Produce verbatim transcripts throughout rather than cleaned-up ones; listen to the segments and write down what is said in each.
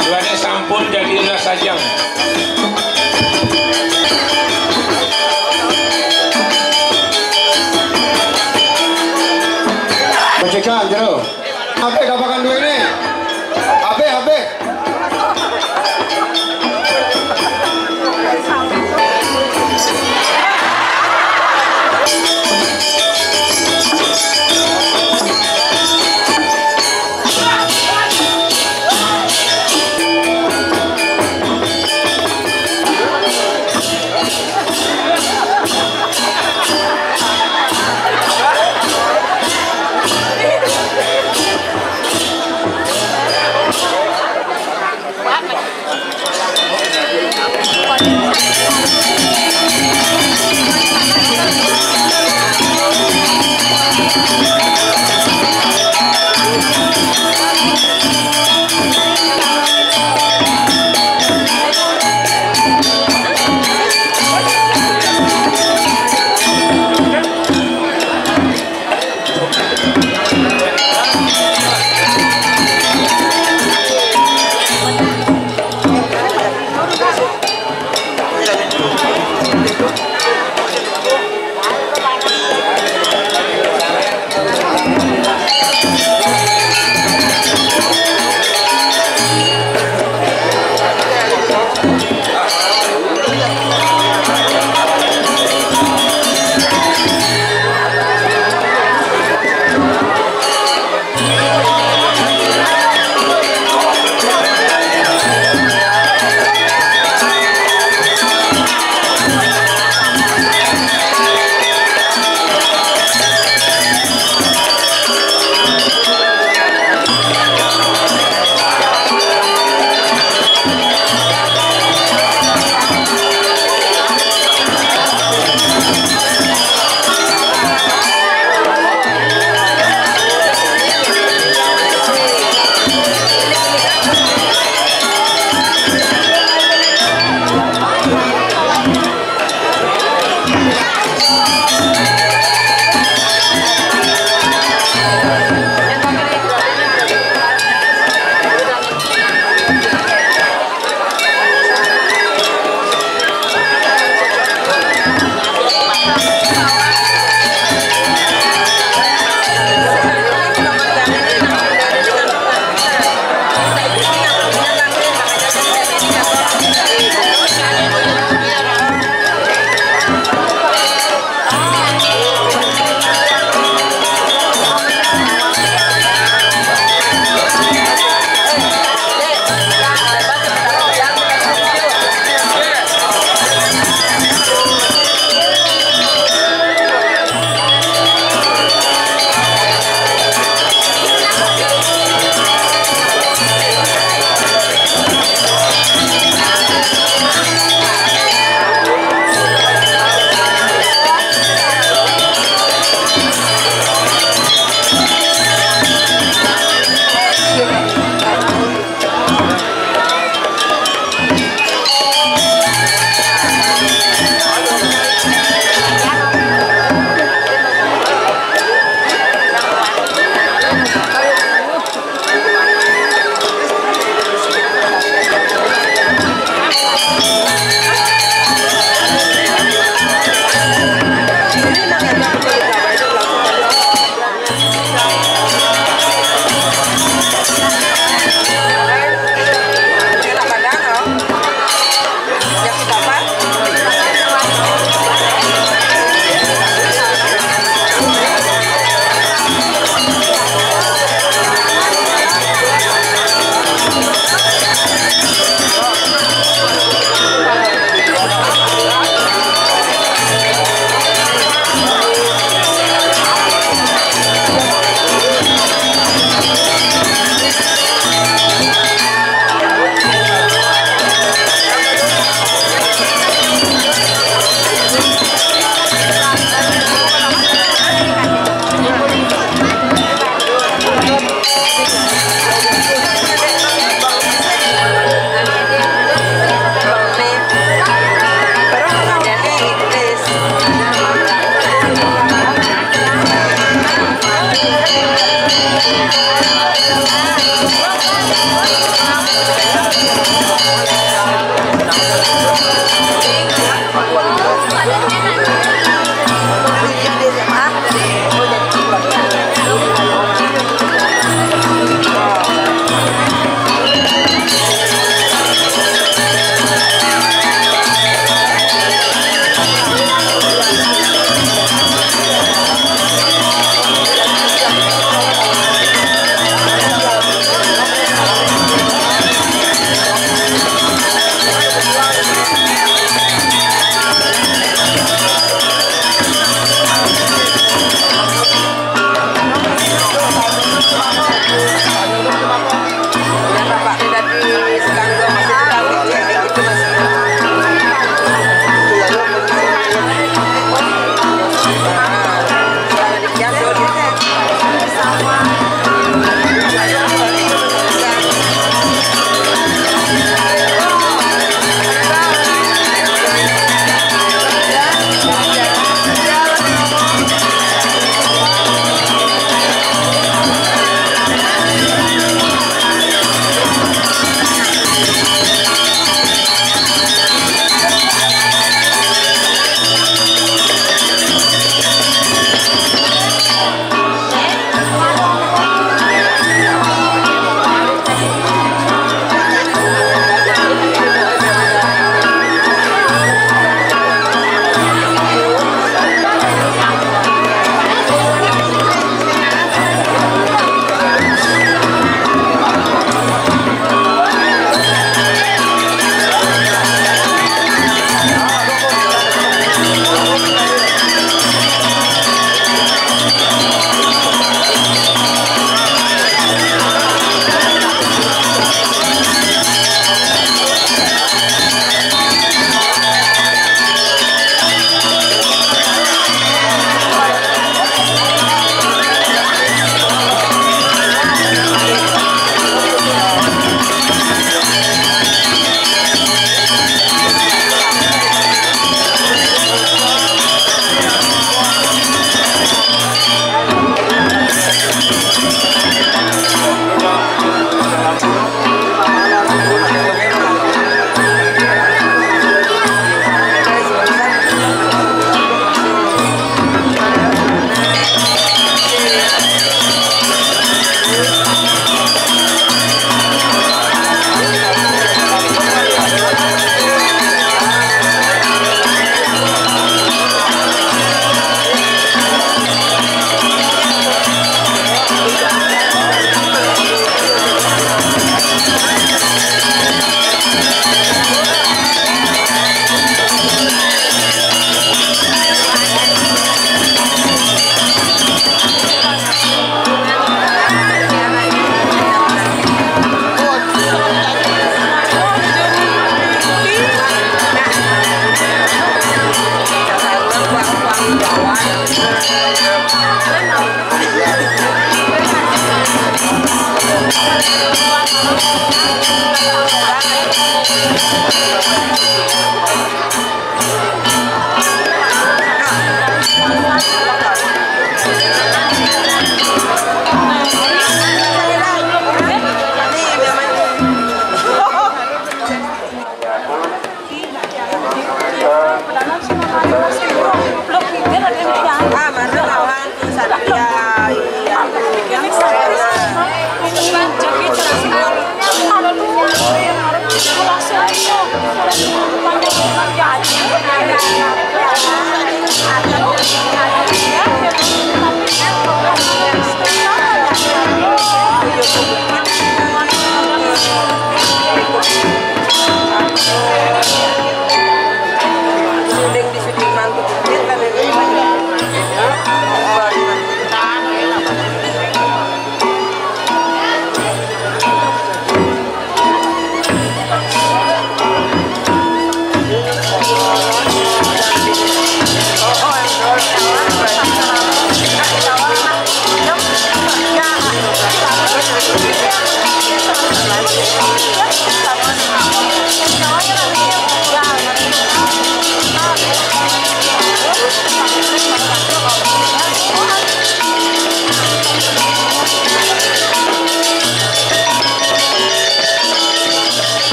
Duane sampun dadi rasa jam. Pecekan jero. Ape kapakan duene? Ape, ape?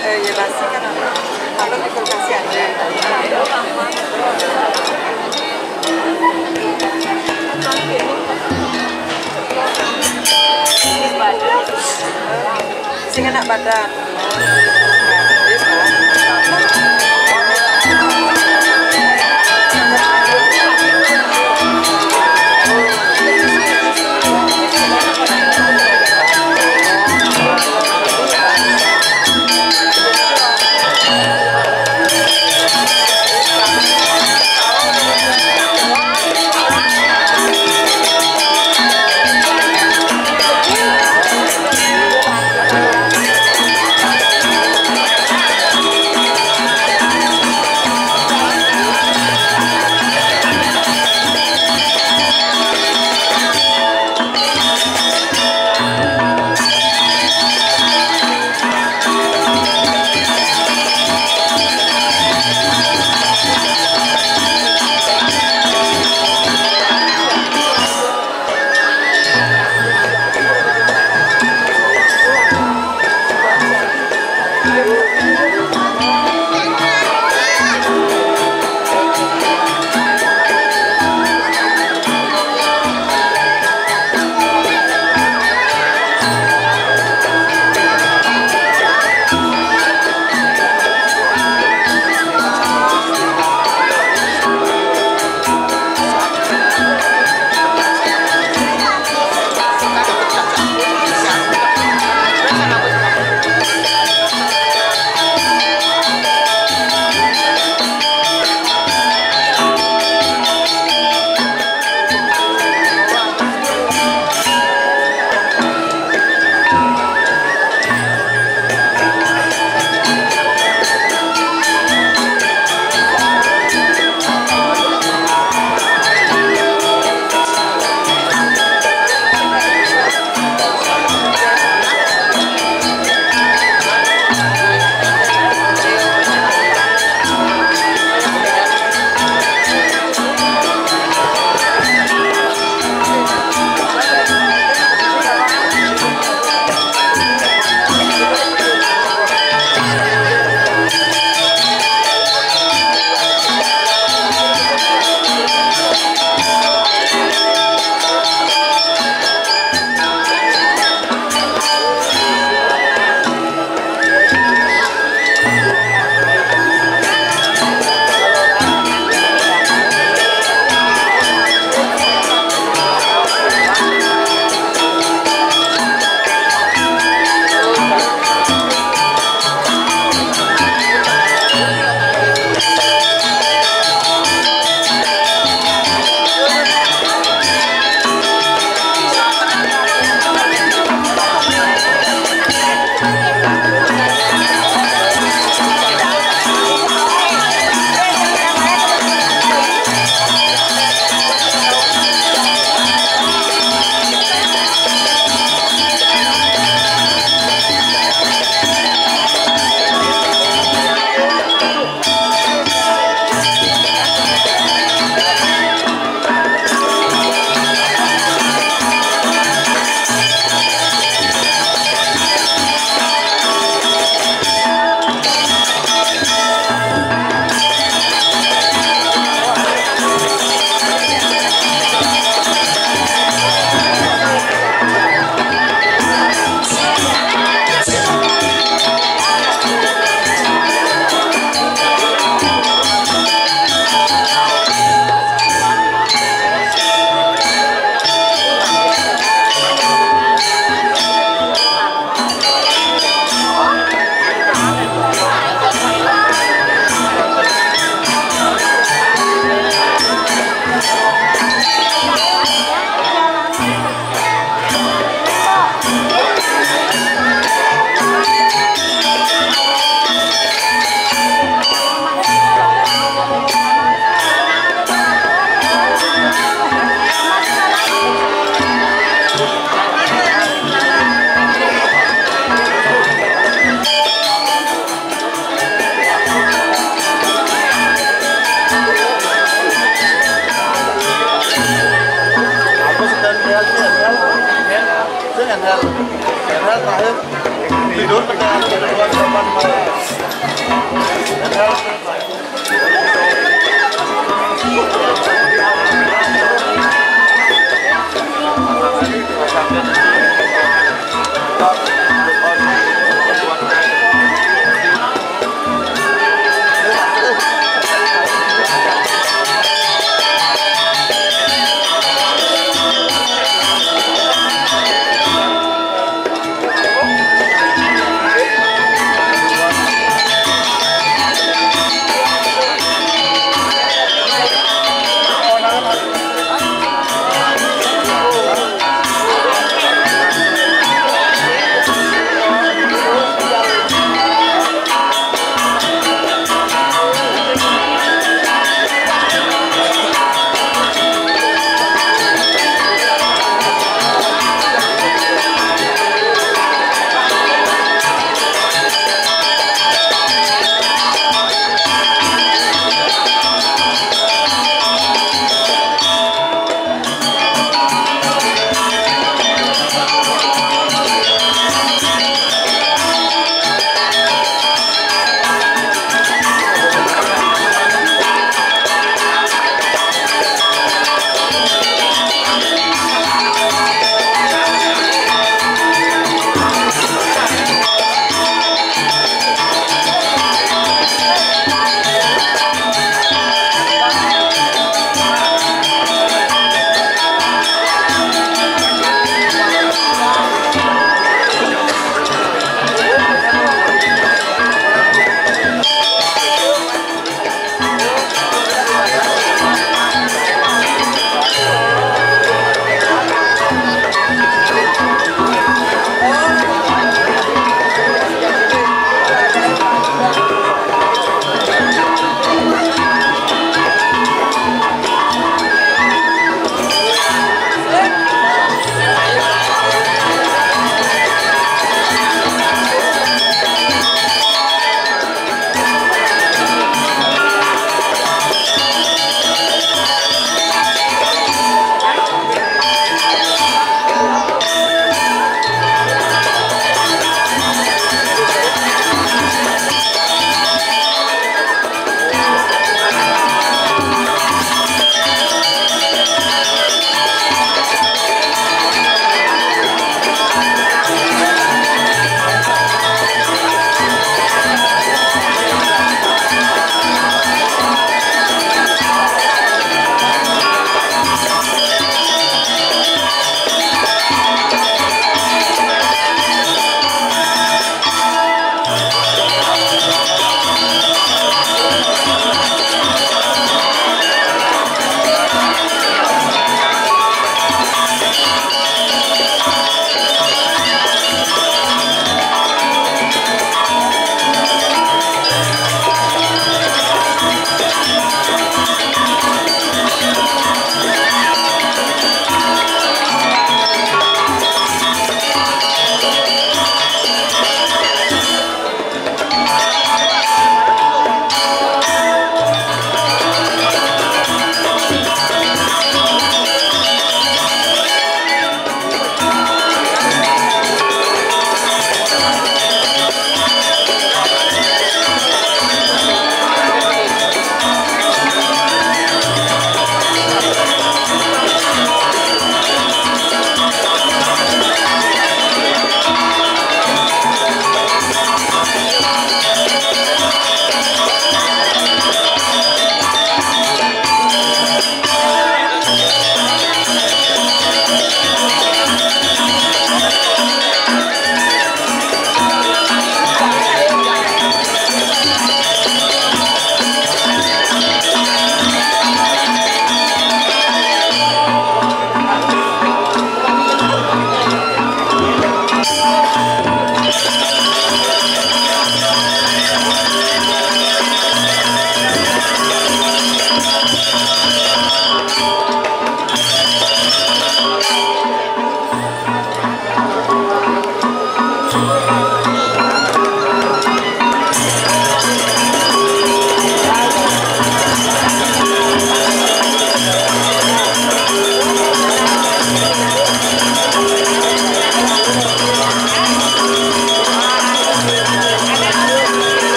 Eh, ya, pasti kan ada. Kalau di kulkas ya ada. Sing enak badan.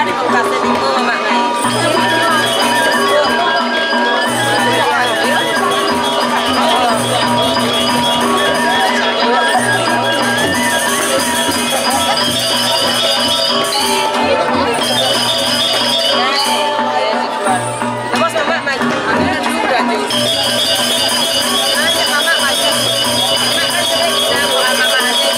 Kasih lima, Mamak, guys. Terus, Mamak, maju. Makan dulu, Rajo. Ayo, Mamak, maju. Makan dulu, kita buat Mamak aja.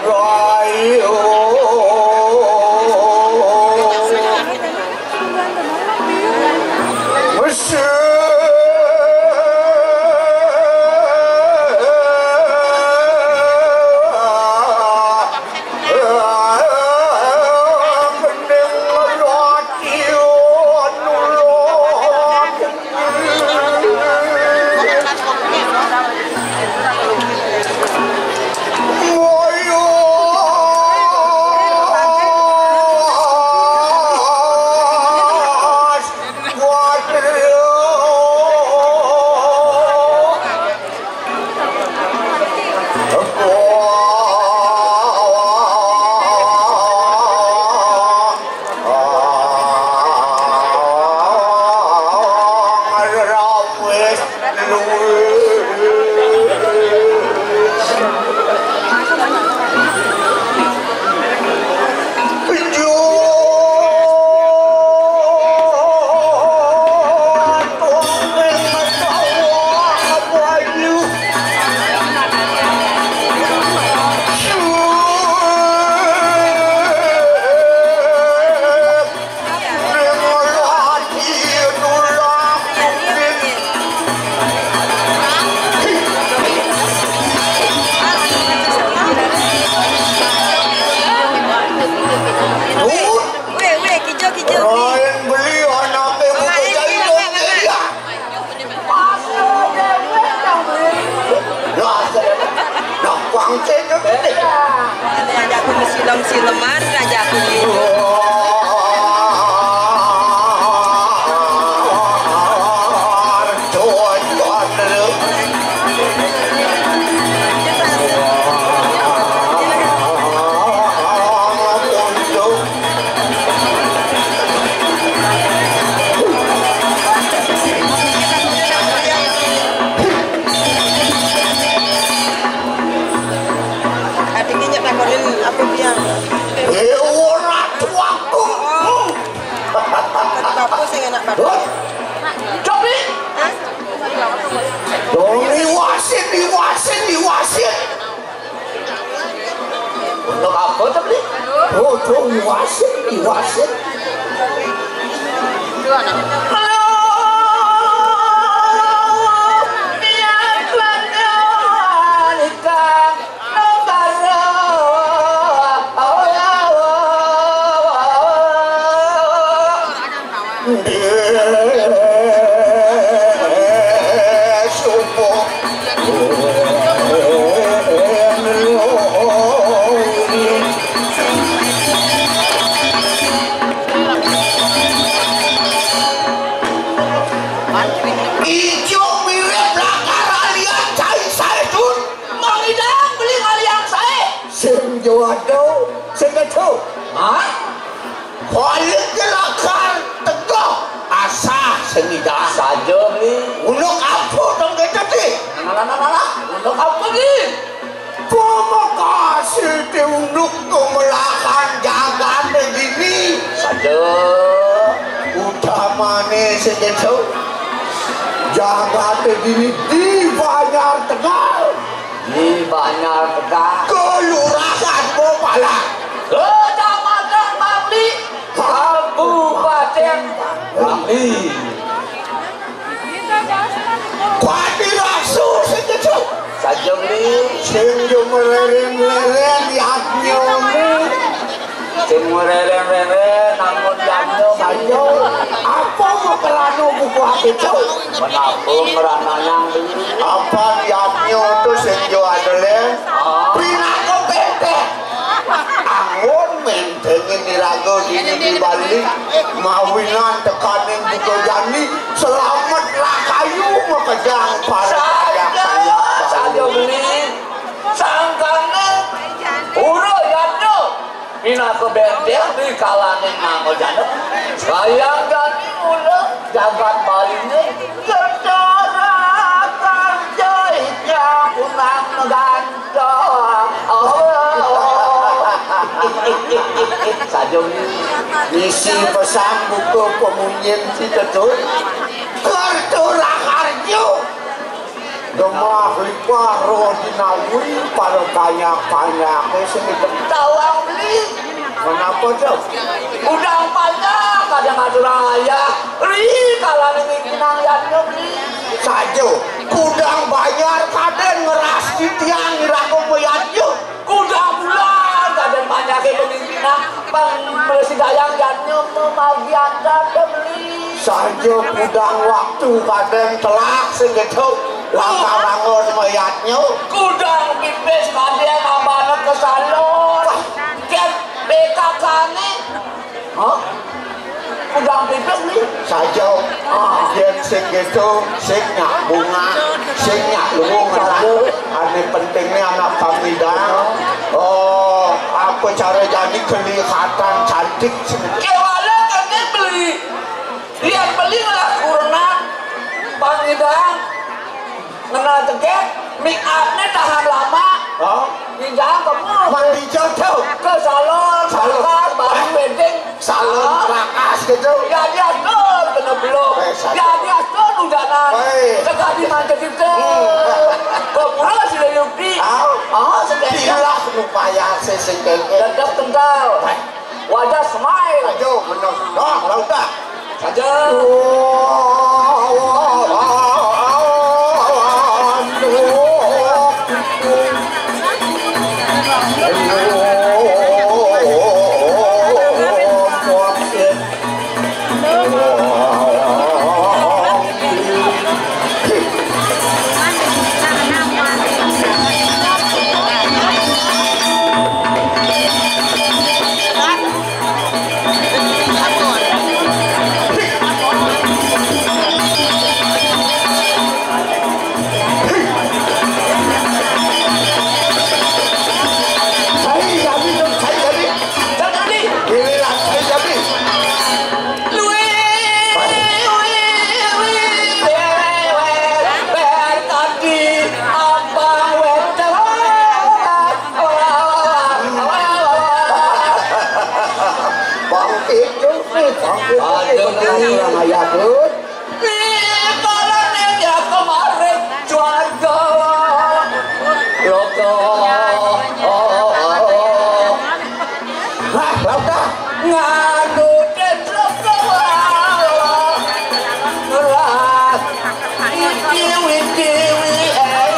Rayo. Weh, weh, kijo, kijo. Lain beli anake buka jahit dong dia. Lah, nah, bangke itu. Ada aku silam-sileman aja aku gitu. Adiknya takonin apa biang? Eh, ora tuaku. Kan bapak sing enak banget. Hah? Cobi. Hah? Dong, diwasin, diwasin, diwasin. Untuk apa, Cobi? Oh, dong, diwasin, diwasin. Ijo mirip lakar alian cai sae, Dun. Mangidang beli ngaliang sae. Sing jo ado, sing jo. Hah? Balik ke lakar teguh. Asah sing ida. Saja, Bli. Unuk apa dong kita, Di? Nah, nah, nah, nah, nah. Unuk apa, Bli? Pemakasih ti unduk tumelahan jagat gini. Saja. Utamane sejejo. Jagat gini di Banjar Tegal. Di Banjar Tegal. Kelurahan Bopalan. Kecamatan Bangli. Kabupaten Bangli. Kuati rasu sejejo. Saja, Bli. Sing jo mereren-leren yadnyamu. Sing mereren-reren namun yadnya. Saja. Apa makelano buku hati tu? Menapa meranayang, Bli? Apa yadnya tu sing jo adele? Ah. Pinaka benteng. Anggon bentengin iraga dini di Bali. Mawinan tekaning buka jani. Selamet rahayu makejang para. Saja, saja, Bli. Sangkane ura yadnya pinaka benteng di kalaning mangga jana. Sayang jani mula jagat Baline kecarakan jai jamunang gantung. Oh. Saja misi pesan buka pemunyin si Ketut. Kertu raharjo. Mahlipah roh dinawi para banyak-banyak sing tawang beli. Kenapa tuh? Udang panjang kadang aturang ayah. Ri kalau ini kinang yatnya beli. Saja, kudang bayar kadang ngeras titiang iraga mayatnya. Kudang bulan kadang banyake pemimpinang pang melesidayang yatnya memagian kadang beli. Saja kudang waktu kadang telak sing gitu. Langkah langon mayatnya. Kudang pipis kadang abana ke salon. Ken B K K ni. Hah? Kudang pipis ni. Saja. Ah, yen sing gitu, sing nyak bunga, sing nyak luwung. Saja. Ane pentingnya anak pamidang. Oh, apa cara jani kelihatan cantik sing. Kewala kene beli. Yen beli ngelah kurna pamidang. Ngena tegek, make up-ne tahan lama. Hah? Pinjam kamu. Mandi jatuh. Ke salon, salon, baru wedding. Salon rakas gitu. Ya dia tuh kena belum. Eh, satu. Ya dia tuh hujanan. Eh. Segadi manja gitu. Hmm. Kepura sudah yukti. Ah. Ah, sedekah. Pilah upaya sesengkeke. Tetap kental. Eh. Wajah smile. Ayo, menang. Nah, lauta. Saja. Bangkit, bangkit, bangkit, bangkit, bangkit, bangkit. Nih, kalau nih dia kemarin juara loko. Oh, oh, oh. Nah, lauta. Ngadu den loko. Wah. Wiki, wiki, wi, eh.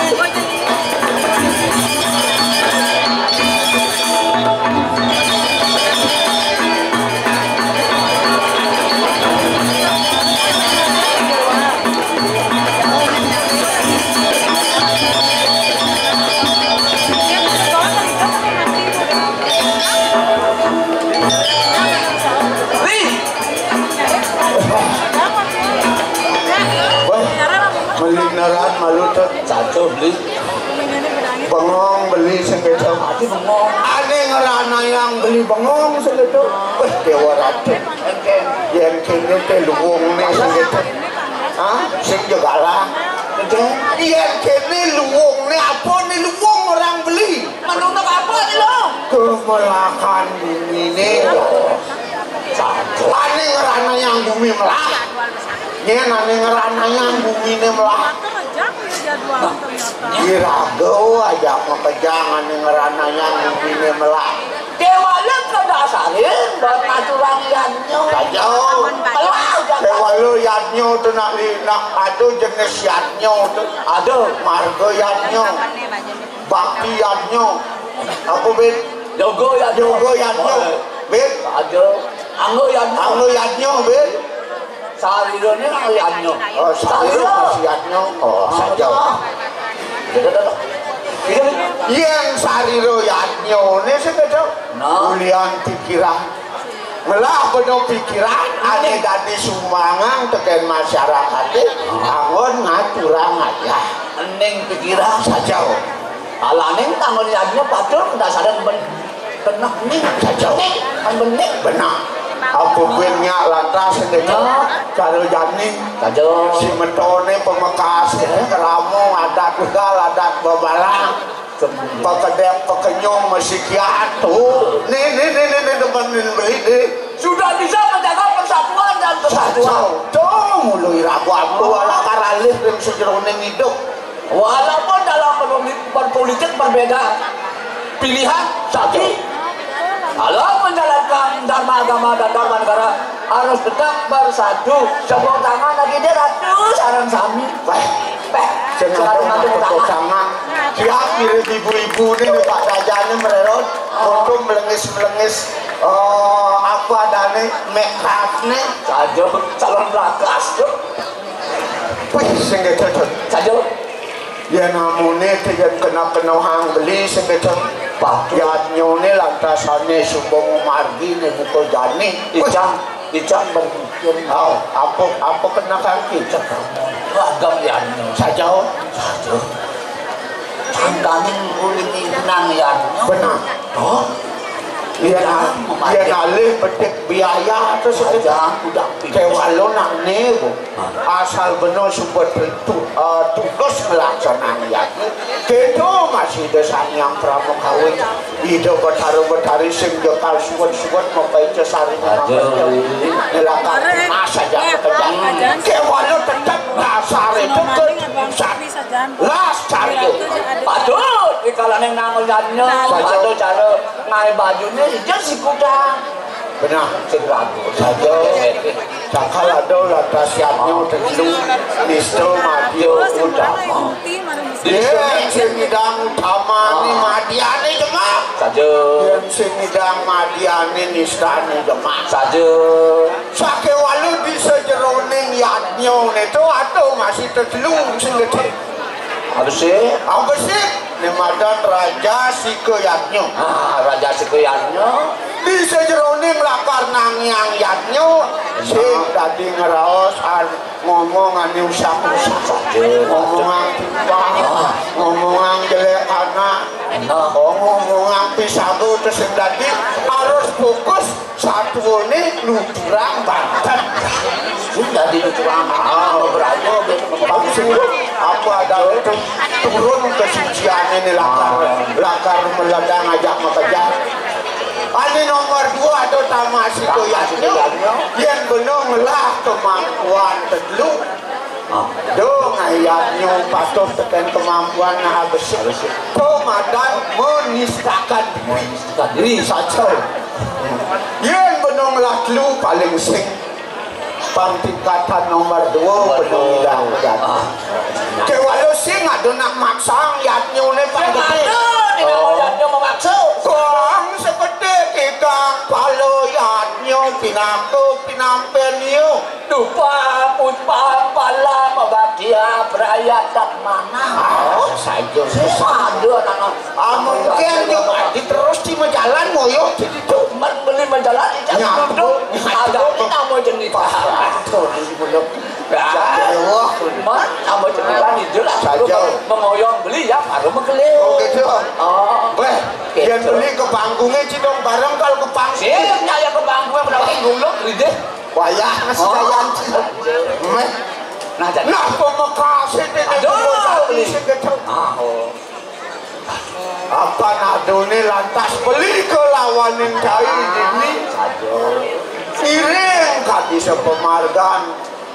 Wah, meli neran malu tuh. Satu beli. Bengong beli sing beda. Ati bengong. Ane ngeranayang beli bengong sing beda. Wah, Dewa Ratu. Yen kene te luwungne sing beda. Hah? Sing jegala. Yen kene luwungne apa ni luwung orang beli? Menurut apa ni lo? Kemelakan bumi ni. Ane ngeranayang bumi melah. Yen ane ngeranayang bumine melah. Iraga aja makejang ane ngeranayang bumine melah. Kewala kedasarin buat ngaturang yadnya. Saja. Melah aja. Kewala yadnya tu nak li-, nak ada jenis yadnya tu. Ada. Marga yadnya. Bakti yadnya. Apa, Bin? Yoga yadnya. Yoga yadnya. Bin? Ada. Angga yadnya. Angga yadnya, Bin? Sarirane angga yadnya. Oh, sarira masih yadnya. Oh, saja. Yen sarira yadnyane sing beda. Nah. Ulian pikiran. Melah beda pikiran, ane dadi sumbangan teken masyarakate, anggon ngaturang ayah. Ening pikiran. Saja. Alaning tangon yadnya patur kedasaran ben-, beneh ning. Saja. Ning, kan bening. Beneh. Apa kuwi nyak lantas sing kecil? Nah. Cara jani. Saja. Si metone pemekas, keramo, adat begal, adat bebalang. Pekedep, pekenyong, mesikian tuh. Nih, nih, nih, nih, nih, demen nih, beli nih. Sudah bisa menjaga persatuan dan kesatuan. Tuh, mulu irabu-abu, ala karalih ring sejeroning hidup. Walaupun dalam berpoli-, berpolitik berbeda pilihan, tapi kalau menjalankan dharma agama dan dharma negara harus tetap bersatu. Tepuk tangan lagi dia ratu sareng sami. Wah, peh, sing sekarang ada tepuk tangan. Siap, mirip ibu-ibu ini, Pak Raja ini mererot. Untung melengis-melengis. Oh, apa adanya make up nih? Saja calon lakas tuh. Wih, sing gedhe. Saja. Ya namune yen kena-kena hang beli sing gedhe. Pak, yatnyone lantasane sumbung margi ning muka jani. Ijang, ijang berpikir. Oh, apa, apa kena kaki? Cek. Ragam yatnya. Saja. Saja. Tangkaning kulit nang yatnya. Benar. Oh. Yen, yen alih petik biaya terus aja udah kewalo nak nego. Asal beno sumpet tu, eh, tulus ngelaksanani yaki. Kento masih Ida Sang Hyang Pramakawi. Ida Betara Betari sing jekal suwet-suwet mepaica sari. Aduh. Ngelakar mas aja kekejar. Kewalo tetep dasar itu ke pusat. Las cari. Patut di kalane nang yatnya. Patut cara ngae bajune ija sikuta. Benar. Sing ragu. Saja. Cakal ada lantas yatnya telu. Nista madya utama. Yen sing ngidang utamane madyane Demak. Saja. Yen sing ngidang madyane nistane Demak. Saja. Sakewalu di sejeroning yadnya niku ada masih telu sing gedhe. Apa sih? Apa sih? Nimadan Raja Sika Yadnya. Ah, Raja Sika Yadnya. Di sejeroning lakar nang hyang yadnya sing dadi ngraos an-, ngomong ane usah-usah. Saja. Ngomong ang timpal, ah, ngomong ang jelek anak. Enak. Oh, ngomong ang pisago terus sing dadi harus fokus. Satuane luturang banten. Sudah di luturang. Ah, berapa gitu. Maksud apa ada itu turun kesucian ini lakar, lakar meledang ajak makejang. Ane nomor dua ada tamasi koyaknya. Yang benar ngelah kemampuan telu. Ah. Dong ayatnya patuh tekan kemampuan nah habis. Habis. Komandan menistakan diri. Menistakan diri saja. Yen benung lah telu paling sing pang tingkatan nomor dua. Nomor benung dua. Ilang. Ah. Kewalo sing ada nak maksang yatnyune pang gede. Ada, di nama yatnya memaksa. Kang sepetik ikang palo yatnya pinaku pinampen yo. Dupa puspam palam bagia brayatan manah. Oh, saja. Ada nang. Ah, mungkin yo dadi terus di majalan ngoyo di situ. Men beli majalan iki. Ya, duduk. Ada ini nama jenis. Betul, di situ. Ya. Wah, men nama jenis kan itu lah. Saja. Mengoyong beli ya baru mengkeliru. Oh, gitu. Oh. Weh, gitu. Yang beli ke panggungnya cidong bareng kalau ke panggung. Sih, nyaya ke panggungnya berapa dulu, gitu. Wayah masih. Oh. Kayanti. Meh. Nah, jadi. Nah, pemekase dene. Aduh, Boyolali sing gedhe. Ah, oh. Apa nadone lantas beli kelawaning cai dini? Aduh. Ngiring kadi sepemargan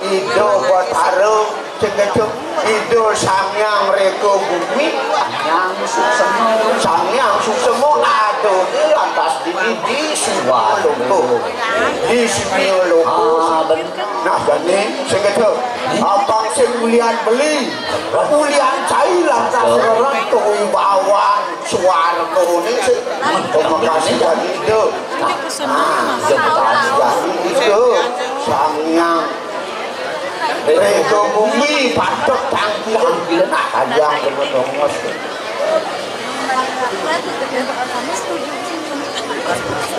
Ida Batara sing gedhe. Ida Sang Hyang Reka Bumi. Sang Hyang Suksema. Sang Hyang Suksema adone lantas dini di Sima Loka. Di Sima Loka. Ah, bener. Nah, jane sing gedhe. Abang sing ulian beli. Ulian cai lantas rerek kewibawan swargane sing pemekase jane Ida. Nah, jane Ida. Sang Hyang Reka Bumi patok tangkilan. Nah, kayang temen nongos.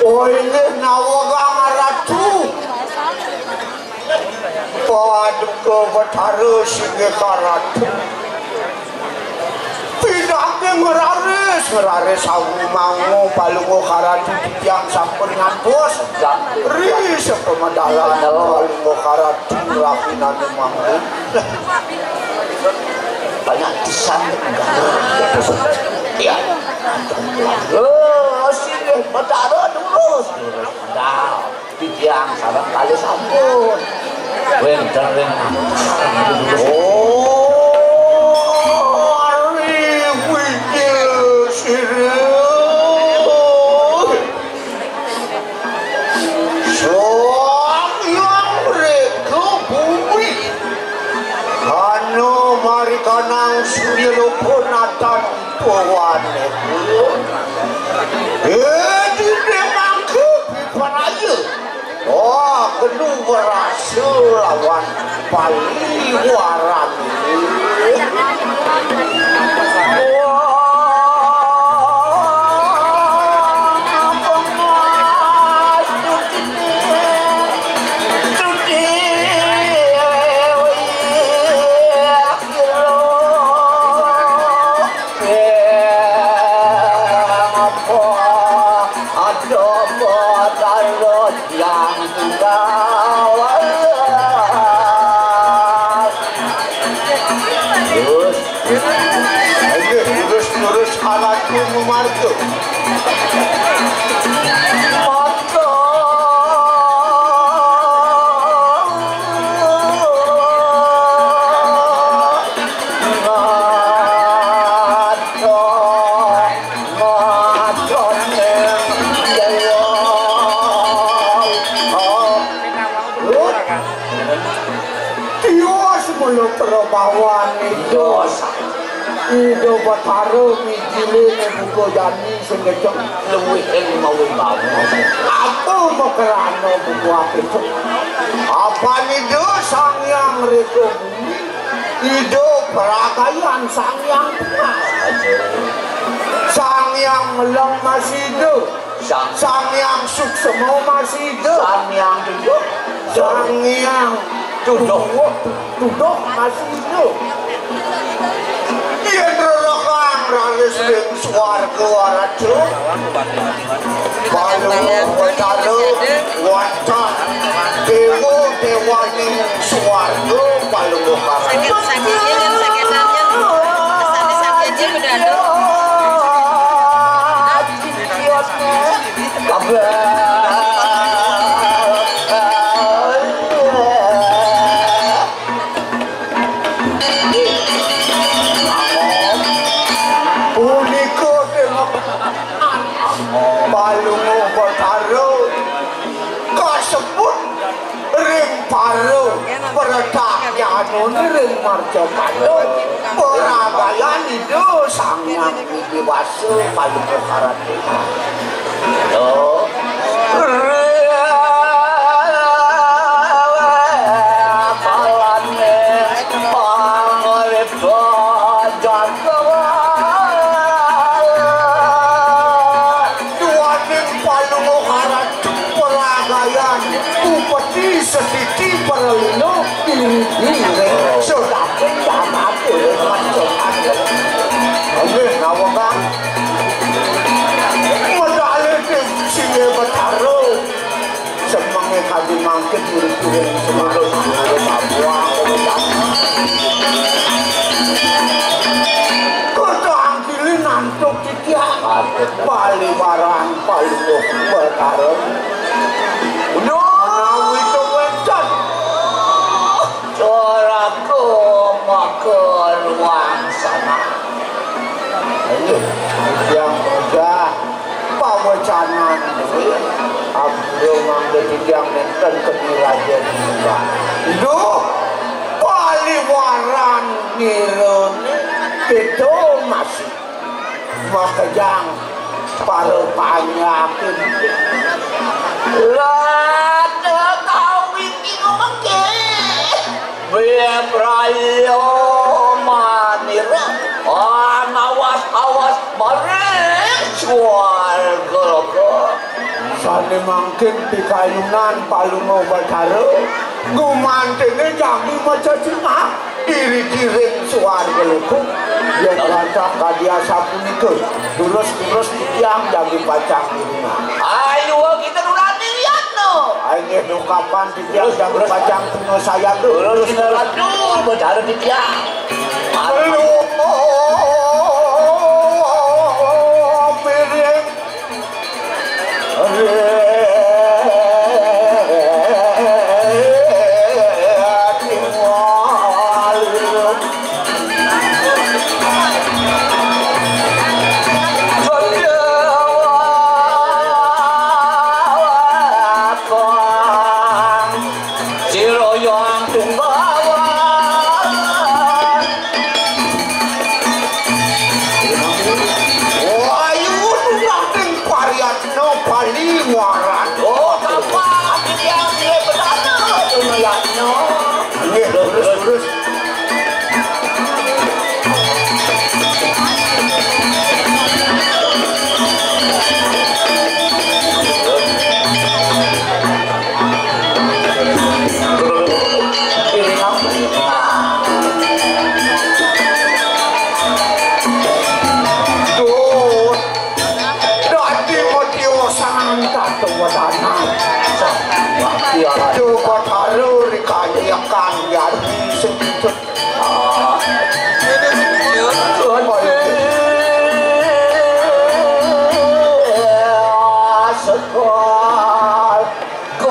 Oh, inggih nawega ngaratu. Paduka Betara singgih karatu. Pinake ngeraris, ngeraris sawu mangu palungguh karatu titiang sampun ngantos. Ri sepemedalan palungguh karatu rapinane mangu. Banyak pisan. Iya. Oh, singgih Betara durus, durus. Dah, titiang sareng kalih sampun. Wenten ring. Oh. Sang Hyang Rega Bumi. Ana marikanang sumira punatan pawane. Eh, dene mangke piparaya. Oh, kenu werasa lawan Paliwaran. Ada Betara Hyang Tunggal. Terus, ayo, terus, terus, alatku memarga. Maka Tiwas mula prabawan Ida. Ida Betara mijilin buka jani sing kecek luwih ing mawi bawa. Apa makrana buka api? Apan Ida Sang Hyang Rega Bumi, Ida Pragayan Sang Hyang Tunggal. Sang Hyang Meleng masih Ida. Sang Sang Hyang Suksema masih Ida. Sang Hyang Tuduh. Sang Hyang Tuduh. Tuduh masih Ida. Yen rerehang raris ring swarga, Ratu. Balung Betara wantah dewa dewaning swarga, Balung Betara. Sakit, sakitnya kan, sakit, sakit. Kesannya sakit aja udah ada. Punika Balung Betara kasebut ring para pradakyanun ring Marcapada, paragayan Ida Sang Hyang Widi Wasa Paduka Karana. Yo. Kalane pangurip jagat. Duaning Palungguh Ratu Paragayan, Upeti Setiti Paralino, diri-diri sedaping damake macam-macam. Nggih, nawang. Medale sing Betara. Semenge kadi mangkin murid-murid Semara Semara Papua. Kota Angkili nantuk titiang Paliwaran Palungguh Betara. Menawi to wenten Caraku maka ruang sana. Ayo, yang muda pawecanan duwe. Abdo mangga titiang nenten kedi raja di muka. Duh, Paliwaran nirone kita masih makejang para panyakin. Lada kawin ing mengke. Beb raya manira. Anawas-awas maring swarga loka. Sane mangkin pikayunan Palungguh Betara, gumantine jagi maca cingak. Diri-diring swarga loka, yen wantah kadi asapunika, durus-durus titiang jagi pacang irungan. Ayo kita nulati liatno. Inggih dukapan titiang jagi pacang tuna sayaga. Durus kita ratu, Betara titiang. Aduh, miring. Waran. Oh, kapan? Yang dia berada, cuma ya, no. Nggih, terus, terus. Duh, dadi matiosan katuwedanan. Duh, Bathara rikanyekan yadi sedikit. Sekar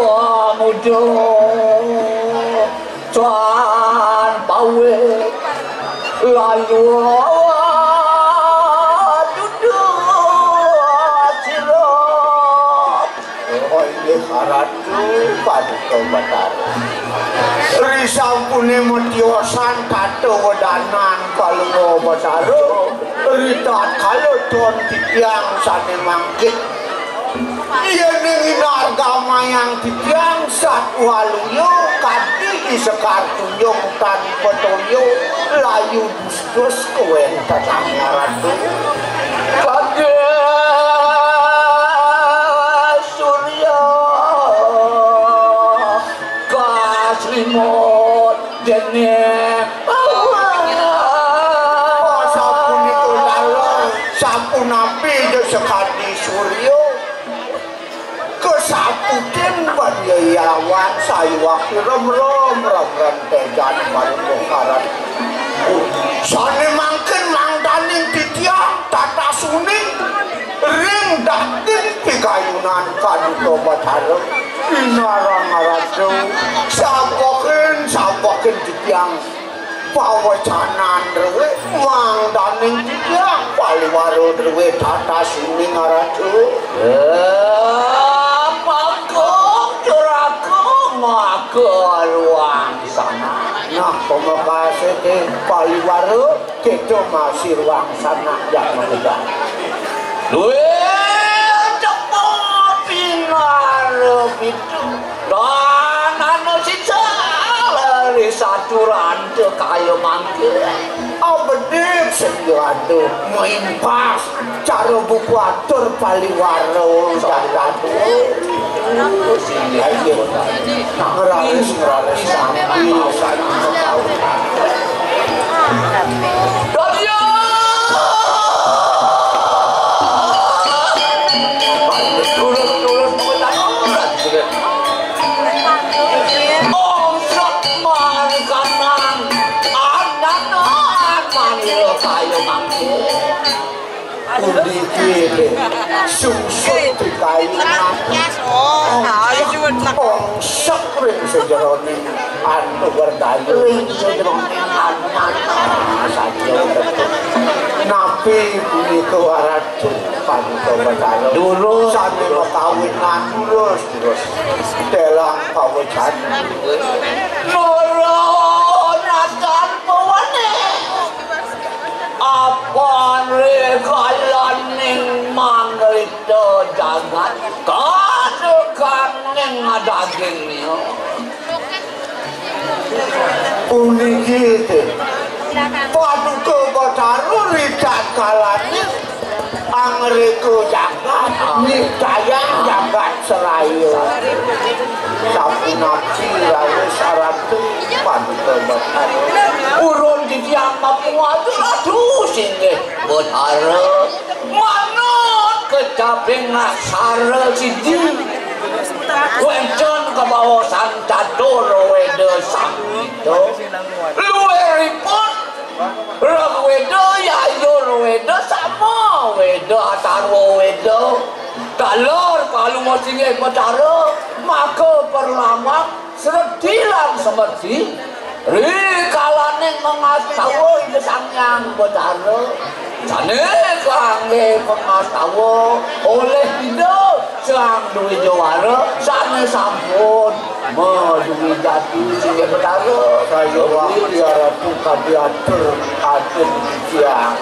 kamuda tan pawit layu duduk sira. Oh, inggih, Ratu Paduka Batara. Risampune matiosan tata wedanan Palungguh Batara, ritatkala ton titiang sane mangkin. Yening inargamayang titiang satwaluya kadi Sekar Tunjung tanpa toya layu dustus kawenten Ratu. Kade Surya kaslimut dening Allah. Oh, sapunika lala, sapunapi ja sekadi surya. Kesaputin badya lawan sayuwak rom-rom, rom-rom tejan paling karat. Sane mangkin mangdaning titiang tata suning ring daging pikayunan Paduka Batara. Inarang Ratu, sampakin, sampakin titiang pawecanan druwe, mangdaning titiang paliwara druwe tata suning Ratu. Eh, pangkung juraku maka ruang sana. Nah, pamekase te paliwara, kita masih ruang sana jak magedah. Duwe tepung pinara pitu. Dan anu sisa lali saturan te kaya mangke. Abedik sedia tu main pas cara buku atur paliwara. Ayo, nangeralis, ngeralis sampai. Puniki sungsut dikayu. Ongsek ring sajeroning anu berdayu. Ring sajeroning anu saja. Napi punika Ratu Paduka Batara? Dulu sami makawinan terus, terus. Telang pawecan. Nara nakan pawane. Apan rikalaning manglita jagat, kadekaning dagingnya. Puniki te Paduka Batara ritatkalaning angreka jagat, nitayang jagat seraya. Sapunapi raos Ratu Paduka Batara? Purun titiang mapungatur, aduh, singgih Batara. Manut kecaping aksara siji, wénten kabaosan catur Wéda Samhita. Luiripun Rig Wéda, Yajur Wéda, Sama Wéda, Atharwa Wéda. Taler palungguh singgih Batara, maka perlamang sredi lan semedi, rikalaning mangastawa Ida Sang Hyang Batara, sane kangge pangastawa olih Ida Sang Dwijawara, sane sampun maduwijati singgih Batara. Sayuwakti Ratu kadi atur atur titiang.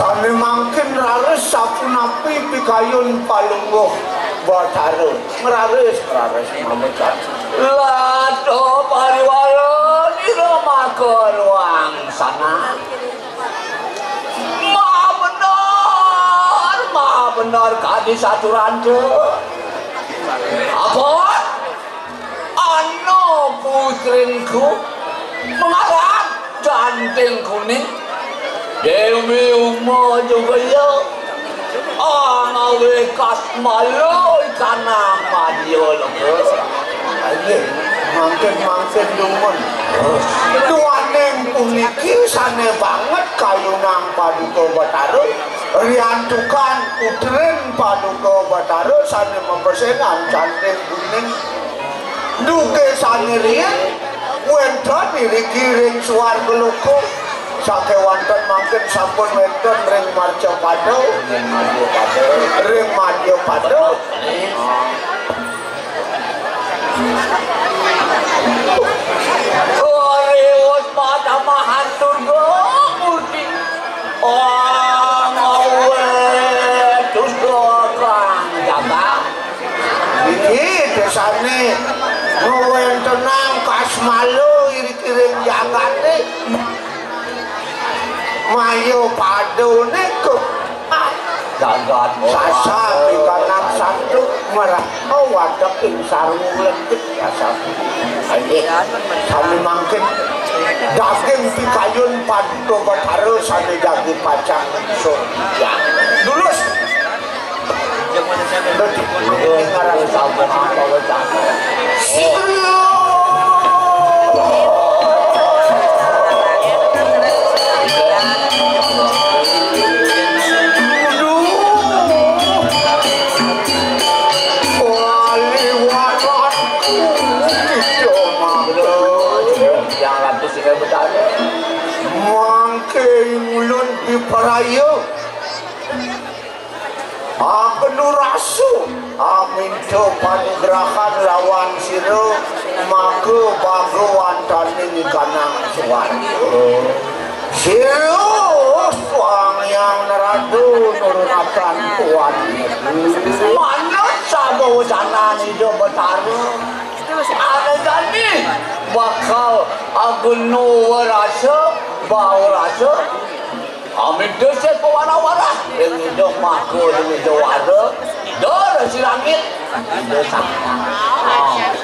Sané mangkin raris sapunapi pikayun Palungguh Batara? Ngraris, ngraris mamecan. Lada pariwara nira maka ruang sana. Ma bener, ma bener kadi saturanta. Apa? Ana putrinku, pengaran Canting Kuning, Dewi Uma juga ya. Angawe kasmala ikanang madya lega. Inggih, mangkin-mangkin dumun. Duaning puniki sané banget kayunang Paduka Batara, riantukan putrin Paduka Batara sané mapesenan Canting Kuning. Duké sané riin wénten iriki ring suarga loka. Sakéwanten mangkin sampun wénten ring Marcapada. Ring Madyapada. Riwus patamahan Durga Murti. Ong wetus kang jaga. Iki désané ngwéntenang kasmala iring-iring jagaté. Maya padané ke jagat sasa pikanang santu merah wadek ing sarung lentik sasa. Inggih, sané mangkin daging pikayun Paduka Batara sané jagi pacang ingsun. Ya, dulus. Ini ngaran sampun apa wécana? Yang ratus ini bertanya. Mangke ulun diperaya. Agenu rasu, aminta panugrahan lawan sira, maka bagawantaning ikanang suwarga. Sira Sang Hyang Narada nurunatan kuat. Manut sabawacanan Ida Batara. Ane jani bakal agenu warasa, bawarasa. Amin desit pawarah-warah. Ing Ida Maga, ing Ida Wara, Ida Resi Langit, Ida Sang. Ah.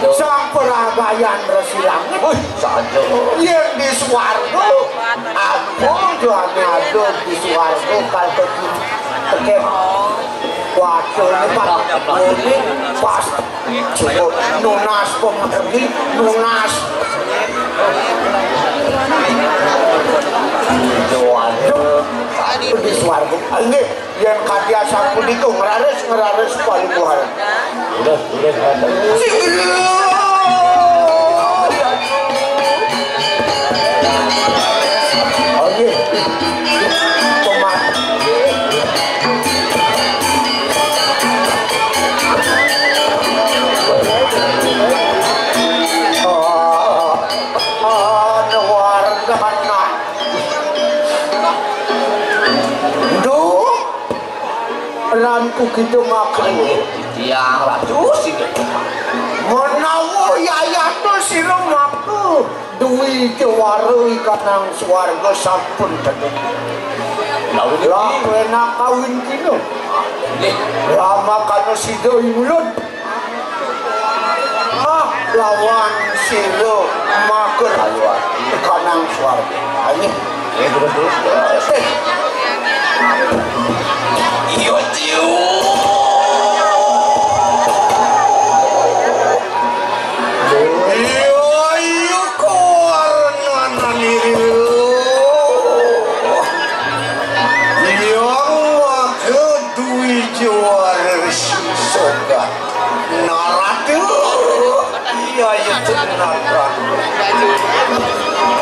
Saja. Sang Paragayan Resi Langit. Wih, saja. Yen di swarga, aku jane ada di swarga kal teki. Teki. Waduh, ini pas. Ini pas. Cukup nunas pemergi, nunas. Waduh, di swarga. Nggih, yen kadi asapunika ngraris, ngraris palungguhan. Udah, udah, udah. Singgih. Oh, nggih. Pemat. Anuwardhana. Duh, lan kukidung aku. Titiang Ratu Sindhita. Menawa yayata sira ngaku Dwi Jawara ikanang swarga sampun tedun. Lawin iki. Lah, enak kawin kino. Nggih. Lama kana sida ingulun. Ah, lawan sira mager ikanang swarga. Ayo. Nggih, terus, terus, terus. Eh. Iyo, iyo. Iya, iya, kawarnanan iri. Yang maha Dwi Jawara Resi Soga Narada. Iya, iya, tenaga.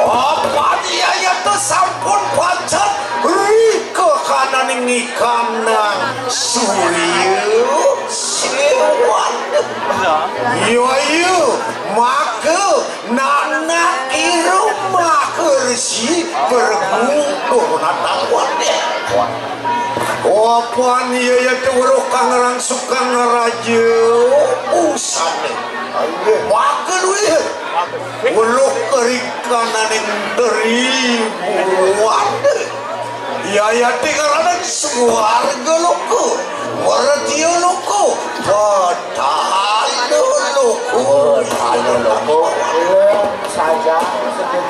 Apa iya, iya, to sampun pancet ri kahananing ikanang surya. Sewan. Iya, iya, maka nanak kira maka resi bergungkur natang wadih. Wapan iya ya tu weruh kang rangsukan raja usane. Maka luwih weruh kerikananing tribuan. Iya ya tingaranan swarga loka, wertya loka, petala loka. Petala loka. Saja.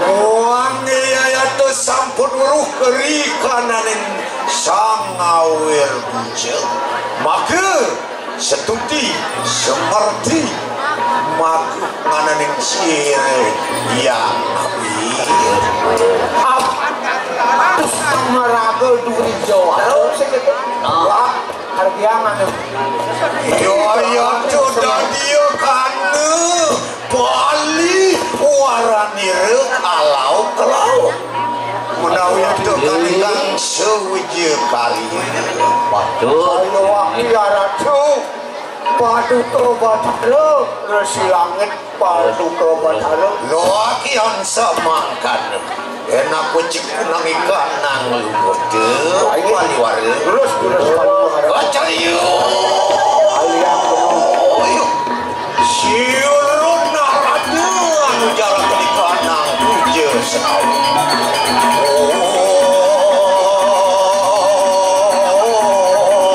Wang iya ya tu sampun weruh kerikananing Sang Awir Buja. Maka setuti, semerti, maka ngananing sire yang Awir. Ap-, terus meraga duri jawara, saya kata, wah, harga yang anu. Yo, yo, sudah dia kana. Bali waranira kalau-kalau. Menawi tekan ingkang sawija karya. Patut. Ayo, Waki Aratu. Paduka Batara, Resi Langit, Paduka Batara. Loaki angsa mangkana. Enak kucing nang ikan nang lubuta. Ayo. Wali wara. Terus, terus, Paduka Batara. Bacayu. Aliang penuh. Ayo. Siurun narada anu jarak di kanang puja sawi.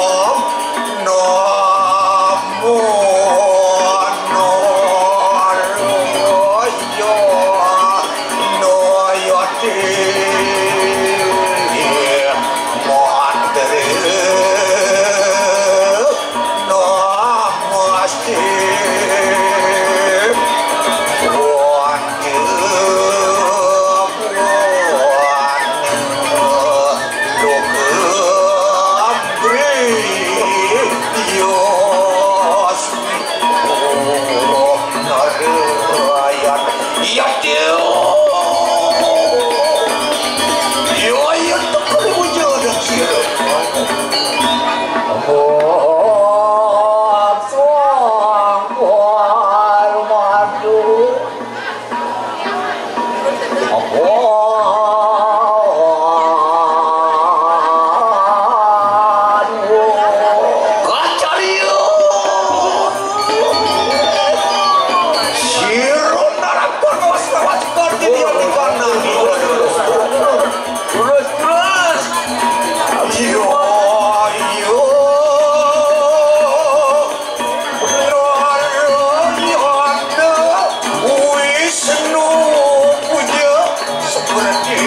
Om Namo Naraya Nayati. Mantra. Namaste. Wanda, wanda, loka, griya, smi, om, narayan, yatyo. Yo, yo, tukul wujud sira. Om Swang Parmadu. Om Kacarya. Sira narang terus. Terus, terus. Iya, iya. Narayana Wisnu puja seperti.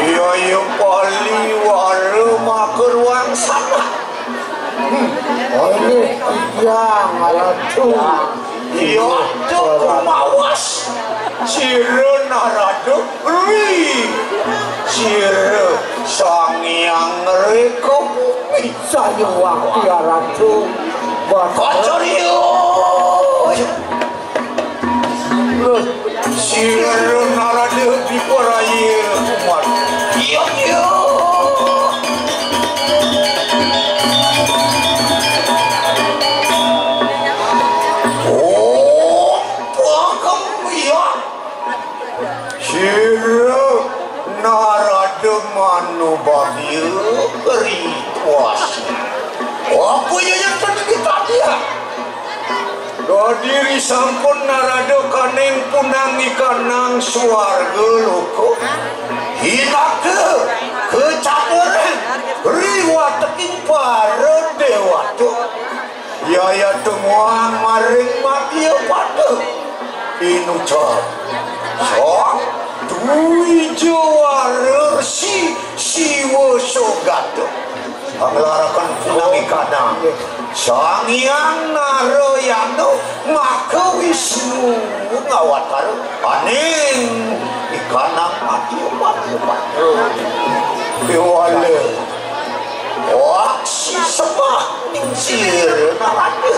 Iya, iya, paliwara maka ruang sana. Hmm. Oleh tiang ratu. Iya, cukup mawas. Sira narada ri. Sira Sang Hyang Reka Bumi. Saya wakti ratu. Bacarya. Sira narada diparaya kumat. Iya, iya. Om Pakem Yang. Sira narada manubagya rituasi. Apa ya yang tadi kita dia? Dadi risampun narada kaning punang ikanang swarga loka. Hinaka kacaderen riwateking para dewata. Yaya tumuang maring madya pada. Inucap. Sok Dwijawara Resi Siwa Sogata. Panglarakan pinangikanang Sang Hyang Narayana maka Wisnu ngawatara aning ikanang mati umat-umat. Dewala waksi sembah ning sira narada.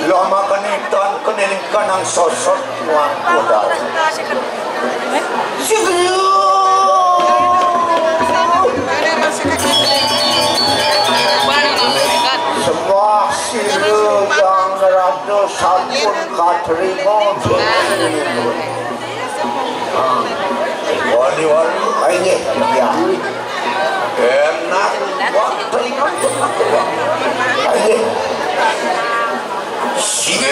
Lama kenitan keniling kanang sosot nuan kodar. Sembah Sira Hyang Narada sampun katrima. Wali-wali, ayo, ya. Enak, wah, teringat. Ayo. Sih.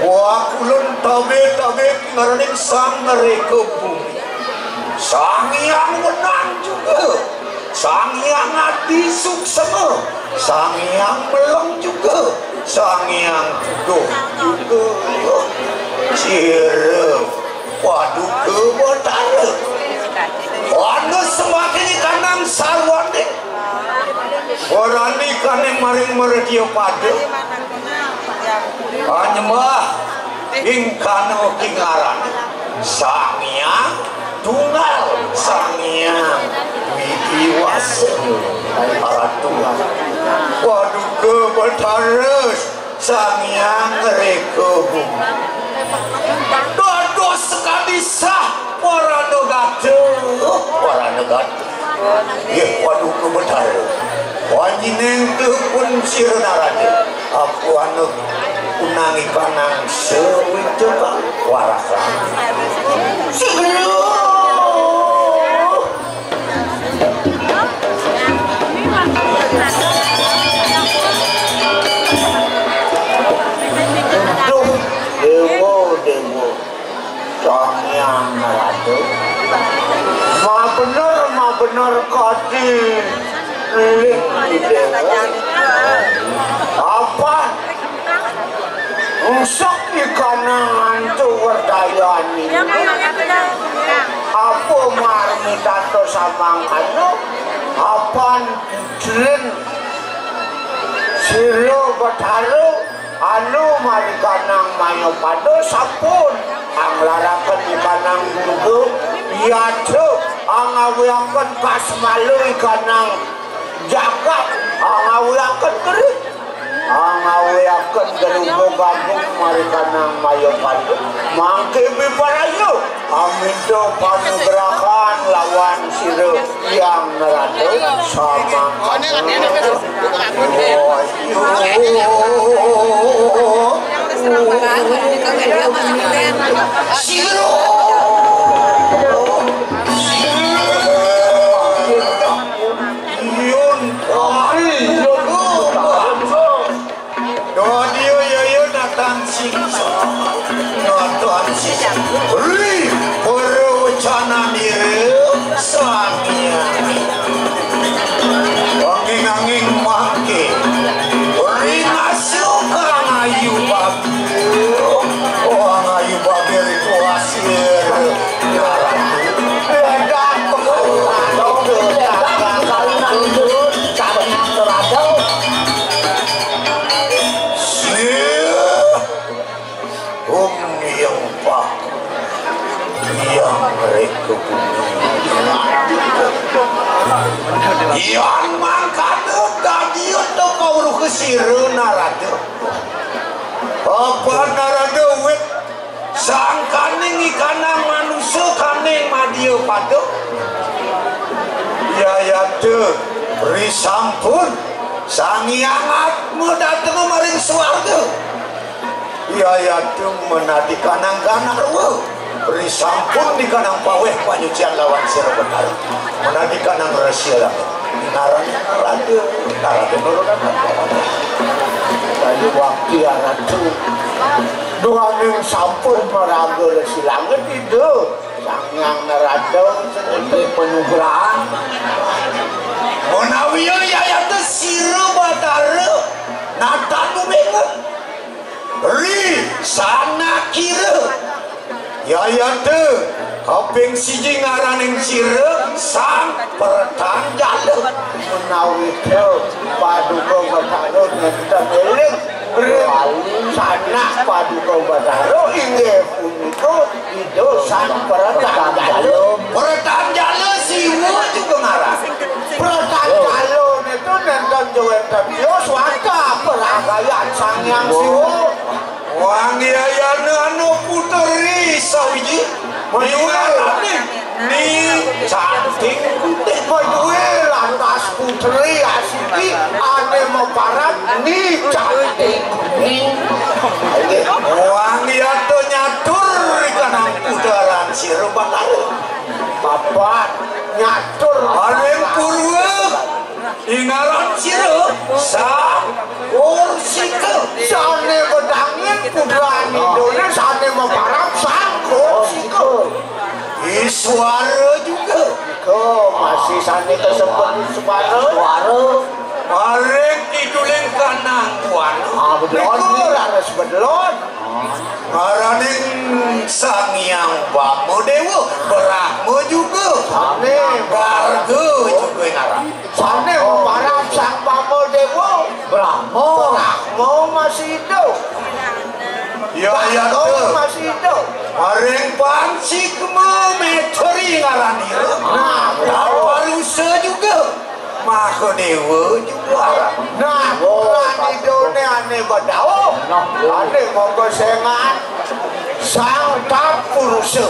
Wah, kulun tabe-tabe ngaraning Sang Reka Bumi. Sang Hyang Wenang juga. Sang Hyang Adi Suksema, Sang Hyang Meleng juga, Sang Hyang Tuduh juga. Sira Paduka Batara. Wana semakin kanang sarwane. Warani kaning maring mredia pada. Panyembah ing kana king aran Sang Hyang Tunggal, Sang Hyang Widi Wasa. Para tunggal. Paduka Batara Sang Hyang Reka Bumi. Dados sekadi sah Warana Gatra, Warana Gatra. Nggih, Paduka Batara. Wanjineng pun sira Narada. Aku anu unangi panang sawita warasan. Sira. Duh, dewa, dewa. Sang Hyang Ratu. Mabener, mabener kadi ling dewa. Apa? Usuk ikanang antu werdayani. Apa marmi tato samangkana? Apan putrin sira Betara anu marikanang mayapada sampun anglaraken ikanang guru yatra angawiaken kasmala ikanang jagat angawiaken geri angawiaken guru gagung marikanang mayapada mangke biparaya aminta panugrahan lawan sira Hyang Narada samangkana. Sira. Yun. Dodio yaya natan singsa. Natan singsa. Ri, para wacananira sami. Anging-anging mangke. Ri ngasuh kang ayu babi. Oh, kang ayu babi ri kuasir. Yang mereka bumi. Yang mangkana dadi untuk kawruh kesira Narada. Apa Narada wit sangkaning ikanang manusa kaning madia pada. Yayata risampun Sang Hyang Atma dateng maring swarga. Yayata menadi kanang ganarwa. Risampun di kanang paweh panyucian lawan sira Betara. Menadi kanang rahasia langit. Narada, Narada, Narada nurunan. Dari waktu Ratu. Duaning sampun maraga resi langit itu. Sang Hyang Narada sing penugrahan. Menawi yayata sira Batara natan dumenget ri sanakira. Yayata kaping siji ngaraning sira Sang Pertanjala. Menawi paduka Batara nenten eling ri sanak paduka Batara inggih punika Ida Sang Pertanjala. Pertanjala Siwa juga ngaran. Pertanjala niku nenten jawenten. Yo swasta peragayan Sang Hyang Siwa. Wangyayana ana puteri sawiji. Miwaraning ni cantik putih. Madué lantas Putri asiki ane maparab Ni Cantik Kuning. Wong ya to nyatur ikanang pudaran sira Batara. Papat nyatur. Aning Purwa. Ingaran sira Sang Kursika. Sane bedangin putra Indone sane maparab Sang Kursika. Iswara juga. Ko masih sane kesebut Iswara. Iswara. Maring kiduling kanang buana. Ah, bedelon. Niku laras bedelon. Ngaraning Sang Hyang Bama Dewa, Brahma juga. Sane. Garga juga ngaran. Sane maparab Sang Bama Dewa. Brahma. Brahma masih hidup. Ya, ya, Brahma tuh. Masih hidup. Maring Panci Kema Meteri ngaran ira. Nah, Taparusa juga. Mahadewa juga. Nah, oh, lan idone ane badauh. Nah, ane monggo sengan Sang Tapurusa.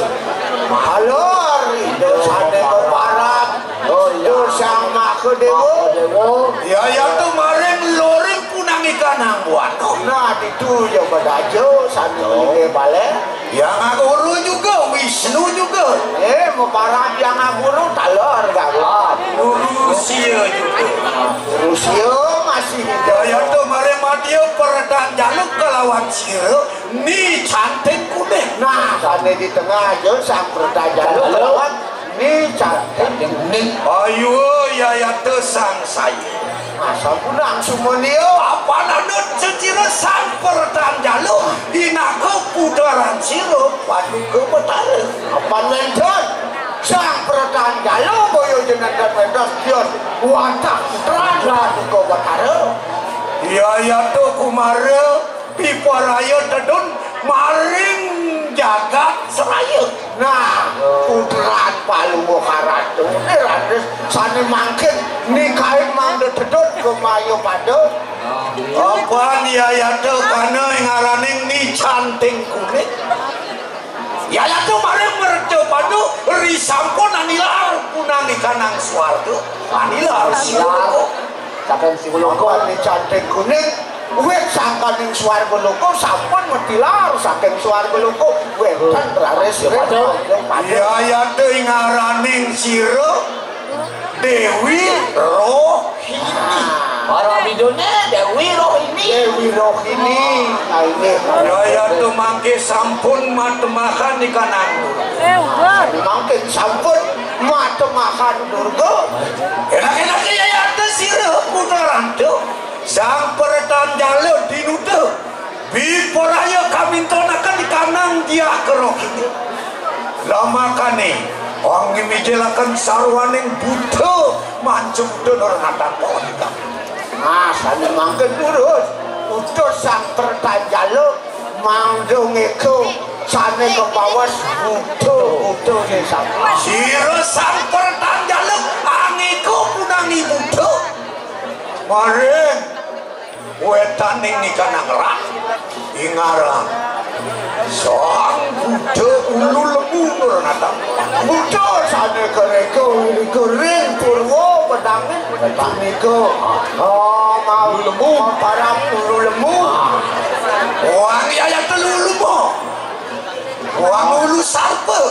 Mahalor ida sane maparab. Oh, iya. Ida Sang Mahadewa. Mahadewa. Ya, ya, tuh maring loring punang ikanang buana. Nah, ditu ya badaja sane. Oh. Ide bale. Yang Guru juga, Wisnu juga. Eh, maparab Yang Guru taler gak? Ah, Guru sia juga. Guru sia masih hidup. Ya, ya, tuh, mari madya peretan jaluk kelawan sira, Ni Cantik Kuning. Nah, sane di tengah aja sang peretan jaluk kelawan Ni Cantik Kuning. Ayo, ya, ya, tuh, sang saya. Nah, sampun langsung menio. Apa nanut cecira sang peretan jaluk, inaka pudaran sira, Paduka Betara. Apa nenten? Sang peretan jaluk, boyo jenengan wentos kios. Wantah putra Paduka Betara. Iya, iya, tuh, Kumara. Piparaya tedun maring jagat seraya. Nah, putran Palungguh Karatu, eh, ratus sane mangkin nikahin mangda tedun ke mayu pada. Apan yayata kana ngaraning Ni Canting Kuning. Yayata maring mercapada risampun anilar punang ikanang swarga. Anilar swarga. Saking Siwaloka. Apan Ni Canting Kuning, wit sangkaning swarga loka sampun matilar saking swarga loka. Wenten raris pada. Yayata ngaraning sira Dewi Rohini. Para bidone Dewi Rohini. Dewi Rohini. Nah, ini. Yayata mangke sampun matemahan ikanang. Eh, udah. Mangke sampun matemahan Durga. Enak-enak yayata sira putra rantu. Sang peretan jala dinuda. Biporaya kamintonaken ikanang diah keroh ini. Lamakane, angin mijilaken sarwaning buta manca buta nurunatan pohon hitam. Nah, sane mangke durus. Utus sang pertanjala mangda ngeka sane kepawas buta, buta ne sapa. Sira sang pertanjala angeka punangi buta. Maring wetaning nikanang rak ingaran Sang Buddha Ulu Lembu Nurunatan. Buddha sane kereka uli kering purwa pedangin punika. Oh, mau Ulu Lembu. Mau parab Ulu Lembu. Wang yayat telu Ulu Lembu. Wang Ulu Sarpa.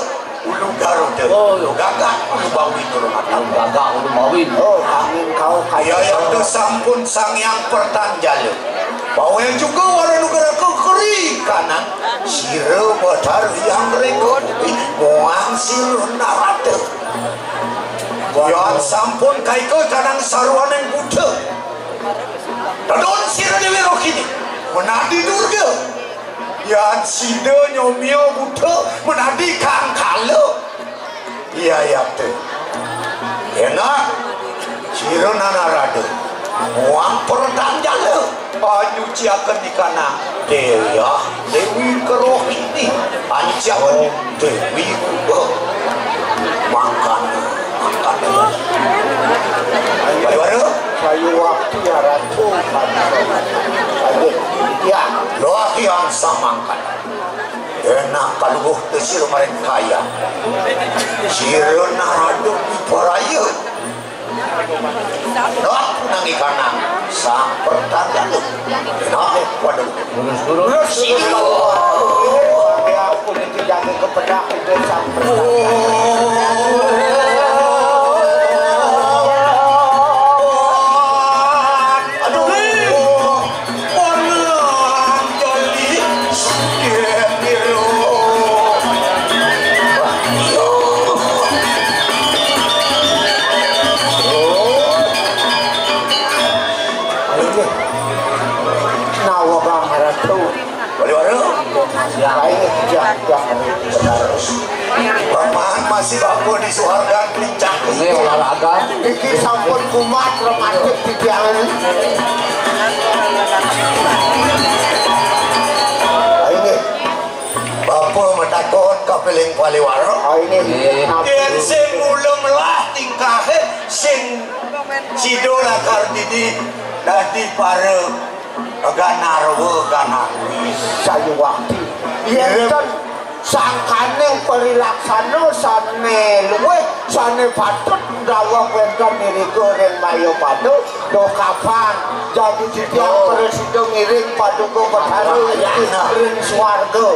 Ulu Garuda. Oh, ulu gagak, ulu bawi, ulu matang. Ulu gagak, ulu bawi. Oh, angin kau kaya. Yayata sampun Sang Hyang Pertanjala. Bawel juga wara nugraha keri kanan. Sira Bathara Hyang Reka. Muang sira Narada. Yan sampun kaika kanang sarwaning Buddha. Tedun sira Dewi Rohini. Menadi Durga. Yan sida nyomia Buddha menadi kang kala. Iya, iya, betul. Enak. Sira Narada. Muang pertanjala. Panyuciaken ikana Dewa Dewi Kerohini. Panyuciaken Dewi Kuba. Mangkana. Mangkana. Ayo, ayo. Sayu waktu ya, Ratu. Ayo. Ya. Loh, yang samangkana. Enak kaluh tesir maring kaya. Sira Narada Piparaya. Dak nang ikanang samper tanggal. Nah, waduh. Lurus, lurus. Lurus. Ya, aku dijaga kepedak itu samper. Aduh. Orang joli. Nawa bang ratu. Wali wara. Lain kerja yang benar. Paman masih bagus di suharga kelincang. Ini olahraga. Iki sampun kumat rematik di tiang ini. Ayo nggih. Bapa matakon kapiling paliwara. Ayo nggih. Yen sing mula melah tingkahe sing sida lakar didi dadi para ganarwa ganarwi. Sayuwakti. Yen ten sangkaning parilaksana sane luwih, sane patut dawuh wenten irika ring Mayapada, duh kapan jagi titiang prasida ngiring Paduka Betara ring swarga.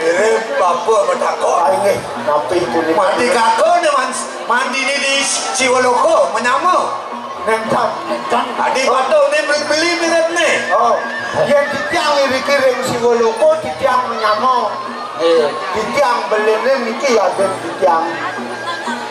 Ngiring bapa matakon. Ah, inggih, napi punika? Mandi kaka ne man-, mandine di Siwaloka, menyama. Nenten. Nenten. Adi patuh ni beli-beli mirip ni. Oh, yen titiang iriki ring Siwaloka, titiang menyama. Eh. Titiang beline niki aden titiang.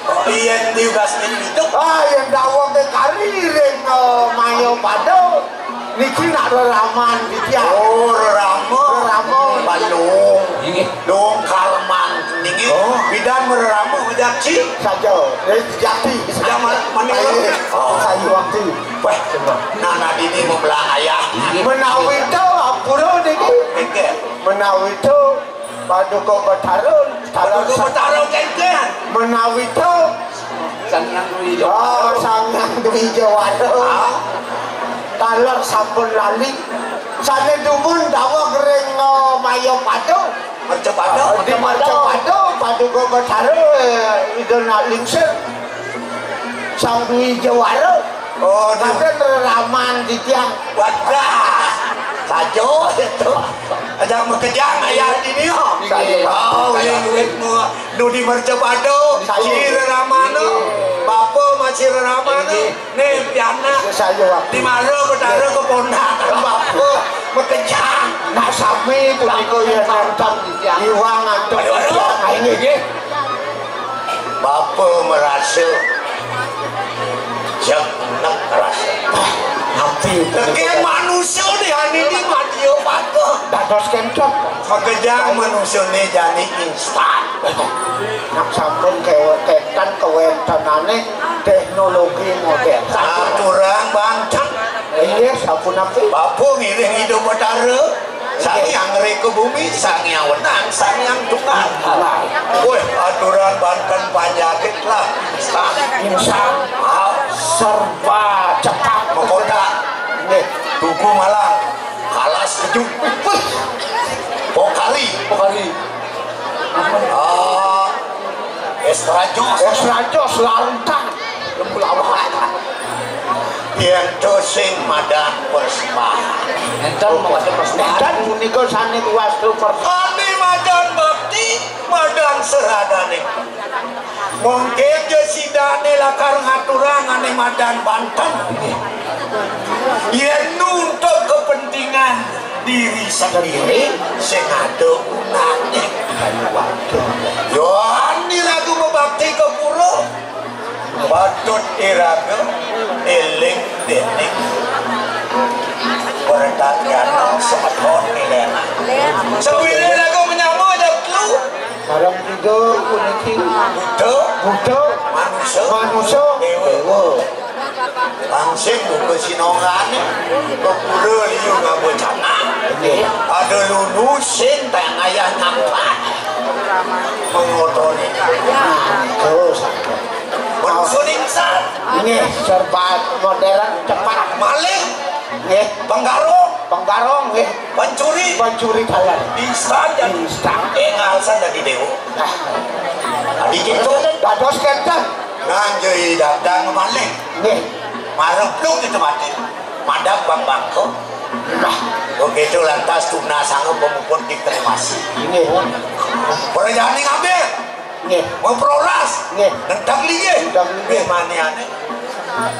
Oh, yen diugas ni itu. Ah, yen dawuh ke kari ring, eh, Mayapada. Niki nak reraman titiang. Oh, rerama. Rerama. Balung. Inggih. Dong karman niki. Oh. Bidan mererama bejaksi. Saja. Eh, jati. Yang mana? Ayo. Oh. Sayuwakti. Wah, nah, nah, ini membelang ayah. Menawi to, ampura niki. Inggih. Menawi to, Paduka Betara, Paduka Betara kengken. Menawi to, Sang Hyang Dwi Jawara. Oh, Sang Hyang Dwi Jawara. Ah. Taler sampun lali. Sane dumun dawuh ring, eh, Mayapada. Mercapada. Di Mercapada, Paduka Betara, eh, Ida Nak Lingsir. Sang Dwi Jawara. Oh, aduh. Mboten reraman titiang. Wadah. Saja itu. Aja makejang ayah dini, oh. Saja. Oh, ulih duit mu. Nu di Mercapada, saja. Ciri reraman, oh. Bapa masih reraman, oh. Nih, pianak. Saja, Pak. Di mana Betara keponakan bapa makejang. Nak sami punika ya nonton. Iwang antuk. Aduh, aduh. Ini nggih. Bapa merasa jek nek rasa. Ati. Lagi manusia di hari ini mati apa? Dados kenten. Makejang manusia ni jani instan. Nak sampun kewetetan kewentenane teknologi modern. Aturan banten. Iya, sapunapi? Bapa ngiring hidup Betara. Sang Hyang Reka Bumi, Sang Hyang Wenang, Sang Hyang Tunggal. Tunggal. Woi, aturan banten panyakit lah. Instan. Instan. Ah. Serba cepat. Mekodak. Nggih. Tugu Malang. Kalas keju. Pokari. Pokari. Ah, Estrajos. Estrajos, Larutan. Lembu lawan. Yen to sing madan persembahan. Enten madan persembahan. Enten punika sane diwastu persembahan. Ane madan bakti, madan seradane. Mungkin je sidane lakar ngaturang ane madan banten. Yen untuk kepentingan diri sendiri, sing ada gunane. Yo, ane ragu mebakti ke pura. Patut iraga eling dening Pertakyana semeton milena. Sawire iraga menyama aja telu. Sareng tiga puniki. Buta. Buta. Manusa. Manusa. Dewa. Dewa. Langsing buka sinongane. Kepura liu ngabecana. Ada lulu sing tak ngayah nyampat. Mengotori. Terus. Manusia insan. Nggih, serba modern, cepat. Maling. Nggih. Penggarong. Penggarong, nggih. Pencuri. Pencuri dalan. Insan jadi. Insan. Engal san jadi dewa. Nah. Adi gitu. Dados kenten. Nang jai dadang maling. Nggih. Marep luk itu mati. Madap bang bangko. Nah, begitu lantas tunas sanga pemuput dikremasi. Nggih. Perjani ngambil. Nggih. Memproras. Nggih. Nentang linggih. Nentang linggih. Nggih, mane ane.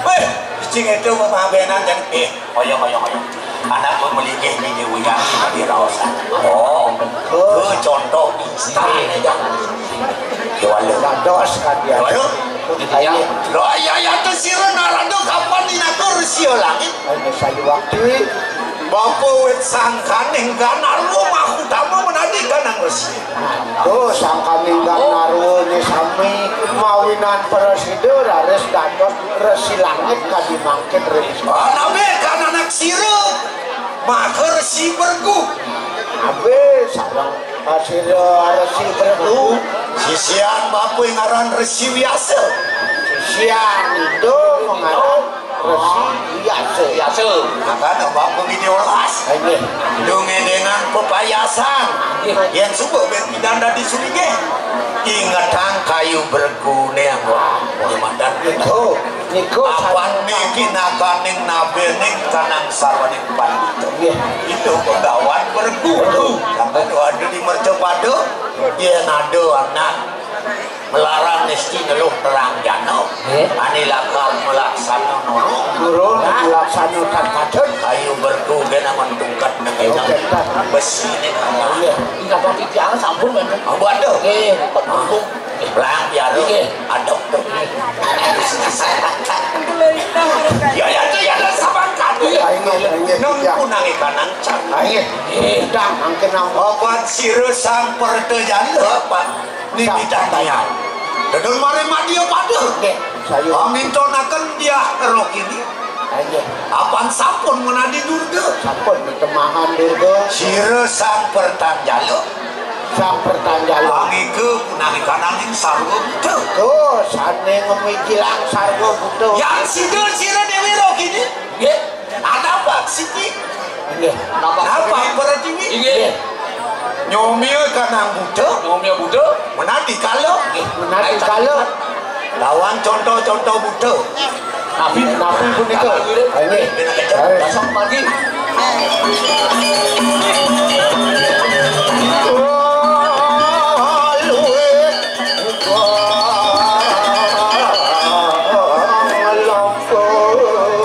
Weh, cicing itu memabenan dan, eh, oyong, oyong, oyong. Anak memelinggih ni dia uyang di raosan. Oh, ke contoh instan ya. Jual lu. Dados kan dia. Jual lu. Iya. Lo, iya, iya, tu sira narada kapan inaka Resi Langit? Hanya saya waktu. Bapa wit sangkaning ganarwa mahutama menadi kanang resi. Oh, sangkaning ganarwane sami mawinan prasida raris dados Resi Langit kadi mangkin, Resi. Anabe kan anak sira, maka Resi Bergu. Abe sareng, ah, sira Resi Bergu. Sisian bapa ngaran Resi Wiasa. Sisian itu ngaran Resi Wiasa. Wiasa. Makane bapa bini olas. Nggih. Dunge dengan pepayasan. Nggih. Yen suba ben pidan dadi sulinggih. Ingetang kayu bergune anggo. Nggih, mandan. Niku, niku apan niki nakaning nabening kanang sarwaning pandita. Nggih. Itu Begawan Bergu. Sampai tu ada di mercapada, yen ada anak melarang mesti neluh terang jana. Nggih. Ane lakar melaksana nurung. Nurung, nah, melaksana tan patut. Kayu bergu kena mentungkat dengan besi ni. Nggih. Ingat hati tiang sampun, kan? Apa ada? Nggih, kok nurung. Belang biar lu. Nggih. Aduk tu. Ya, ya, tu, ya, tu, sabar, kan? Iya, iya, iya, iya. Nang punang ikan nang cang. Iya. Eh, dah, angke nang. Obat sira sang pertejana, Pak. Ni bidang niat. Dedun mari madia pada. Nggih, saya. Amintonaken dia rokini. Nggih. Apan sampun menadi Durga. Sampun mitemahan Durga. Sira sang pertanjala. Sang pertanjala. Angika punangikananing sarwa buta. Tuh, sane ngemijilang sarwa buta. Yang sida sira dewe rokini. Nggih. Ada apa siki? Nggih. Napa? Napa pertiwi? Nggih. Nyomia kanang buta. Nyomia buta. Menadi kala. Nggih. Menadi kala. Lawan contoh-contoh buta. Nabi, nabi punika. Nggih. Pasang pagi.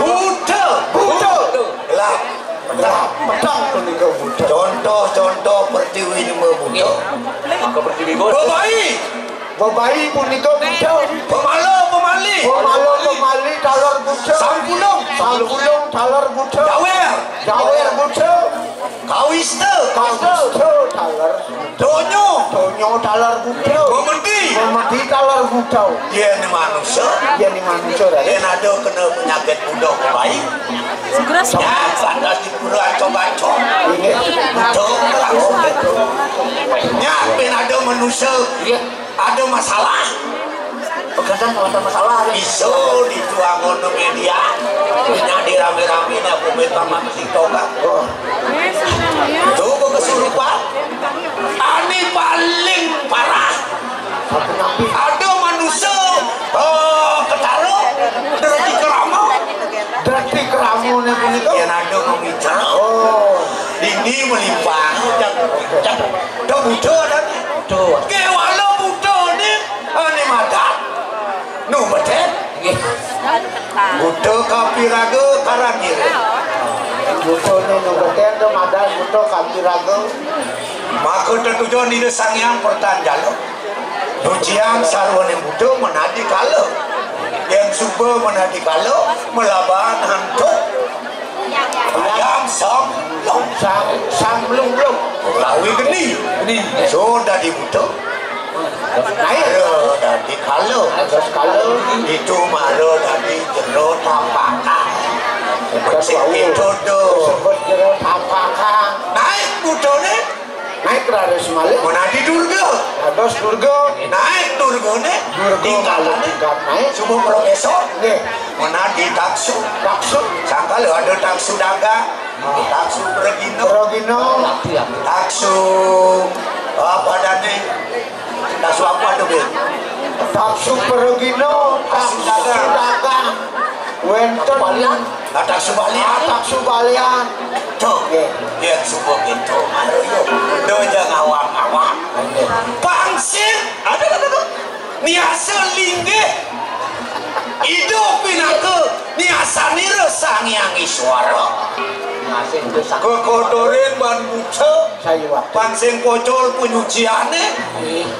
Buta. Buta. Lah, petang, petang punika buta. Contoh-contoh pertiwi lima buta. Maka pertiwi, Gus. Bebai. Bebai punika buta. Pemala, pemali. Pemala, pemali, taler buta. Sampulung. Sampulung, taler buta. Jawer. Jawer buta. Kawista. Kawista, taler. Donya. Donya, taler buta. Memedi. Memedi, taler buta. Yen manusia. Yen manusia, Raden. Yen ada kena penyakit buta bebai. Sugras. Ya, lantas di pura anco-banco. Nggih. Buta langsung. Ya, yen ada manusia. Nggih. Ada masalah. Pegadang kalau ada masalah, ya. Iso dituang ngono media. Nyadi rame-rame nih aku minta maaf si Toga. Oh. Tuh, gua kesurupan. Ani paling parah. Ada manusia, eh, ketara, dereti kerama. Dereti kerama nih punika. Yang ada memica. Oh. Ini melimpah. Cak, cak, dah buta dah. Tuh. Kewala buta nih. Ani madat. Nu beten. Nggih. Buta kapiraga karang ngiring. Buta nu beten to madan buta kapiraga. Maka tetujon Ida Sang Hyang Pertanjala. Nujiang sarwane buta menadi kala. Yen suba menadi kala, melaban hantuk. Ayam sam long. Sam, sam long long. Utawi geni. Geni. So dadi buta. Naik. Mara dadi kala. Terus kala. Itu mara dadi jero tapakan. Terus itu do. Sebut jero tapakan. Naik butane. Naik raris malih. Menadi Durga. Dados Durga. Naik Durgane. Durga tingkatane. Tingkat naik. Subuh profesor. Nggih. Menadi taksu. Taksu. Sangkal ada taksu dagang. Taksu pergino. Pergino. Taksu apa dane? Taksu apa tuh, Bil? Taksu pergina, taksu dagang. Wénten. Taksu balian. Taksu balian. Tuh, nggih. Yén suba gitu, malu yuk. Doja ngawang-ngawang. Pangsit. Aduh, aduh, aduh. Niasa linggih. Ida pinaka niasanira Sang Hyang Iswara. Kekodorin ban buta. Sayuwakti. Pan sing pocol panyuciané.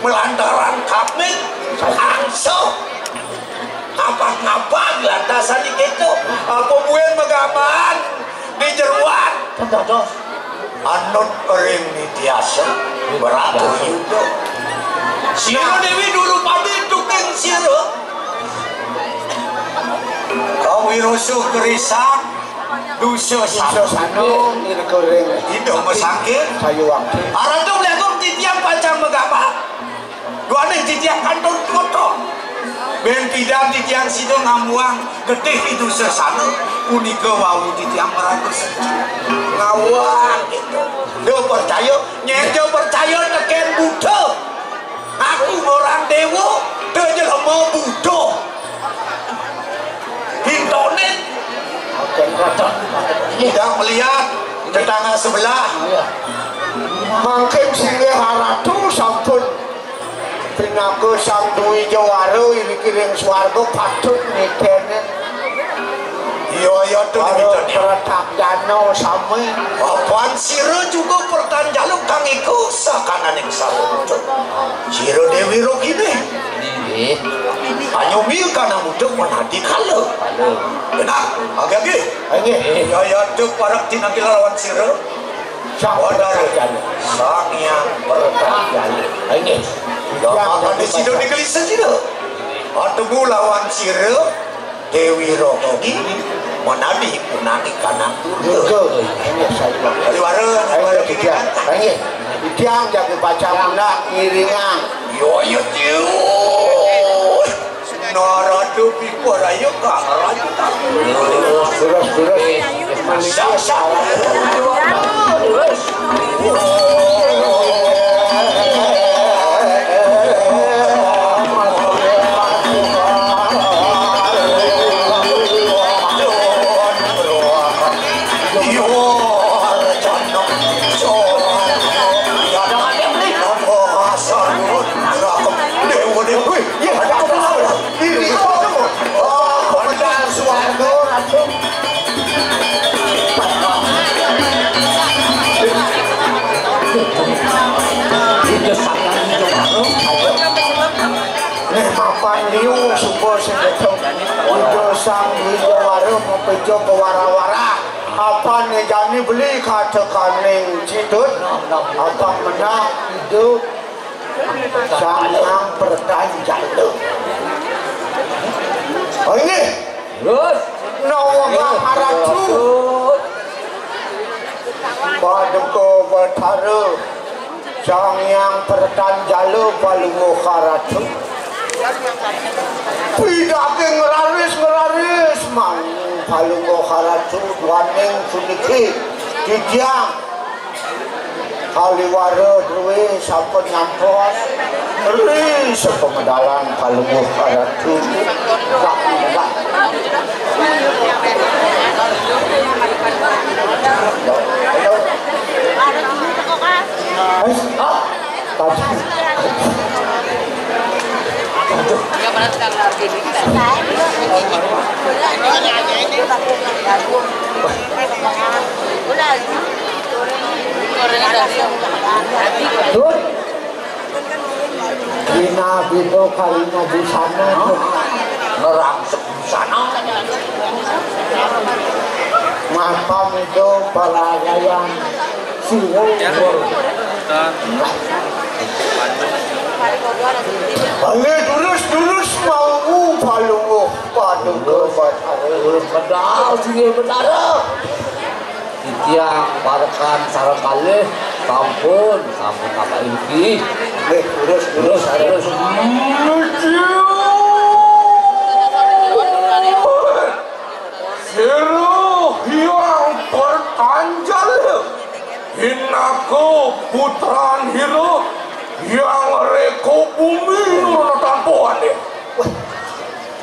Malantaran kamit. Angsuh. Ngapak-ngapak lantasan kéto. Apa buin magambaran di jeroan? Anut ring nitiasa, berapa yuda. Sira Déwi Duru Padi tuking sira. Kawirasa gerisak, dusa sana. Dusa sana, nirga ring. Ida masangkir. Sayuwakti. Aratu Bli Agung titiang pacang magambar. Duaning titiang kantun kota. Bén pidan titiang sida ngambuang getih ida sesana. Punika wau titiang maraga sujud. Ngawang gitu. Ida percaya, nyén ja percaya tekén buta. Aku orang déwa, da jelema buta. Pintonin. Oke, ngoten. Tidak melihat tetangga sebelah. Iya. Mangkin singgih Aratu sampun pinaka Sang Dwi Jawara iriki ring swarga patut niteni. Iya, iya, tuh para niteni. Pertak jana sami. Apan sira juga pertan jaluk kang iku sakananing sarujuk. Sira Déwi Rokini. Inggih. Anyumi kanang buta menadi kala. Kala. Benar, agi-agi. Inggih. Ya, ya, duk parak tinangkil lawan sira. Sang Wadara. Pertanyaan. Sang Hyang Pertanyaan. Inggih. Ya, yang makan jadi di sida pada. Di gelis sira. Atemu lawan sira. Déwi Rokini menadi punani kanang durga. Durga, inggih, saya. Hariwara, hariwara. Inggih, tiga. Inggih. Tiang jaga pacang anak ngiringan. Yo, yo, tiuh. Narada pipa raya kang raja. Terus, terus. Manusia salah. Terus. Ning mapan liu suba sing gedhe. Ida Sang Dwijawara mapeja kawara-wara. Apan jani beli katekaning cidut. Apan menah Ida Sang Hyang Pertanjala. Oh, inggih. Terus. Nawang Aratu. Paduka Betara. Sang Hyang Pertanjala Palungguh Karatu. Pidaging raris-ngeraris mangu Palungguh Karatu duaning puniki. Titiang Haliwara druwé sampun nyampos. Ri sepemedalan Palungguh Karatu. Dak, dak. Wis, ah. Aduh. Aduh. Dut. Dina bida kalina busana. Hah? Nerangsek busana. Mata mida paragayan sira. Bali durus-durus mau palungguh paduka Batara. Durus medal singgih Batara. Titiang parekan sareng kalih sampun, sampun apa iki? Nggih, terus, terus, terus. Sira Hyang Pertanjala, Hinaka putran Hira, Hyang Reka Bumi nurunatan pohon ya.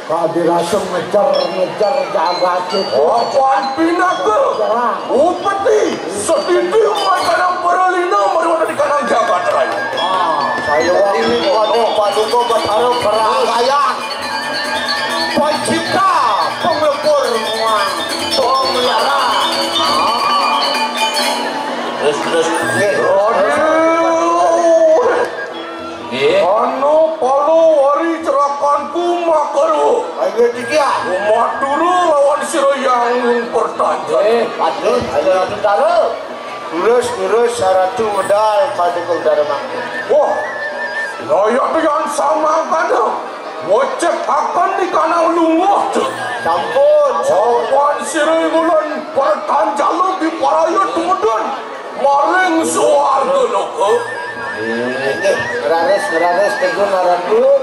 Kadi rasa ngejar-ngejar jagat itu. Apan pinaka? Nyerah. Upeti, setiti makanan perlina mari wonten ing kanang jagat raya. Ah, saya wong ini waduh paduka Betara perang kayang. Pencipta, penglebur muang, pengelara. Ah. Terus, terus. Nggih. Aduh. Nggih. Ana pala wari cerakanku makarwa. Ayo, Dikia. Madura lawan sira yang pertanjal. Eh, aduh, ayo, aduh, taruh. Terus, terus, saratu medal paduka Betara mangke. Wah, naya pian sama kada. Ngocek akan di kanang lunguh, Cuk. Sampun, sampun. Apan sira ngulon pertanjal diparaya tumedun. Maring swarga loka. Inggih, raris, raris, tegun aran dulu.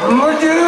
Menuju.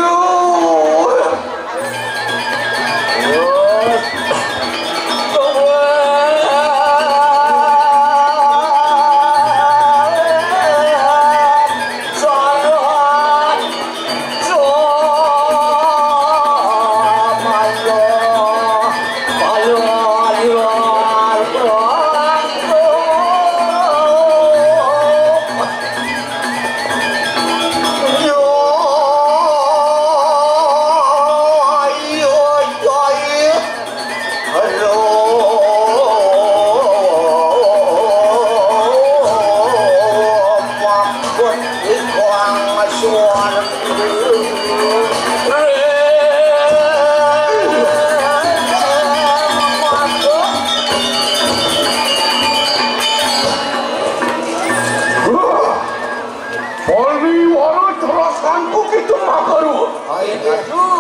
Pariwara cerakanku kita makarwa. Ayo,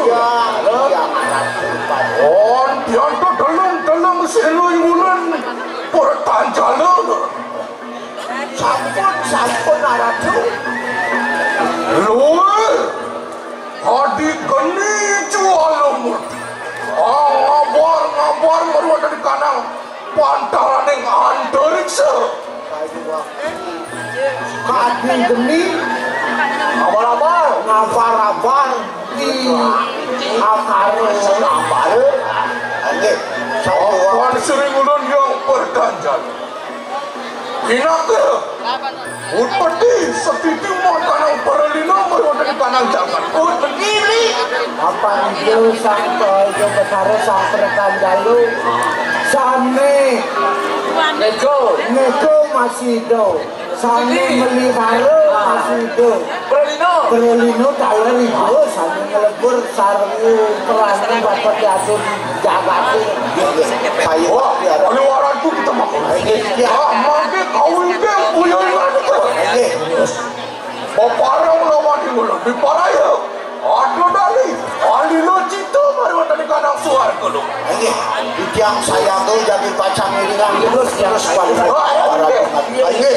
ya, ya, ya. On pianto deleng-deleng sira ngulon pertanjala. Sampun, sampun, Ratu. Luwih adi geni juala murti. Ah, ngabar, ngabar maruan dari kanang pantaraning antariksa. Kadi geni. Ngabar-abar. Ngabar-abar. Di akar ngabar. Nggih. Sampun sering ulun yang perganjal. Pinaka Utpeti setiti makanan perlina mari wonten ing kanang jagat. Utpeti. Apan ijo sang, ijo betara sang perkanjalo. Sane. Nego. Nego masih ijo. Sane melihara masih ijo. Perlina. Perlina taler ijo sane ngelebur sareng perang bapak jatuh. Jagate. Saya wah, ya, keluaranku kita makan. Iya. Ah, mangke kau ini punya ingat itu. Iya. Baparang lawan di mulut, di paraya. Aduh, dali. Alila cinta mari wonten ing kanang suar kulo. Iya. Tiang saya tuh jadi pacang ini kan terus, terus balik. Ah, iya. Iya.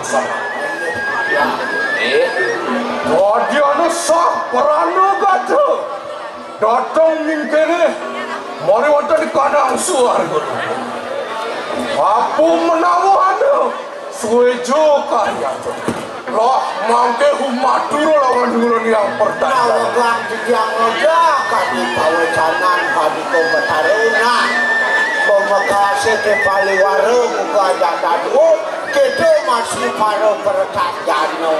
Eh, Radiana sah prana gatra. Dateng ning kene, mari wonten ing kanang suarga. Apa menawa ana suejo karyata. Lah mangke humatur lawan ulun yang pertama. Nawegang titiang ngajak kadi pawecanan kadi komentaruna. Pemekase te paliwara buka ajadan kita masih para pertajana.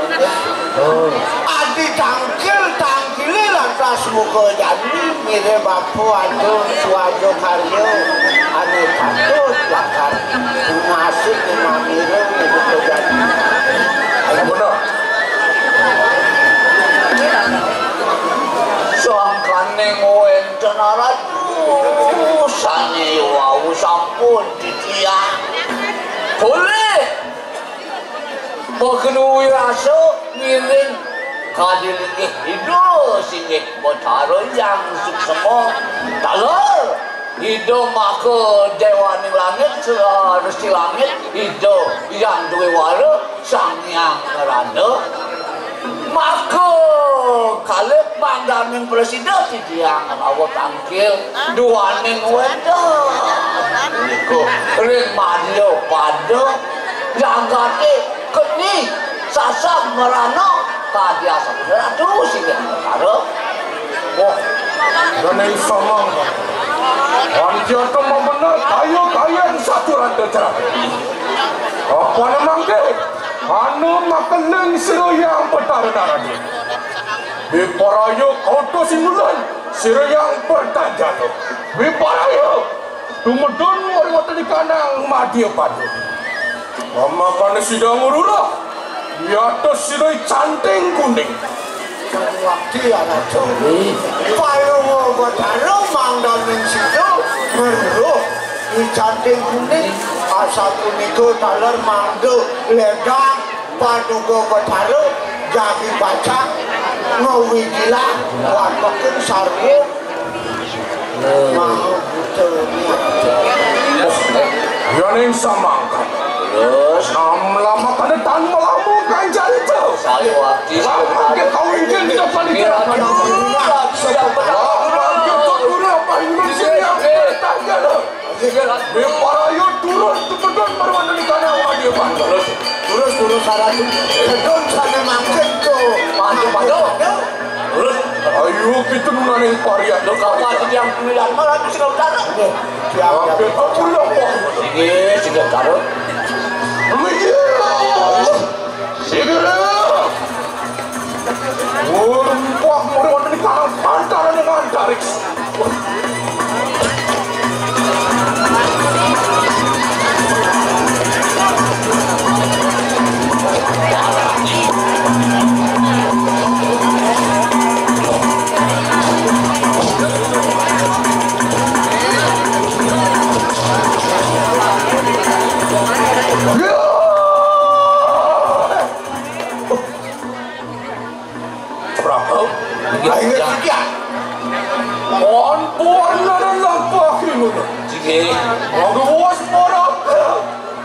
Adi tangkil, tangkile lantas muka jani, mire bapa adu suaja karya, ane patut lakar nasib ni mamira muka jani. Bener. Sangkaning wenten aratu sane wau sampun titiang. Boleh. Makenuwi rasa ngiring kadi linggih Ida singgih Betara Hyang Suksema. Taler Ida maka dewaning langit, sa-, resi langit, Ida Hyang Duwe Wara, Sang Hyang Narada. Maka kalih mangdaning prasida titiang rawuh tangkil duaning wéda. Niku ring madya pada jagate keni sasab merana kadi asam ratu singgih negara. Wah, dening samang. Anjata mamener kaya-kaya saturan dejaran. Apa mangke? Anu makeling sira Hyang Betara Narada. Wiparaya kautus sing ulun sira Hyang Pertajana. Wiparaya tumedun mari wonten ing kanang madya pada. Pamakane sida ngururah, di atas sira canting kuning. Wakti ya ratu. Paluwa Betara mangdaning sida ngururah di canting kuning. Asapunika taler mangda ledang Paduka Betara jagi pacang ngawijilah wateking sarwa maha buta niat. Yaning samangkat. Terus? Nam lamakane tan melamu kanjarita. Saya wakti. Lamakane kawingkin tidak panitia. Tidak pernah. Lamakane tutur apa ini sih yang bertanya. Wiparaya turun tumedun marwandani kanang madya pada. Terus, terus, terus, saratu. Gedung sana mangkin tuh. Mangkin pada. Terus. Ayo kita nunane parian. Lo kapan yang pilihan malah itu sudah utara. Oke, kita pulang, Pak. Sige, sige, tarut. Iya. Sige. Wah, murid wonten ing kanang pantaran ing antariksa. Prabu, ayo, ya. Ampun, lampah ngono. Sige. Aduh, wes, para.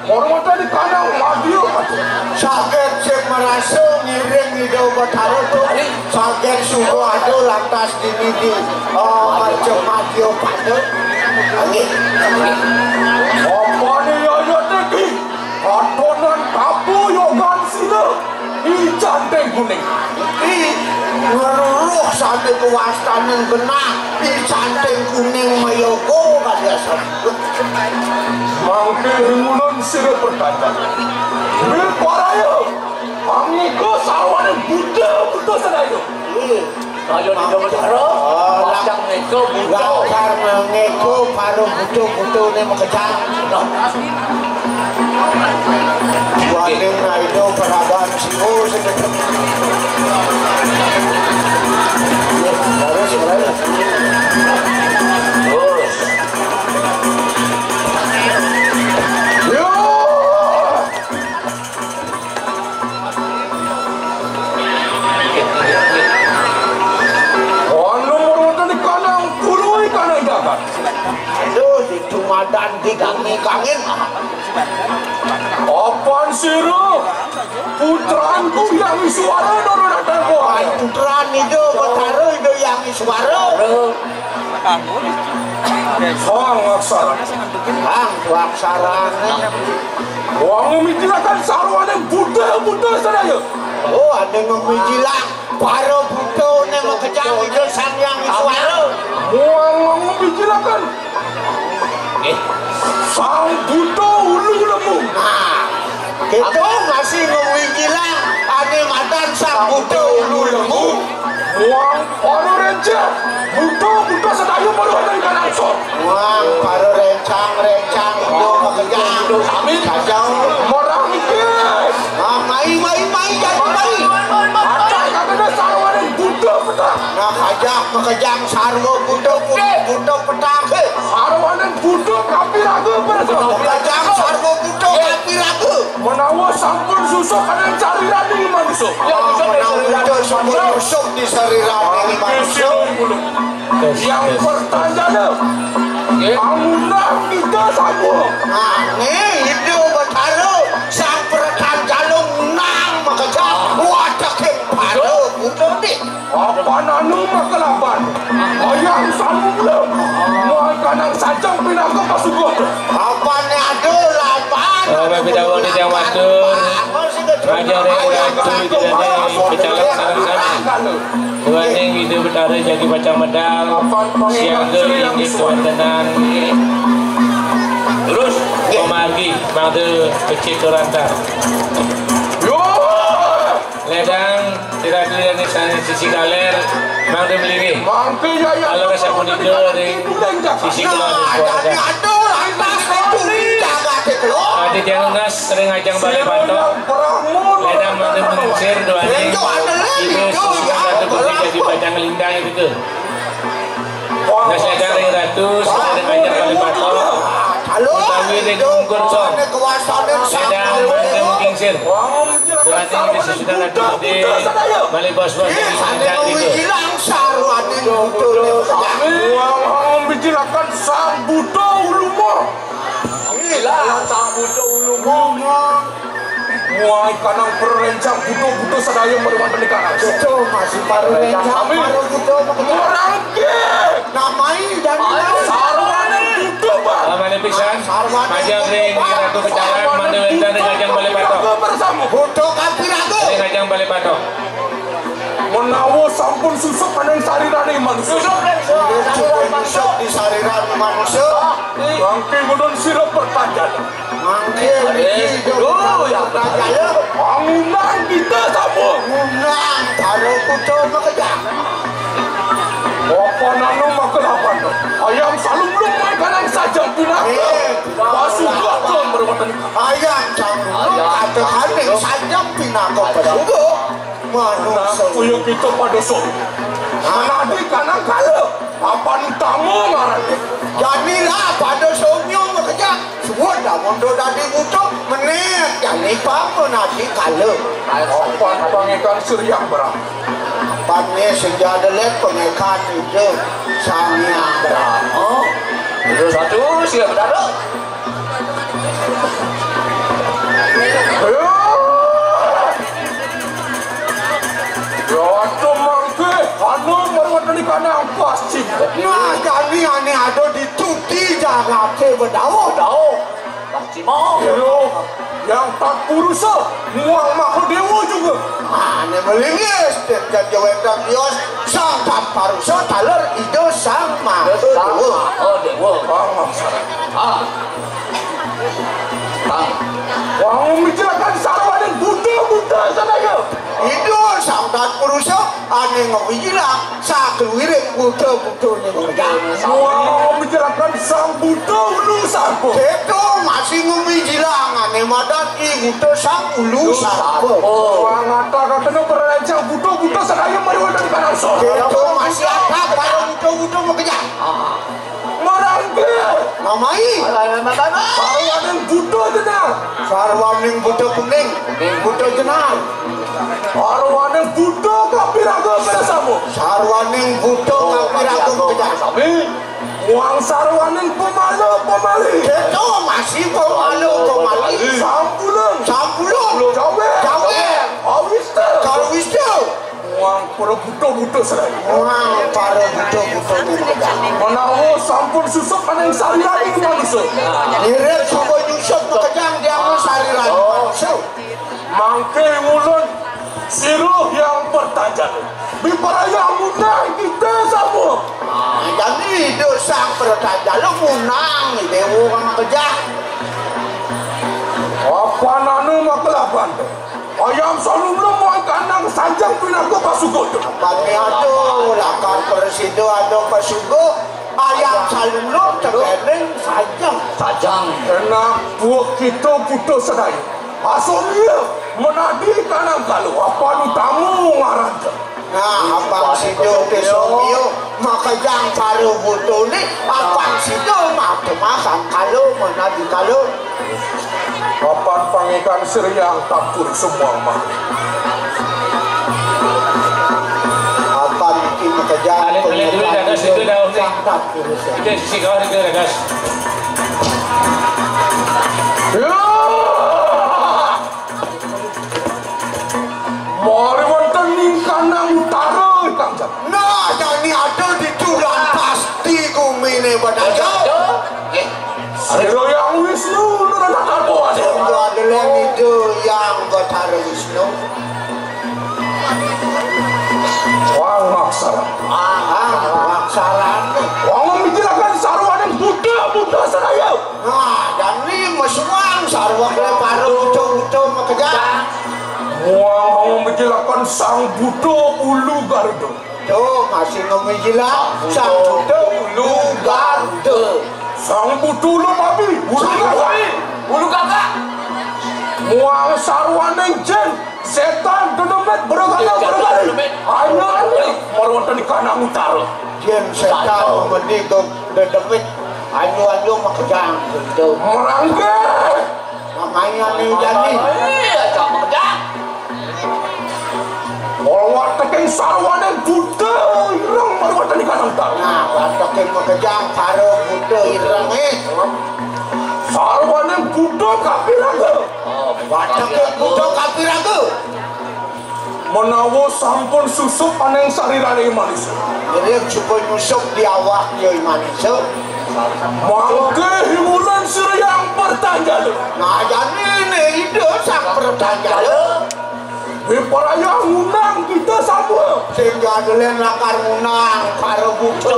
Hormatan di kanang madya. Saget sing merasa ngiring Ida Betara tuh. Saget suka ada lantas di midi. Oh, macam madya pada. Nggih. Apa nih ya, ya, tinggi? Katonan kapuyogan sila. Ijan teng kuning. Ih, ngeruruh sampe kewastaning genah. Ijan teng kuning mayoga kaliasan. Mangke ring ulun sira pertanda. Wiparaya, pangika sarwane buta, buta sedaya. Ih. Kaya Ida Betara, oh, pacang ngéka buta. Lakar ngéka para buta-butane makejang. Waning naido perabaan siku sedetek. Terus, terus. Terus. Yo! Anu merutan di kanang puluh kanang dagat. Aduh, di tumadan di kami kangin. Apan sira? Putranku Hyang Iswara, Doro Datang Kuai. Putran Ida Betara, Ida Hyang Iswara. Sang Aksara. Sang Aksara. Wong mijilaken sarwaning buta-buta sadaya. Oh, ada ngemijilang para buta ne makejang Ida Sang Hyang Iswara. Wong mijilaken Sang Buta Ulu Lemu. Nah, kita masih ngemijilang ane madan Sang Buta Ulu Lemu. Wong para rencang, buta-buta sadaya para wonten ing kanangsa. Wong para rencang-rencang, buta makejang. Sami. Kajang. Marang iki. Nah, mai, mai, mai, jadi mai. Acan kakene sarwaning buta petah. Nah, kajang makejang sarwa buta, buta, buta petah. Sarwaning buta kapiraga, Praja. Makejang sarwa buta kapiraga. Menawa sampun susuk ing sariraning manusa. Ya, susuk ing sariraning manusa. Menawa sampun susuk di sariraning manusa. Yang pertanyaan, pangundang kita sampun. Ane Ida Betara, Sang Pertanyaan nang makejang. Wadah ke pada buta ni. Apa nanu makelaban? Ayam salulem. Muang kanang sajang pinaka pasugot. Apa ne ada laban? Bapak Ibu Tamu Titiang Matur, Raja Ratu Idane pecalang sareng sami. Duaning Ida Betara jagi pacang medal, siaga inggih kawontenan. Terus, pamargi, mangda becik tur antar. Yo! Ledang, sira-sira sane sisi kaler, mangda mlinggih. Mangke ya ya. Kalau rasa punika ring sisi kulon. Nah, jadi atur lantas itu jagat itu. Adi tiang nunas ring ajang bale patok. Ledang mangda mengsir doane. Itu ada lagi, itu, itu, ya, Ratu Putri jadi pacang lintang itu. Nah, ledang ring Ratu, ring ajang bale patok. Utawi ring ungkur song. Ledang mangda mengsir. Berarti ini sesudah lagi gede. Balik bos-bos ini. Ih, sane ngomong ilang sarwane buta. Wong mijilaken Sang Buta Uluma. Ilang Sang Buta Uluma. Wah, kanang perencang buta-buta sadaya mari wonten ing kanang. Betul, masih para rencang, para buta, para buta. Orang ke. Namai dan sarwane buta, Pak. Lamane pisan. Sarwane majeng ring Ratu Pecalang, mangda wenten ring ajang bale patok. Buta kapiraga. Ring ajang bale patok. Menawa sampun susuk ning sarirane manusa. Susuk ning sarirane manusa. Susuk di sarirane manusa. Mangke mudun sira pertanjana. Mangke niki, eh, Jogja, oh, ya, Jogja, ya. Pangundang kita sampun. Ngundang para buta makejang. Apa nanu makelaban? Ayam salulem mai kanang sajang pinaka. Eh, pasugot berwatan. Ayam salulem kata kaning sajang pinaka pasugot. Manusa. Nah, kaya kita pada song. Menadi kanang kala. Papan utama ngarane. Janilah pada songnya makejang. Suwun dah mondo dadi buta, menit jani pang menadi kala. Papan pangekan Surya Brahma. Papan ne senja delet pangekan Ida Sang Hyang Brahma. Itu satu, siap dalam. Ya, ya, aduh, mangke, anu, mari kanang pasti. Nah, jani ane ada di tuti jagate bedawuh. Bedawuh. Pasti mau. Iya, yang tak purusa, muang Mahadewa juga. Ane melinggis, dan jawetan bios, sang tak parusa, taler Ida Sang Mahadewa. Sang Mahadewa. Bang, ah. Tang. Wong mijilaken sarwaning buta-buta sadaya. Ida Sang Tatpurusa ane ngwijilang sakluwiring buta-butane wong. Wong mijilaken Sang Buta Ulu Sarpa. Keto masih ngwijilang ane madan I Buta Sang Ulu Sarpa. Wong ngata katene perencang buta-buta sadaya mari wonten pangarsa. Keto masih ada para buta-buta makejang. Marangke. Namai. Sarwaning buta jenar. Sarwaning buta kuning. Kuning. Buta jenar. Sarwaning buta kapiraga pada samu. Sarwaning buta kapiraga pada samu. Muang sarwaning pamala pamali. Kéto masih pamala pamali. Sampulung. Sampulung. Jawér. Jawér. Kawista. Kawista. Muang para buta-buta sadaya. Muang para buta-buta. Menawa sampun susup aning sariraning manusa. Ngiring suba nyusup makejang diang sariraning manusa. Mangké ngulun sira Hyang Pertanjana. Biparaya ngundang kita sama. Nah, jani Ida Sang Pertanjana ngundang déwa makejang. Apan anu makelaban. Ayam salumlum muang kanang sajang pinaka pasugut. Bani ada lakar prasida ada pasugut. Ayam salumlum tekéning sajang. Sajang. Enak buah kita putus sadaya. Asomia menadi kanang kalu apan utamu ngaranja. Nah, abang sida té somia makejang para buta ni, abang sida mata masang kalu menadi kalu. Apan pangikan siriang tampur semua mah. Apan iki makejang. Alit-alit dulu dah, dah, situ dah, dah. Tampur semua. Kita sisi kau, kita dah, dah. Ya! Mari wonten ning kanang utara, Kang Jat. Nah, jani ada di tulang pasti gumine badaya. Sira Hyang Wisnu nurunake kakuwasa. Sungguh adalah Ida Hyang Batara Wisnu. Wang maksara. Ah, wang sarana. Wang mijilaken sarwaning buta-buta sadaya. Nah, jani mesuang sarwa klepara buta-buta makejang. Muang mijilaken Sang Buta Ulu Garuda. Tuh, masih ngemijilak Sang Buta Ulu Garuda. Sang Buta Ulu Babi. Ulu Sang Garuda. Babi. Ulu Gagak. Muang sarwaning jin. Setan dedemit bergala bergala. Ayo, ayo. Mari wonten di kanang utara. Yen setan meni dedemit, ayo, ayo, makejang gitu. Merangke. Makanya nih, jani. Iya, cak makejang. Mara wateking sarwaning buta ireng, mari wonten di kanang utara. Nah, wateking makejang para buta ireng, eh. Sarwaning buta kapiraga. Wateking buta kapiraga. Menawa sampun susup aning sarirane manusa. Jadi coba nyusup di awak ya manusa. Mangke hiwulan sira Hyang Pertanjala. Nah, jani ne Ida Sang Pertanjala. Wipraya ngundang kita sama. Sing jadelen lakar ngundang para buta.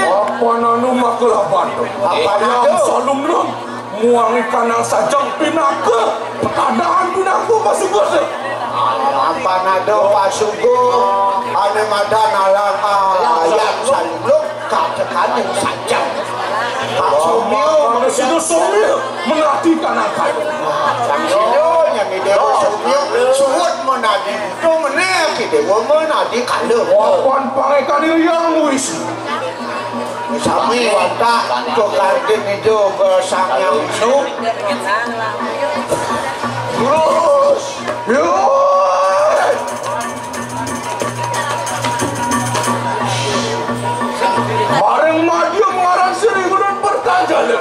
Apa anu makelaban? Apa anu? Salum-lum. Muangi kanang sajeng pinaka, petadahan pinaka pasugus. Apan ada pasugus, ane madan alang ayat saluluk, katekaning sajeng. Pak Somio, Pak Somio, menati kanang kayu. Pak Somio, nyami Dewa Somio, suwud menadi buta, meneh Ki Dewa menadi kala. Apan pangekan Hyang Wisi. Sami wantah tukang ida ke Sang Hyang Wisnu. Terus, yo. Maring madya ngaran sira Gunung Pertanjala.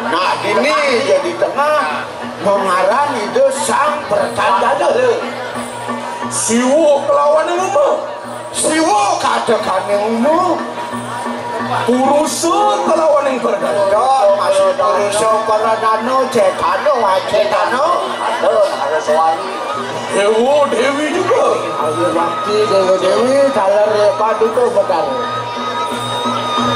Nah, dini jadi tengah mengaran ida Sang Pertanjala. Siwa kelawan Uma. Siwa kadekane Uma. Purusa kelawaning Pradana. Masih Purusa Pradana, Cetana, Wacetana. Dewa Dewi juga. Ayu Bakti, Dewa Dewi, taler Paduka Betara.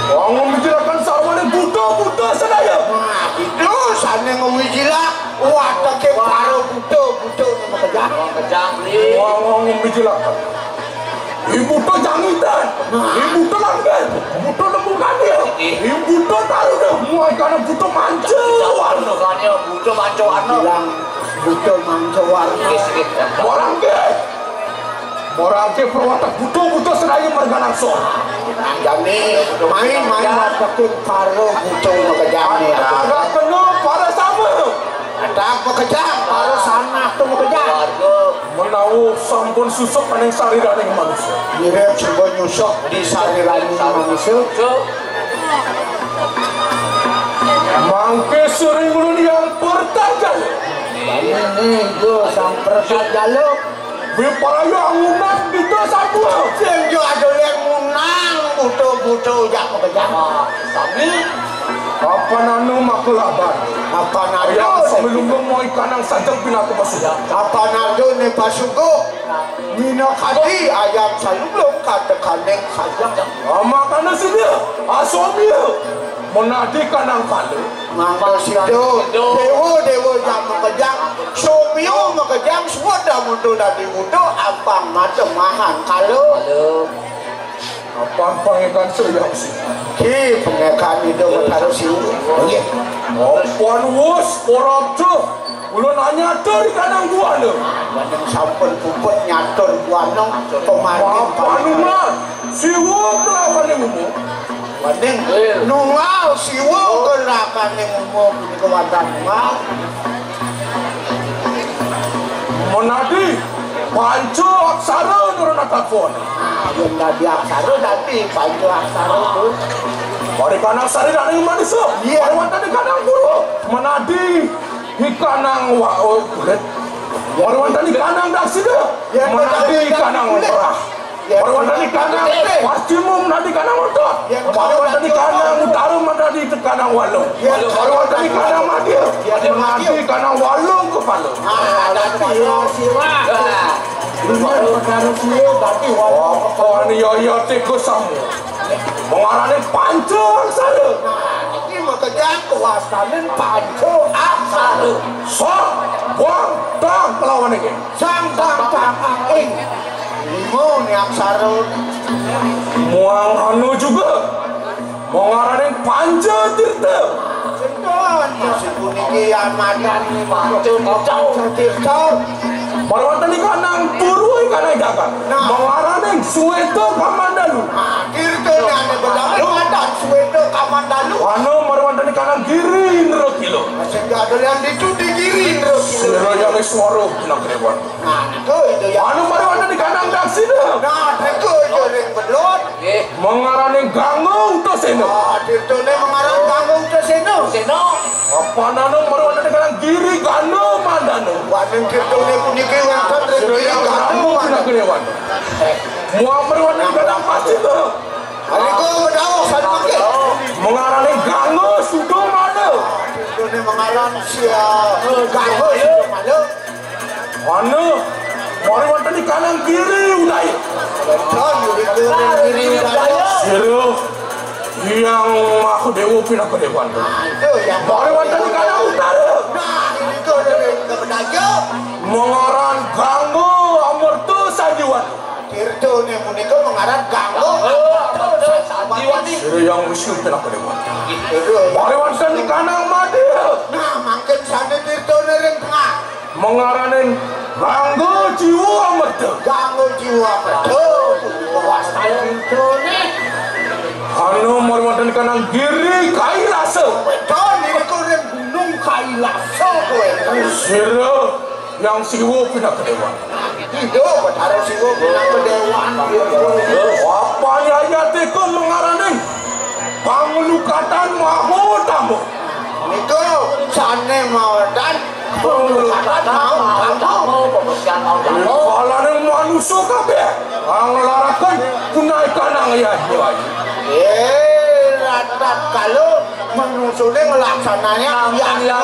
Wong membicarakan sarwane buta-buta sadaya. Nah, itu sane ngewijilak, wateke para buta-buta makejang. Makejang, Bli. Wong membicarakan. Ibu to jangitan, ibu to langgan, ibu to lembungan dia, ibu to taruh dah, muai karena buta manca warna. Buta manca warna. Bilang buta manca warna. Orang ke, orang ke perwatak buta, buta seraya merganang so. Jani, main, main watak para buta makejang ni. Ada kena para sama. Tak makejang, para sanak to makejang. Menawi sampun susuk aning sariraning manusa. Mirip sampun nyusuk di sariraning manusa. Mangke sering ulun yang pertajal. Ini itu sang pertajal. Wiparaya ngunang kita satua. Sing jo ada yang ngunang buta-buta jak makejang. Sami. Apa nanu maka laban? Apa nanu? Ayam samalunggong mau ikanang sajak pinaka pasuga. Apa nanu ni pasuga? Nina kadi ayam salunggong kata kaning sajak. Amakana sida, asomia. Menadi kanang kala. Mangda sida, dewa-dewa jak makejang, somia makejang, suud dah mundur dadi buta, ampang mata mahan kala. Apan pangekan Sang Hyang Siwa. Ki pangekan Ida Betara Siwa. Nggih. Apan wus ora tuh. Ulun anyata di kanang buana. Paning sampun puput nyatur buana pemanding. Apan umat. Siwa kelawan umum. Paning nunggal Siwa kelawan umum punika wantah nunggal. Menadi panca aksara nurun atakon. Nah, yang dadi aksara dadi panca aksara tu. Mari kanang sariraning manusa. Iya. Mari wantah di kanang guru. Menadi di kanang wa-, oh, kulit. Mari wantah di kanang daksina. Iya, menadi di kanang kulit. Merah. Mari wantah di kanang pascima, menadi kanang otot. Mari wantah di kanang utara, menadi di kanang waluh. Mari wantah di kanang madya, menadi kanang waluh kepala. Ah, dadi siwa. Ini perkara siwa, dadi waluh. Apa ni ya, ya, tiga sama. Mengarani panca aksara. Nah, ini makejang kuasanin panca aksara. Sok, buang, tang, kelawan ini. Sang, tang, tang, ang, ing. Lima ni aksara. Muang anu juga. Mengarani panca tirta. Betul. Masih puniki amadan ni panca tirta. Tirta. Mari wantah di kanang purwa, kanang jagat. Nah. Mengarani sweta kamandalu. Ah, tirta ni ane bedama amadan sweta kamandalu. Anu mari wantah di kanang giri indra kila. Masih ada yang ditu di giri indra kila. Sira yang suara kena kerewan. Nah, itu, itu yang anu mari wantah di kanang daksina. Nah, itu, itu ring bedot. Nggih. Mengarani Gangga Utasena. Ah, tirtone mengaran Gangga Utasena. Sena. Apa nanu mari wantah di kanang giri Ganda Mandana. Waning tirtone puniki wonten ring giri Ganda Mandana. Sira yang ramu kena kerewan. Muang mari wantah di kanang pascima. Aliko bedauh saduke. Mengarani Gangga Sudamana. Tirtone mengaran sia Gangga Sudamana. Anu, mari wonten di kanang giri udaya. Wonten di kanang giri udaya. Sira yang maha dewa pinaka dewan. Nah, itu yang mari wonten di kanang utara. Nah, itu yang kebenaja. Mengaran Gangga Amerta Sanjiwani. Tirtone punika mengaran Gangga Amerta Sanjiwani. Sira yang wisnu pinaka dewan. Mari wonten di kanang madya. Nah, mangkin sane tirtone ring tengah. Mengaraning Gangga Jiwa Amerta. Gangga Jiwa Amerta. Wastane tirtone. Anu mari wonten di kanang giri Kailasa. Betul, niku ring Gunung Kailasa kowe. Sira yang Siwa pinaka dewan. Iya, Betara Siwa pinaka dewan. Apa ayate iku mengaraning panglukatan maha utama. Niku sane mawetan panglukatan maha utama, pembersihan maha utama. Kalane manusa kabeh nglaraken punaikan yang yadnya. Eh, ratat kalau manusane nglaksananya yadnya.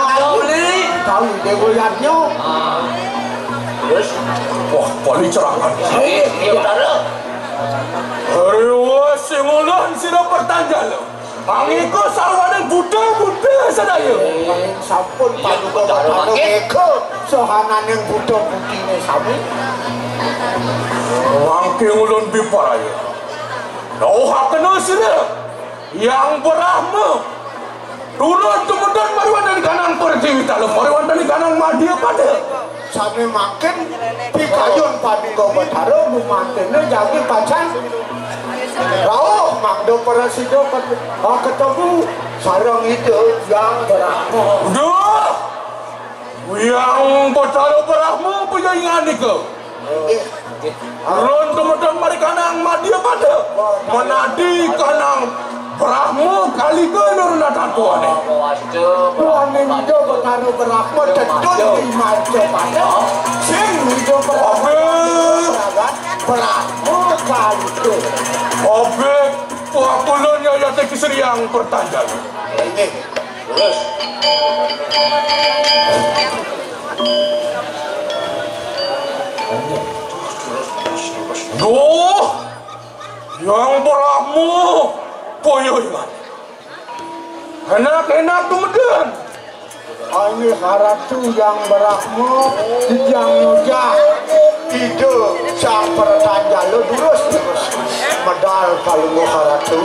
Tahu dewa yadnya. Terus, wah, paling cerangan. Eh, iya, Betara. Aduh, sing ulun sira pertanjal. Mangika sarwaning buta-buta sadaya. Sampun paduka Betara mega sahananing buta-butine sami. Mangke ulun biparaya. Dauhakena sira, Yang Brahma. Tulun tumundun mari wonten di kanang Pertiwi Talu, mari wonten di kanang Madya Pada. Sami mangkin pikayun paduka Betara, lumantene jagi pacang rauh mangda prasida ket-, ah, ketemu sareng Ida Hyang Brahma. Duh! Hyang Batara Brahma payaingan nika. Ulun tumedun mari kanang madya pada. Menadi kanang Brahma kalika nurna tatuane. Waning Ida Batara Brahma tedun di madya pada. Sing Ida Brahma. Abe. Brahma kalika. Abe, puak ulun yayate kisriang pertanjal. Inggih. Terus. Duh, Hyang Brahma, boyo iman. Enak-enak tumedun. Aini haratu Hyang Brahma, Hyang Muja. Ida Sapertanjala durus terus. Medal palungguh haratu.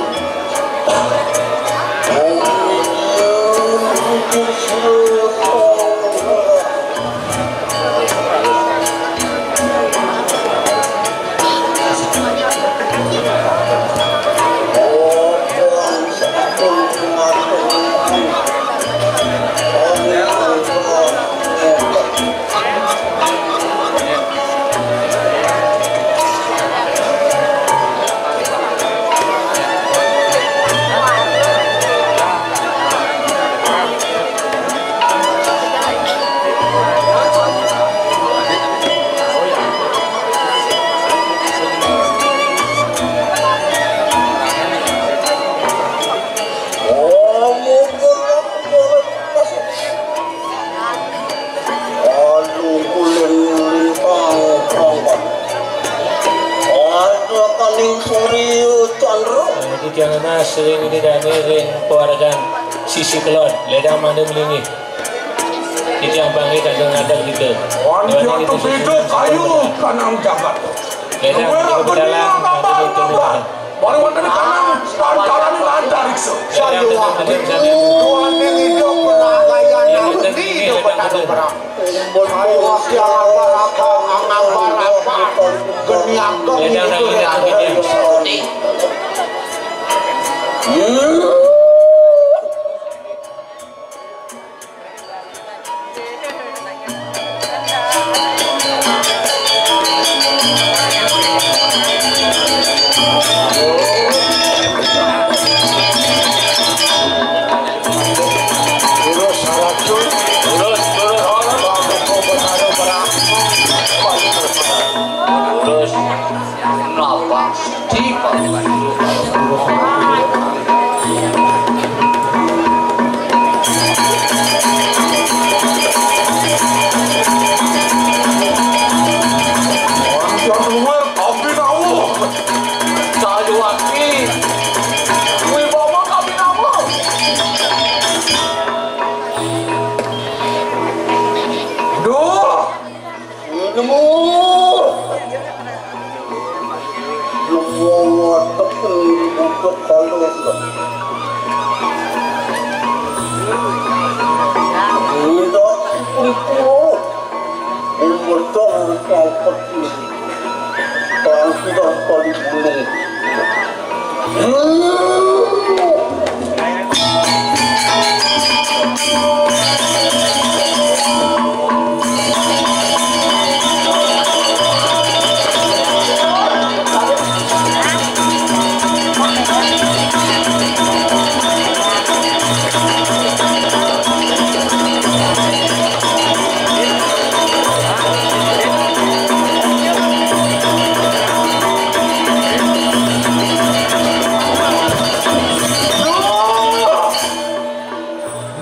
Titiang nunas ring Ida Dane ring pawaregan sisi kelod, ledang mangda malinggih. Titiang panggih kantun ngadeg kita. Wan tiang tu beda kayu kanang jagat. Ledang kita bedalang, mangda kita bedalang. Baru wonten kanang pantaran antariksa. Ledang kita bedalang. Wan tiang hidup beragayan. Ledang kita bedalang. Ayo, tiang apa-apa, angapa-apa, geni ageng. Ledang kita bedalang. Terus, terus, terus. Terus. Napa? Di Panjang luwih kabinawa. Cayuwati. Wibawa kabinawa. Duh. Nemu. Luwung watek butuh kalih. Indah pun puruh. Umur dong pangkat. Tangkiran kali gunung.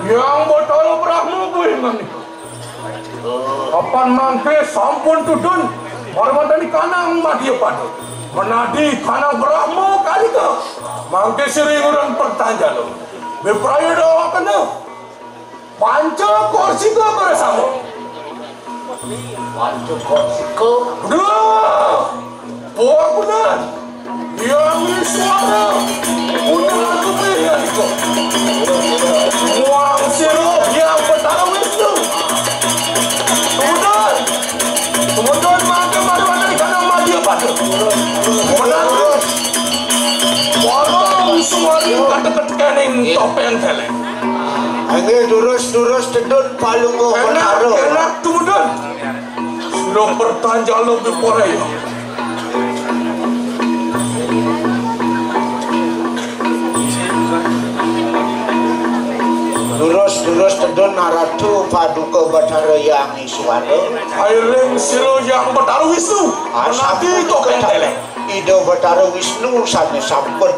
Yang Batara Brahma kuwi ngene. Kapan mangke sampun tudun marwantani kanang madya pada. Menadi kanang Brahma kalika. Mangke sira ingurun pertanjalo. Bepraya dawakena. Panca korsika bersama. Panca korsika. Duh! Puak bener. Yang suara. Punya lagu pilihan itu. Muang sirup yang Betara Wisnu. Kemudian, kemudian mangke baru ada di kanang madya pada. Menang. Warung suara kata-kata kening topeng teleng. Inggih, durus-durus tedun Palungguh Betara. Enak tumedun. Sira pertanjala biparaya. Durus-durus tedun Ratu Paduka Betara Hyang Iswara. Airing sira Hyang Betara Wisnu. Menanti topeng telek. Ida Betara Wisnu sane sampun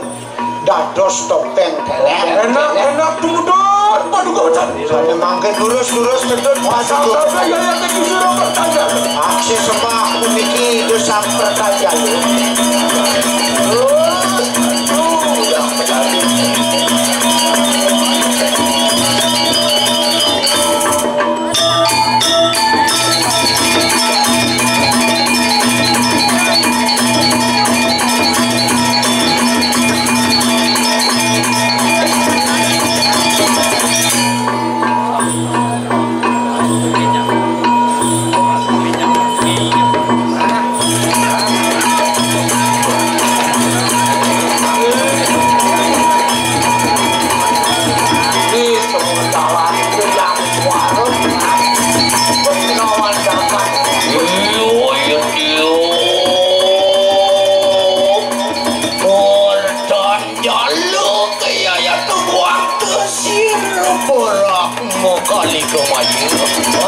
dados topeng telek. Enak, enak tumedun Paduka Betara. Sane mangkin durus-durus tedun Paduka. Sampai yaya teki sira pertanjala. Aksi sembah puniki Ida Sang Pertajala. Jala kaya ya tubuh kesir borak mokali kemaju.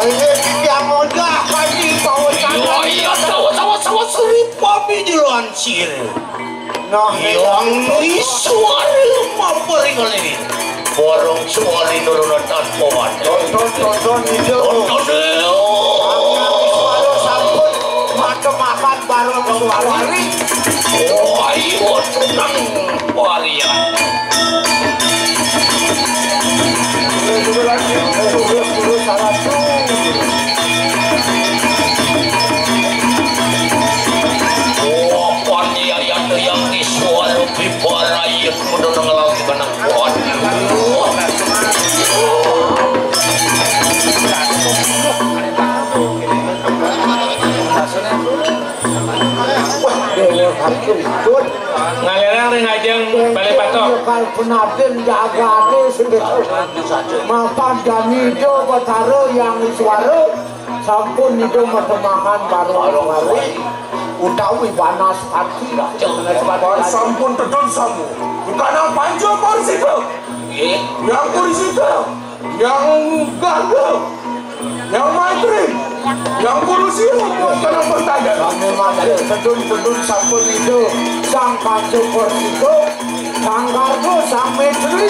Ayo, yang muda kali bawa sana. Iya, iya, tawa, tawa, tawa, seri papi jelan sir. Nah, yang ini suara apa ringan ini? Borong suara nurunan tanpa wadah. Tonton, tonton, itu. Tonton, deh. Yang ini suara sampun mata makan bareng suara. Oh, ayo, tenang. Warian. Oh, paniaya yang iswar piparai mudah ngelau di kanang kuat. Wah, dewa kaki ribut. Ngalerang ring ajeng Bale Patok. Kal penaden jagade sing mapan dan Ida Betara Hyang Iswara sampun Ida matemahan bareng utawi Banaspati. Pan sampun tedun samu. Bukan yang panjang Porsida. Nggih. Yang Porsida. Yang Gaga, yang Maitri, yang Kurusi, yang pertanyaan. Sami matur, tedun-tedun sampun itu, Sang Panca Persita, Sang Garga, Sang Maitri.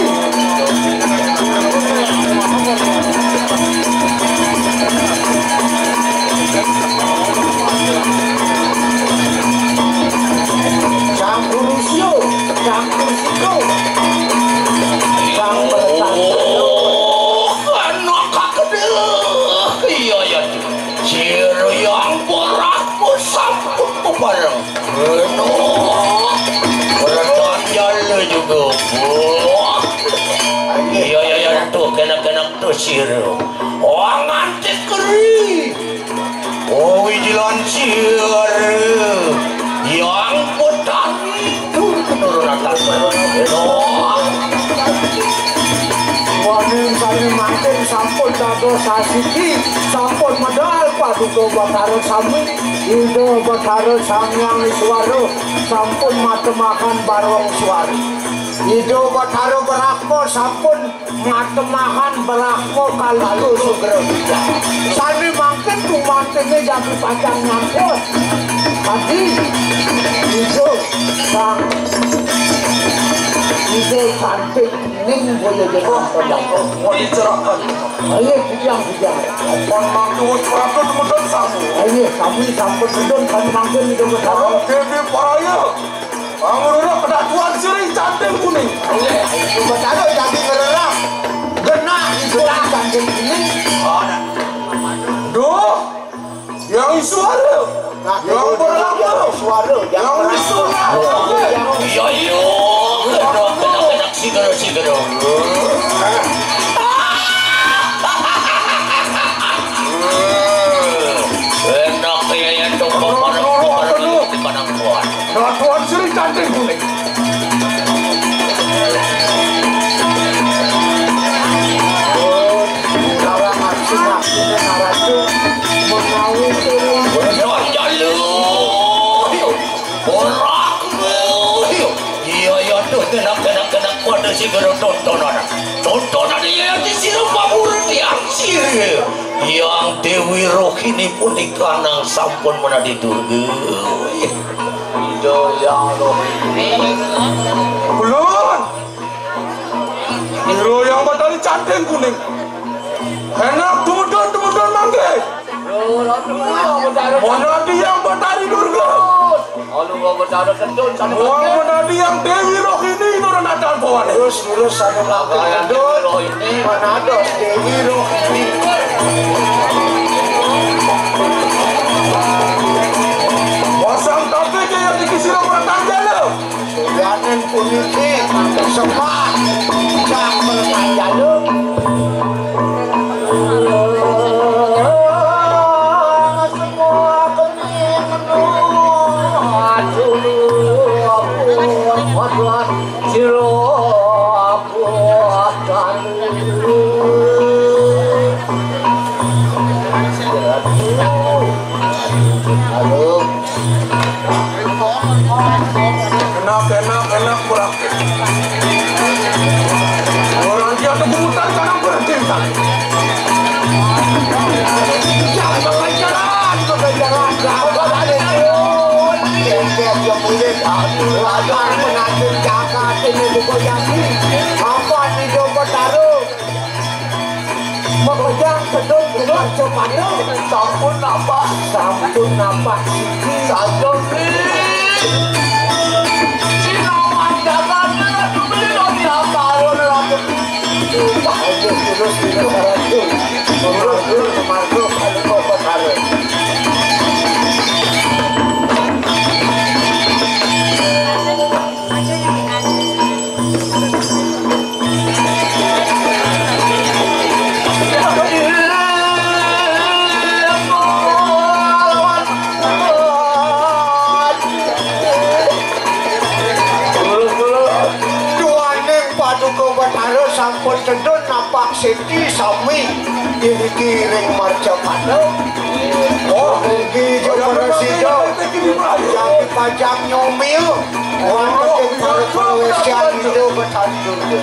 Sang Kurusi, Sang Kurusi, Sang Bertangga. Anak kakedil, iya, iya. Sira yang borak sampun bebareng. Reno. Bertangga juga. Wah. Iya, iya, iya, tuh, kena-kena tuh sira. Oh, nganti keri. Oh, wijilan sira. Yang Betari Waning sami mangkin sampun dados sasiki, sampun medal Paduka Batara sami, Ida Batara Sang Hyang Iswara sampun matemahan barwang swari. Ida Batara Brahma sampun matemahan Brahma kalalu sugra. Sami mangkin tumantine jagi pacang nyampur. Adi, Ida, Sang, Ida cantik. Ning boyo yo. Wah, dicerahkan. Ayo, bujang, bujang. Apan mantu wis prapta tumedun samu. Ayo, sami sampun medun, sami mangkin Ida Betara. Dewi Paraya. Pangurura kedatuan sirih canting kuning. Ayo, Ida Betara jadi ngererang. Genah Ida canting kuning. Duh. Yang suara, yang berlama, suara, yang suara. Iya, iya. Kena, kena, kena, sigera, sigera. Enak ya, ya, coba mana, mana, mana, mana, kuat. Nah, Tuan Sri cantik. Sing kena tontonan. Tontonan iya iki sira pamurip yang sira. Yang Dewi Rohini punika nang sampun menadi durga. Ida yang Rohini. Kulun. Ira yang Batari Canting Kuning. Enak tumedun-tumedun mangke. Menadi yang Batari Durga. Wong menadi yang Dewi Rohini nurun adan bawane. Terus, terus, satu mangke kendut. Menadi Dewi Rohini. Wasang tapi yang iki sira mertang jalo. Sudaning puniki semak damel panjaluk. Semua kami menua dulu. Sira buatan. Halo. Enak, enak, enak, kurang. Orang dia tuh gemutan, sekarang berhenti, Bang. Jangan pakai jalan, pakai jalan. Apa ada itu? Dia, dia, dia punya, aduh, aduh, pengantin jagat ini juga jadi. Apa nih, coba taruh? Makejang sedun keluar cepana. Sampun nampak. Sampun nampak siki. Sampun ni. Sinawan dagang na tu beli roti apa, roti roti. Ayo, terus, terus, terus. Terus, terus, masuk, masuk, masuk, masuk. Duaning Paduka Betara sampun sedun nampak siti sami iriki ring mercapada. Oh, mugi Jawara Sida jagi pajang nyomia. Wonten ing para pawesian Ida Betara Durga.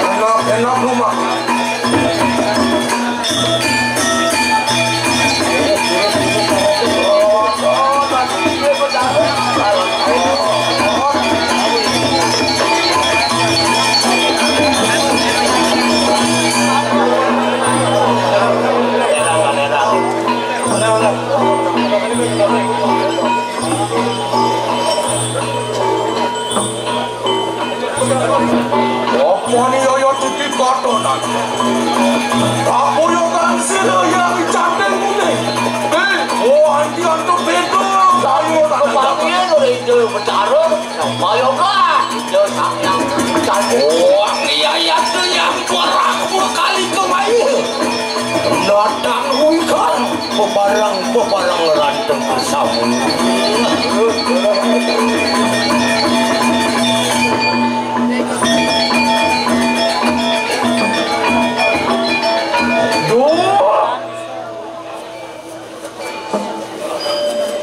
Enak, enak rumah. Apa ni yaya titi tatanan? Apa ya kang sira yang cantik kuning? Eh, oh, anti antuk beda. Saya tak kepanggil oleh Ida Betara. Kaya kan? Ida Sang Hyang Widi. Wong iya iya tu yang perang berkali kemayu. Datang wikan pebarang-pebarang ranteng bersama. Duh.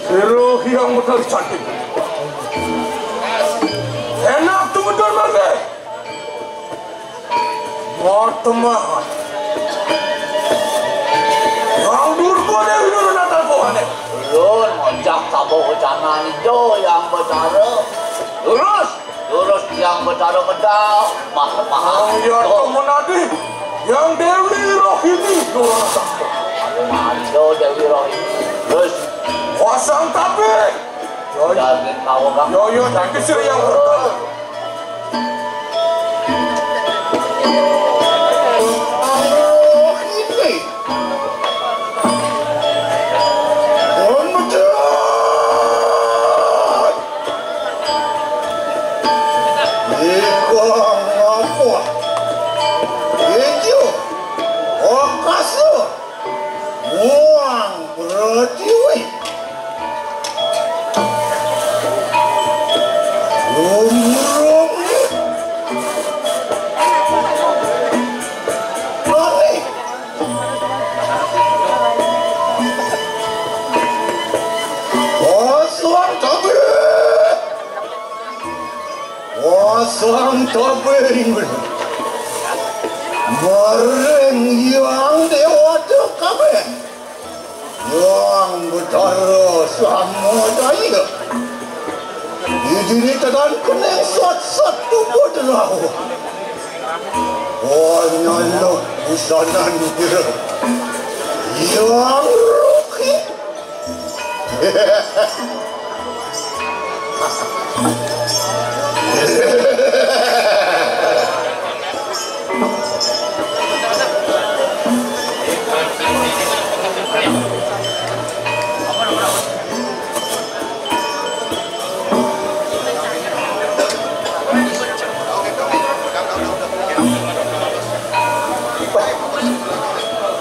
Sira yang betul cantik. Enak tuh betul mangke. Motemah. Yang durba Dewi Nurun Natal Kohane. Ulun ngojak tabuh ucanan ijo yang betara. Lurus. Lurus tiang Betara medal, mah lemah. Yang iya temen adi, yang Dewi Rohini doa sakti. Aduh, Dewi Rohini. Terus. Wasang tapi. Yo, yo, yo, tapi sira yang berkala. Ini. Ikang apa? Ijo. Okasa. Muang bertiwi. Lumrung. Mari. Kosong Sang Tabing, maring Hyang Dewata kabeh, Hyang Betara Samodaya. Idini tedan kening sat-sat tubuh derau. Wanyana busanan pira. Hyang Rukhi.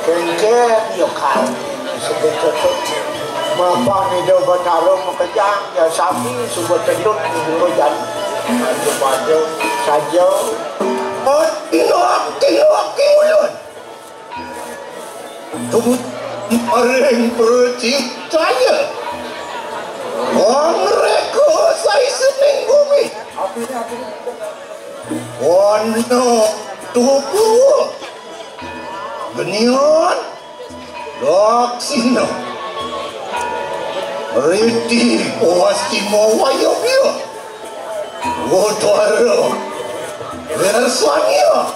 Kengkeng ya kan. Sebetulnya mapan Ida Batara makejang ya sami suba tedut di jero jalan. Aja pada saja. Tindak, tindak, ulun. Tut maring percintanya. Wong reka saisening bumi. Wana tubuh. Genian. Laksina. Riti Wastima Wayabya. Wotara. Wersania.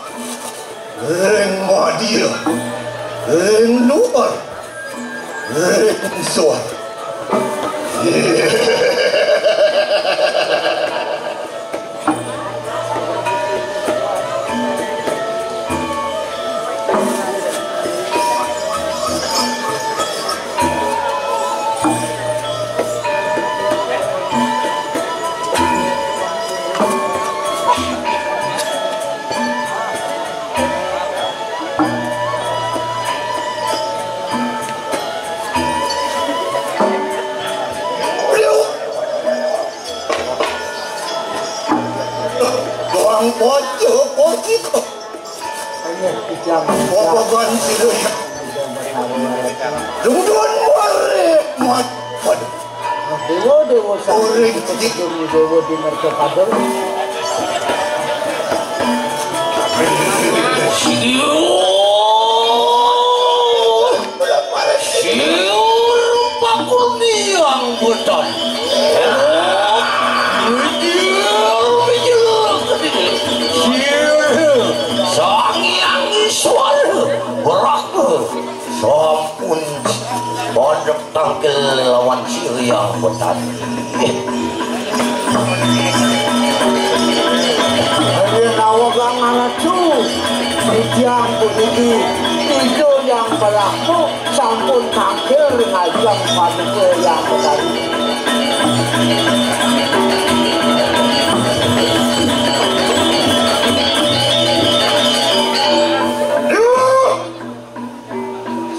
Ring madya, ring luar, ring suar. Bang pocok, pocok. Hanya kijang. Popogan sila. Dungdun muarif mat. Waduh. Dewa, dewa, Uring sing. Dewa di mercapada. Siur, siur pakurniang buton. Mijil, mijil kediri. Siur, Sang Hyang Iswara, Brahma. Sampun padek tangkil lawan sira, Hyang Betari. Yen awegang ngaraju, titiang puniki, Ida Hyang Brahma sampun tangkil ring ajeng paduka Hyang Betari.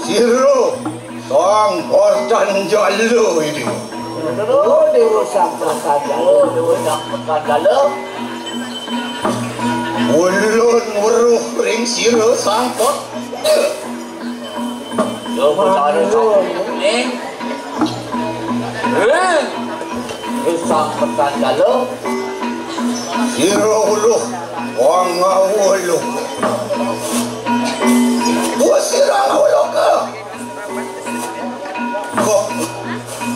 Sira Sang Pertanjala, Dewa. Oh, Dewa Sang Pertanjala. Oh, Dewa Sang Pertanjala. Ulun weruh ring sira Sang Pertanjala. Yo, Betara Sang Kuning. Ring. Ring Sang Pertanjala. Sira uluh, wong ngawuluh. Wah, sira ngawuluh ka. Kok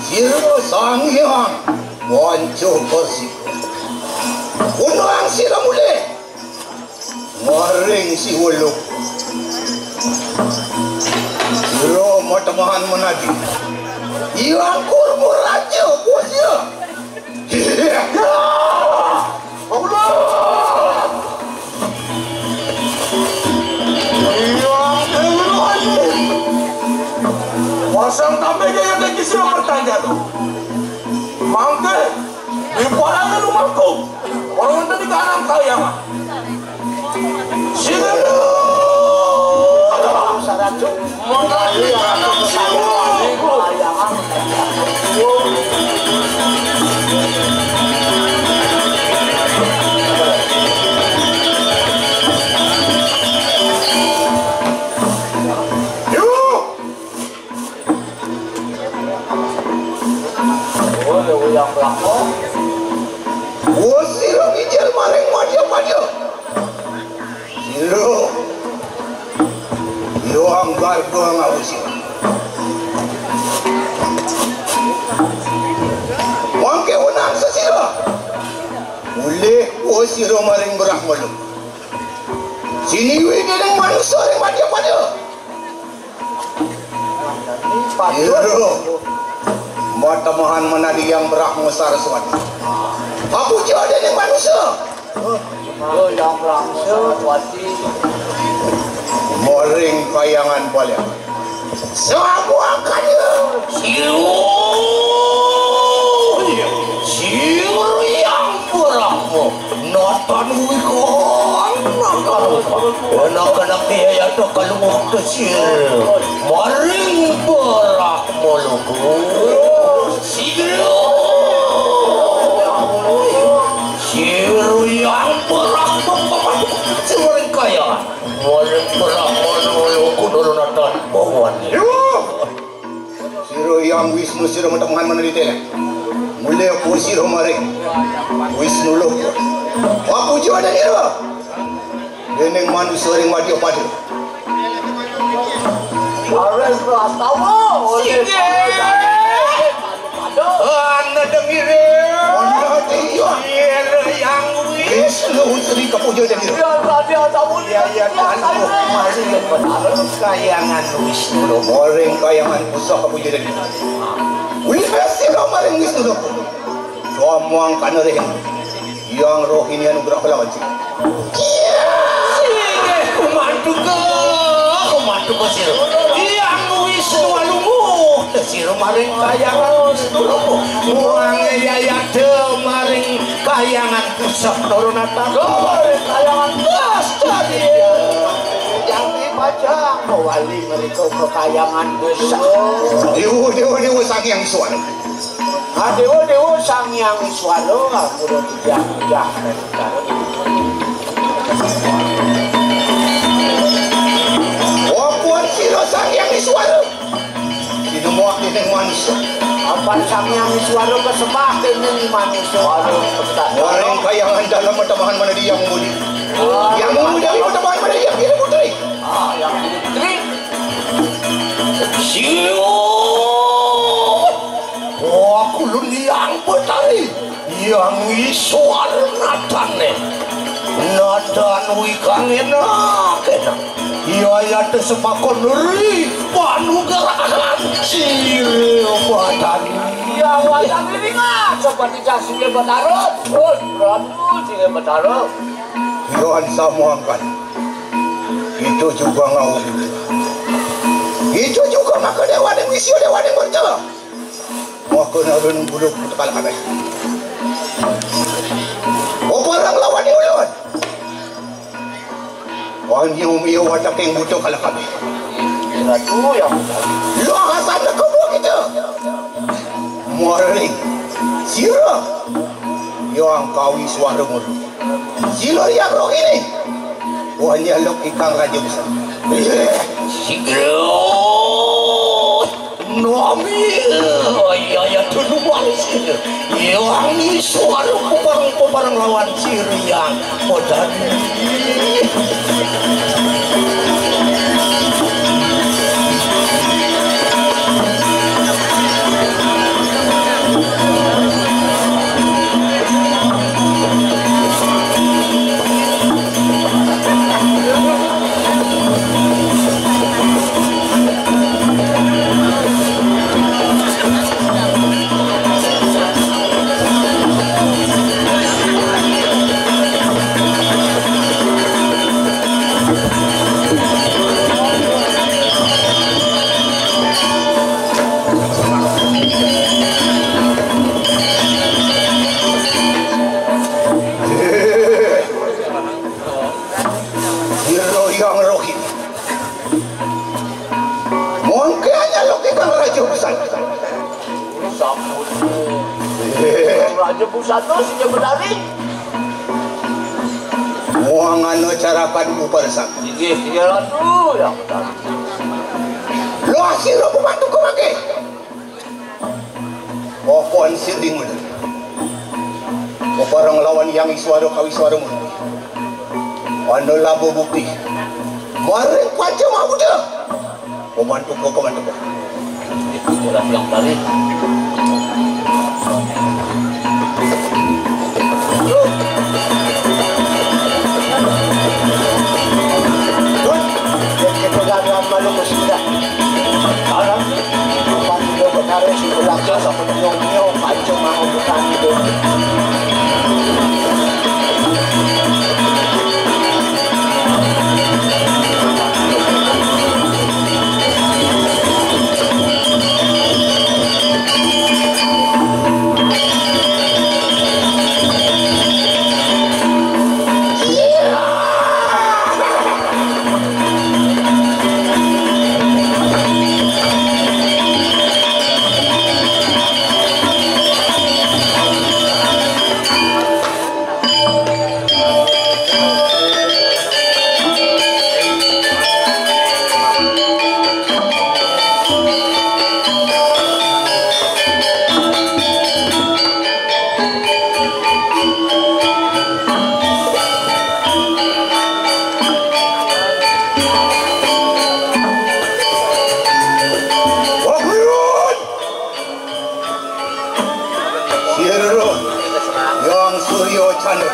sira Sang Hyang Panca Persika. Gunung sira mulih. Maring si weluh. Sira matemahan menadi. Hyang Kurma Raja, bos ya. Allah! Hyang Kurma Raja. Pasang tambah jaya lagi sira pertanyaan. Mangke Di parangan umahku, ora wénten di kahanan kahyangan. Sing saratu mengkaji kahanan kahyangan. Yuh! Oh, ya, yang belakang. Wah, sira mijil maring Ayo. Sira. Iwang garga ngawusi. Mangke wenang sesira. Mulih sira maring Brahma Loka. Siniwi dening manusa ring madya pada. Ira. Matemahan manadi Hyang Brahma Saraswati. Papuja dening manusa. Oh, Hyang Brahma Saraswati. Maring kayangan balian. Samuangkanya. Sira. Sira Hyang Brahma. Natan wikan nakal. Anak-anak dia ya tak kalung kesir. Maring Brahma Loka. Sira. Sira Hyang Brahma. Sira Hyang Brahma. Maring Brahma Loka Nurunatan. Bawan. Sira Hyang Wisnu, sira matemahan manadi telek. Mulih sira maring Wisnu Loka. Papuja dening ira. Dening manusa ring madya pada. Arep prastawa oleh Singgih. Anda dengire. Anda dengire. Sira Hyang Wisnu. Wisnu Sri kapuja dening ira. Ya, Raja Samudia. Ya, ya, Tuhan. Mari, Betara. Kayangan Wisnu Loka. Maring kayangan pusaka puja dening ira. Wis sira maring Wisnu Loka. Samangkana ring Hyang Rohini Anugrah Lawan. Singgih, kumantuka, kumantuka sira. Hyang Wisnu Alungguh, sira maring kayangan Wisnu Loka. Muang yayata maring kayangan pusaka Nurunatan. Maring kayangan Astadia. Yang dipajang wali mereka ke kayangan pusaka. Dewa, dewa, dewa, Sang Hyang Suara. Adewa-dewa Sang Hyang Iswara, ampura titiang titiang. Apa sira Sang Hyang Iswara? Sinemuak dening manusa. Apa Sang Hyang Iswara kasembah dening manusa? Waduh, pedas. Orang kayangan dalam matemahan manadi Hyang Mudi. Hyang Mudi matemahan manadi Hyang Giri Putri. Ah, Hyang Giri Putri. Siu. Wah, kulun Hyang Betari, Hyang Iswar natane. Natan wikang enak, enak. Yayata sepakon ri panugrahan sira Betari. Ya, wayang iringan seperti jas sira Betara. Pun, Prabu sira Betara. Iran samuangkan. Itu juga ngau. Itu juga maka dewa ning wisya, dewa ning merta. Maka narun buluk buta kala kabeh. Opo orang lawan ulun? Wan yumi watak ing buta kala kabeh. Ratu yang. Lo hasan leko buah kita. Maring. Sira. Yang kawi suara mulu. Sira yang roh ini. Wan yalok ikang raja besar. Sigra. Nami, ya, ya, tunduk waris gitu. Yang suara peparang-peparang lawan sira yang modern. Sira yang rohim. Mongke hanya lo kita raja besar. Sampun. Raja pusat tu sing menari. Muangana carakan uparesan. Inggih, inggih, Ratu, yang benar. Lo asira pembantu kemake. Pokon sing mula. Peparang lawan yang iswara kawiswara mula. Ana laba bukti. Maring panca mabuda. Komantuka, komantuka. Ora bilang tali. Kita gagal malu musida. Orang Pati lo betara si belakang sama nyong nyong panca mau bukan itu. Sira Hyang Surya Chandra.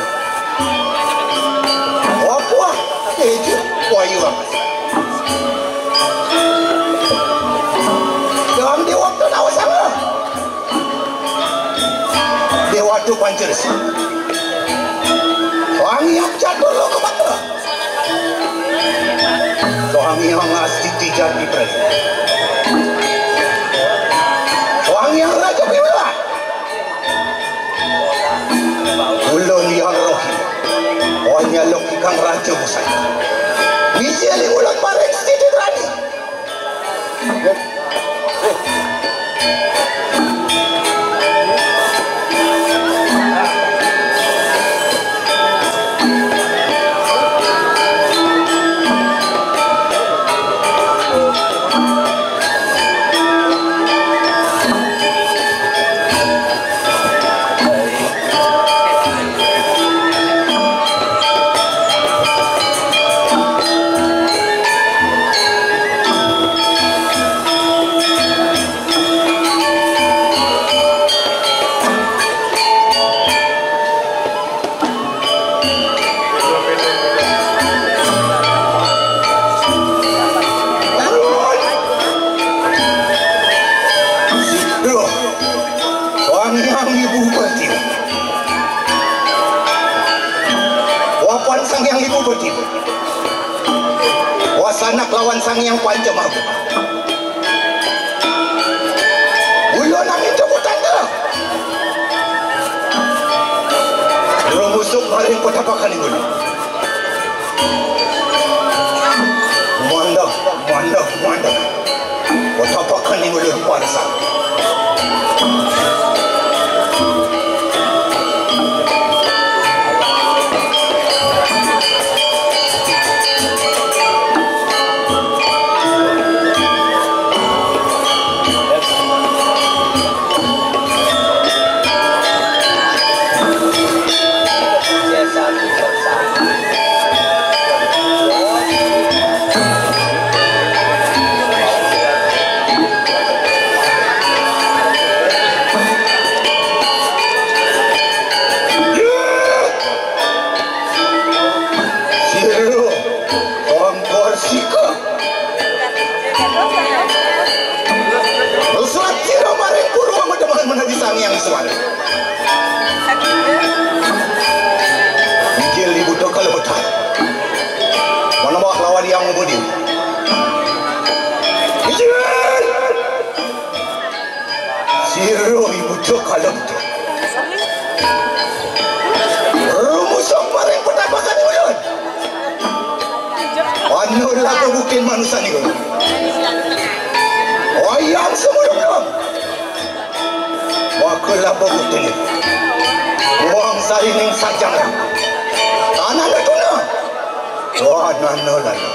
Apa? Teja Wahyu Angkasa. Hyang Dewa Tanawa Sanga. Dewata Pancaresa. Hyang Hyang Catur Loka Matra. Hyang Hyang Astiti Jati Pradi. Hyang Hyang Raja Piwala. Ulun Hyang Rohi. Wah nyaluk ikang Raja Busana. Bisi aling ulun paring Siti Rani. Loh, Sang Hyang Ibu Pertiwi. Wapan Sang Hyang Ibu Pertiwi. Wasanak lawan Sang Hyang Panca Maha. Ulun nang itu putanda. Rumusuk maring patapakan ulun. Manda, manda, manda. Patapakan ulun parsa. Sira, Angkor Sika. Surat sira maring Purwa Medeman menadi Sang Hyang Suara. Injil di buta kalebetan. Manambah lawan Hyang Ubudin. Injil. Sira ibu cok kalem tu. Rumusok maring petapakan ulun. Anu laga bukin manusia ni. Wayang semulung dong. Maka laga bukin. Wang sarining sajang. Tanah natuna. Wah, nana lana.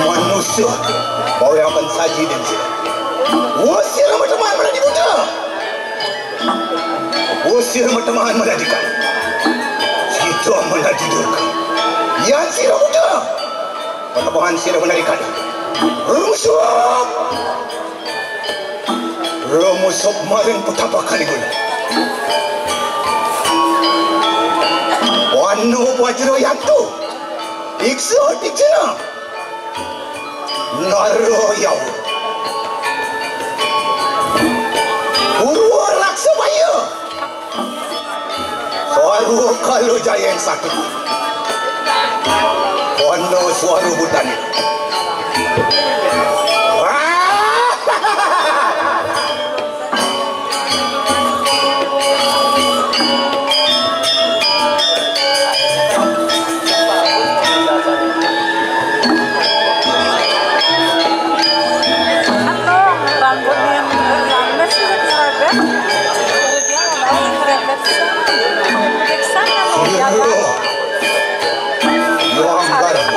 Manusia, bawa akan saji dan sila. Usir mateman mana dibuta. Usir mateman mana dikan. Kita mana Duduk. Yan sira Buddha. Panabangan sira menarikan. Rungsuk. Rumusuk maring petapakan iku. Wanu wajra yantu. Iksa dikjena. Nara yawa. Purwa raksa baya. Swaru kala jaya yang satu. Kono swaru butane. Wah! Rambutnya yang ngerebet sih, ngerebet. Jadi dia mau ngerebet sana. Periksa kan mau jalan. Wong bareng.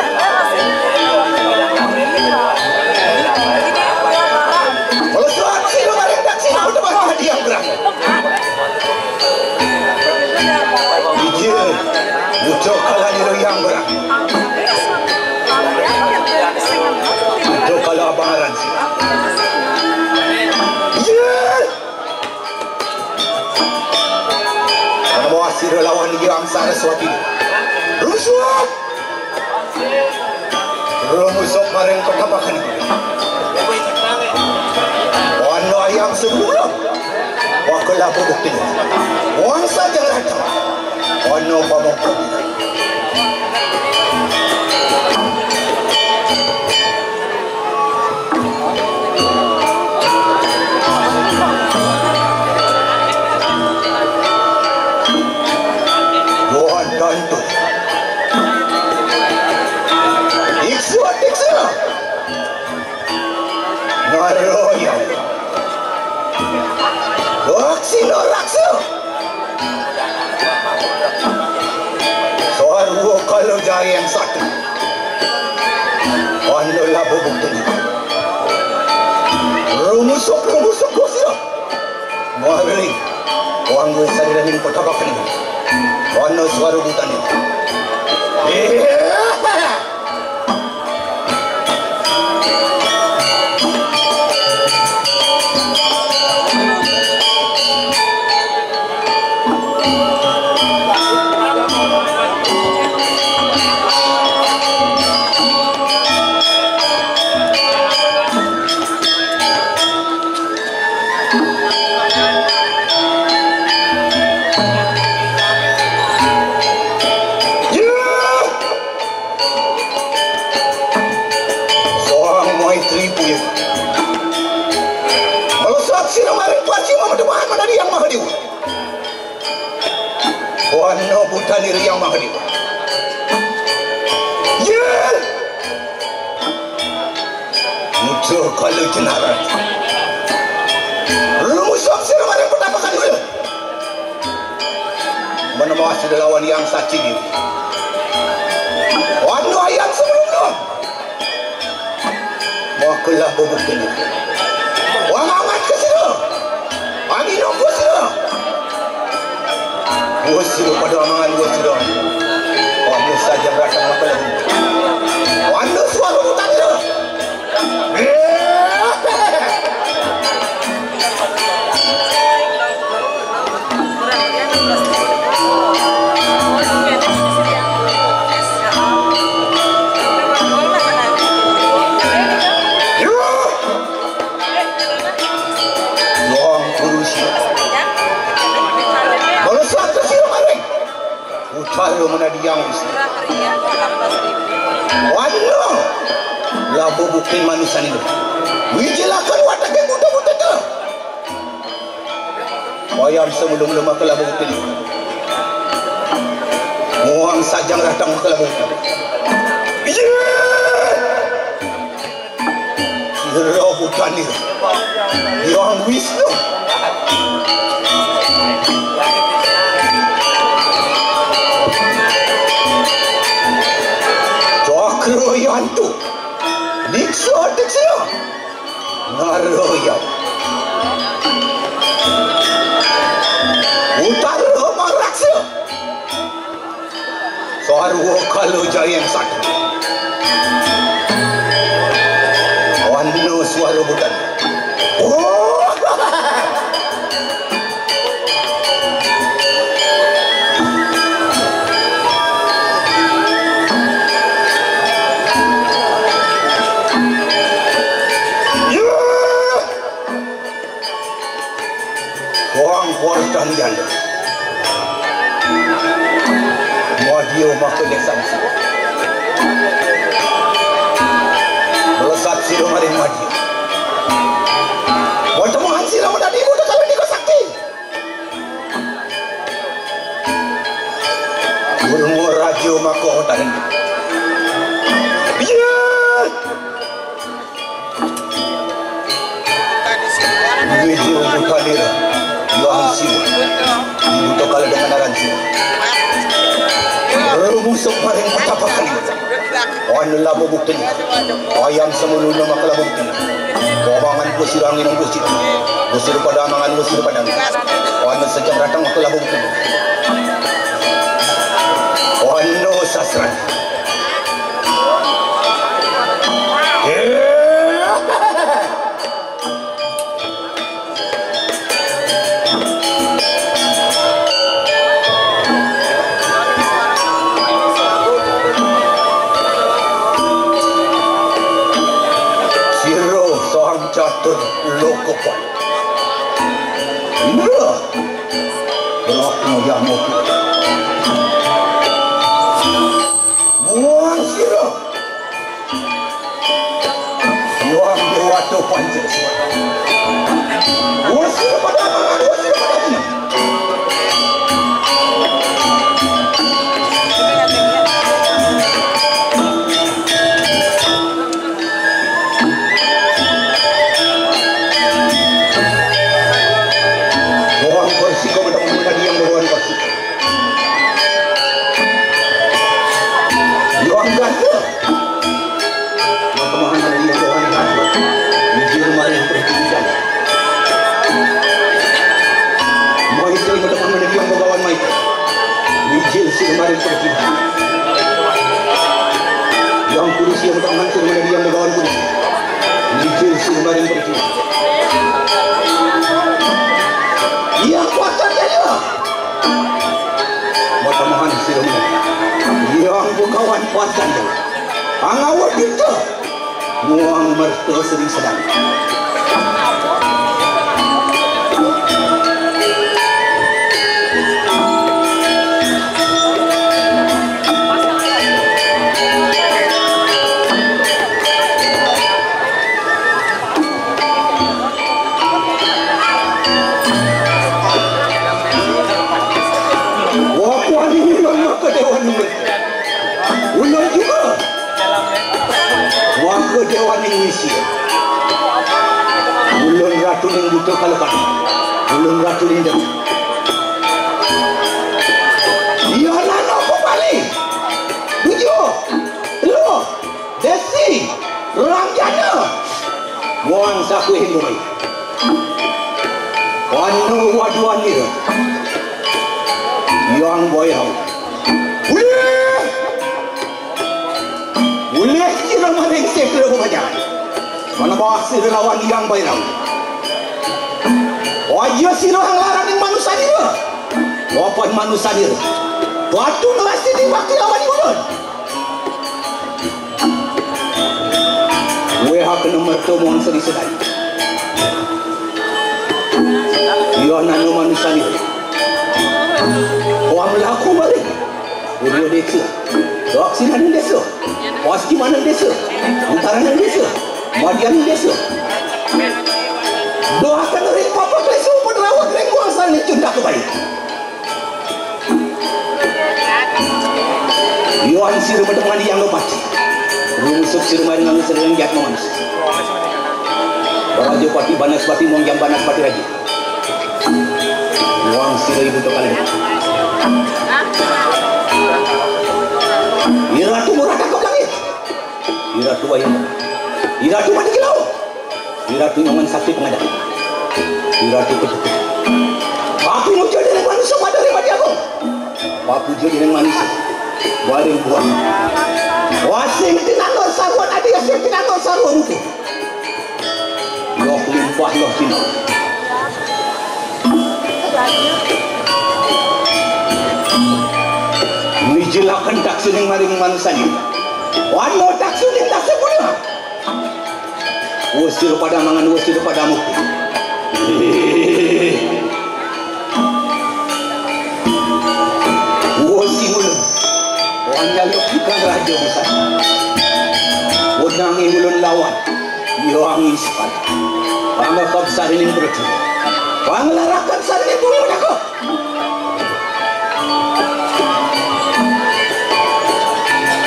Kalau surat sih, lu bareng tak sih, udah bakal dia berang. Ije, ucok kalah di yang berang. Ucok kalah abangaran sih. Ije. Ana bawa sira lawan Hyang Saraswati. Rusuh! Rumusuk maring petapakan. Ana Hyang Suguna. Wakalah bubuk tinggi. Wangsa jangan datang. Ana pamongkok. Buhan Dantu. Iksu, iksu. Naroya. Waksina raksa. Sarwa kala jaya yang satu. Anda labuh bukti. Rumusuk, rumusuk, kusira. Muari, wanggu sariraning kotabakan. Wana suara butani. Eh. Soang Maitri Puya. Melesat sira maring Paci Mamademahan menari Yang Mahadewa. Wana Butani Yang Mahadewa. Yen Muda kala jenaran. Lumusuk sira maring petapakan kula. Menemah sira lawan Yang Saci Dewi. Wana ayam sebelum. Makalah bubuk kene. Wong amat ke sira. Angin apa sira? Wah, sira pada amangan, wah, sira. Wah, saja beratang makalah. Wah, suara utang sira. Wong kurusi. Balasan ka sira maring. Utara menadi Yang Wisnu. Wana. Labuh bukti manusia ini. Wijilakan watak yang buta-buta tu. Wayam semulung lemah kelabu kini. Muang sajang ratang kelabu kini. Iya. Roh utani. Yang Wisnu. Cakra Yantu. Diksa, diksa. Naroya. Utara Maraksa. Dua kala jaya yang satu. Wana suara bukan. Oh! Wang kuartan janda. Madio maka lesan sira. Melesat sira maring madio. Pertemuan sira menadi muda kalau dika sakti. Guru Raja maka taring. Iya. Nuju buta nira, Hyang Siwa. Dibuta kala dengan aran Siwa. Rumusuk paring petapa kali. Wan laba bukti. Ayam semuluna maka laba bukti. Wabangan kusirang inung kusir. Kusir pada mangan kusir pada. Wan sejam datang maka laba bukti. Wan sastra. Sira sang catur lokapan. Indra. Brahma Yama. Muang sira. Yuang Dewata Pancasila. Muang sira pada mangan, muang sira pada minum. Orang bersiko menang menjadi yang berluar kasih. Yuang ganda. Matamahan dari yang orang ganda. Mijil maring pertigaan. Maitri matamahan dari yang bagawan maitri. Mijil sing maring pertigaan. Yang polisi yang matamahan sing maring yang bagawan polisi. Mijil sing maring pertigaan. Yang kuat saja dia. Matamahan sing maring. Yang bagawan kuat saja. Pangawa kita. Muang merta sering sedang. Wakuan ini maka dewan ini. Ulun juga. Waka dewaning misi. Ulun ratuning buta kalakan. Ulun ratuning dem. Iya nana pepali. Tujuh. Telu. Desi. Rangjana. Muang saku hinduri. Wanu waduan nira. Yang boyau. Ulih! Ulih sira maring setra bebanyan. Manebah sira lawan Hyang Bairang. Wajah sira hang laraning manusa nira. Wapan manusa nira. Batu ngelas titik bakti lawan ulun. Wéha kena merta muang seri sedai. Iya nanu manusa nira. Wang laku balik. Ulu desa. Doak sinaning desa. Pasti manang desa. Antaraning desa. Madianing desa. Doakan ring papa klesu penerawat ring kuasa licun dak kebaik. Yuan sira medeng mandi yang lebat. Rungsuk sira mari nganggo sira yang jat manis. Raja Pati Banaspati monjam Banaspati Raja. Wang sira ibu tekal. Iratu murah tangkap langit. Iratu wayang. Iratu mati kilau. Iratu nyaman sakti pengadaan. Iratu ketukup. Papuja dening manusia pada ring Mati Agung. Papuja dening manusia. Baring buah. Wasing tinandur saruan adi, asing tinandur saruan mutu. Loh limpah loh tino. Nijelaken taksuning maring manusane. Wano taksuning taksa punyo. Wus sira pada mangan, wus sira pada mupi. Wus singulun. Wanyaluk ikan raja besar. Wenang ingulun lawan. Yo angin sekali. Pangakap sarining perut. Pangelarakan sarining bumi menakok.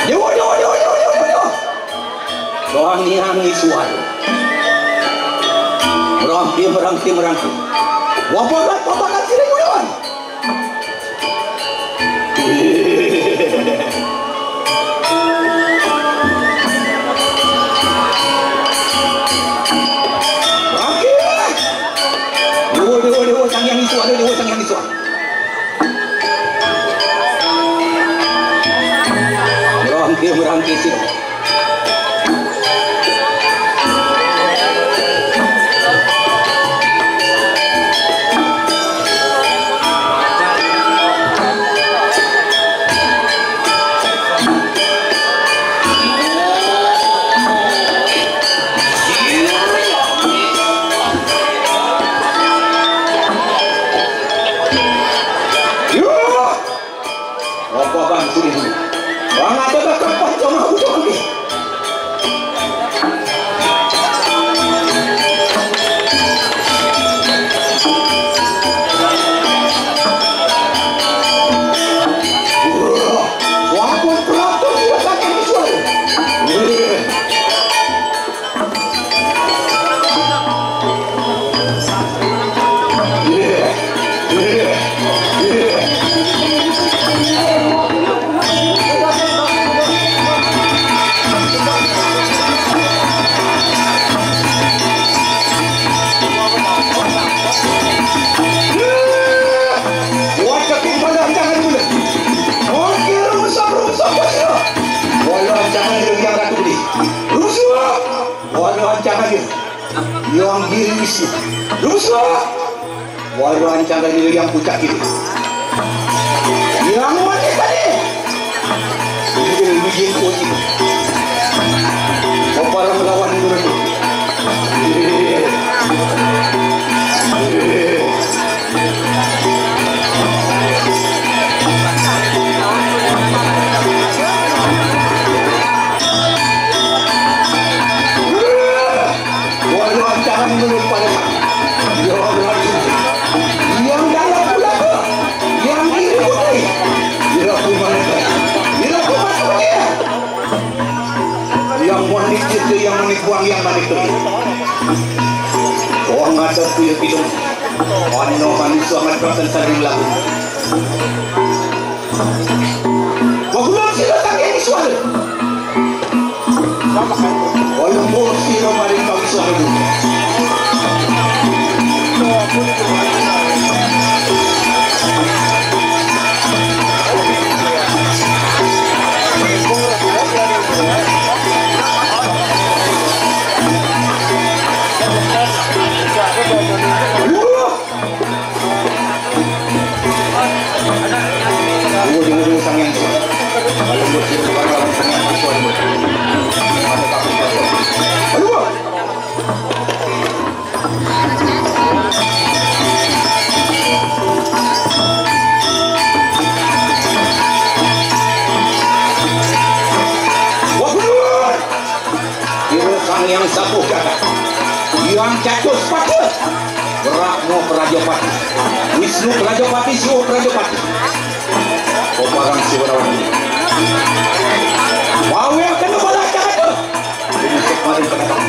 Dewa, dewa, dewa, dewa, dewa, dewa. Wangi-wangi suara. Merangki, merangki, merangki. Wapakan, wapakan sirih gunawan. Merangki. Dewa, dewa, dewa, Sang Hyang Isuara, dewa, Sang Hyang Isuara. Merangki, merangki sira. Apa bang sini dulu? Bang ada kakak pancong aku tuh, oke. Wah, wah, pun pelaku juga sakit di suara. Walau ancaman dia yang ratu beli. Rusuh! Walau ancaman dia. Yang diri isi. Rusuh! Walau ancaman dia yang pucak itu. Yang mana tadi? Ini bijil kunci. Bapak lawan dulu. Walau ancaman menurut pada. Ya Allah, yang dalam pula, yang diri putih. Bila aku mana? Bila aku mana? Yang manik cipta, yang manik buang, yang manik teri. Orang ada kuya pidong. Ano manusia amat berasal saling lagu. Pagulong sila tangke ni suara. Walau mo sila maring kami suara. Dewa Sang Hyang Sapuh Jagat, Hyang Catus Pada, Brahma Prajapati, Wisnu Prajapati, Siwa Prajapati. Koparang Siwa Rawan. Wawe akan balas jagat. Ini kemarin kena tahu.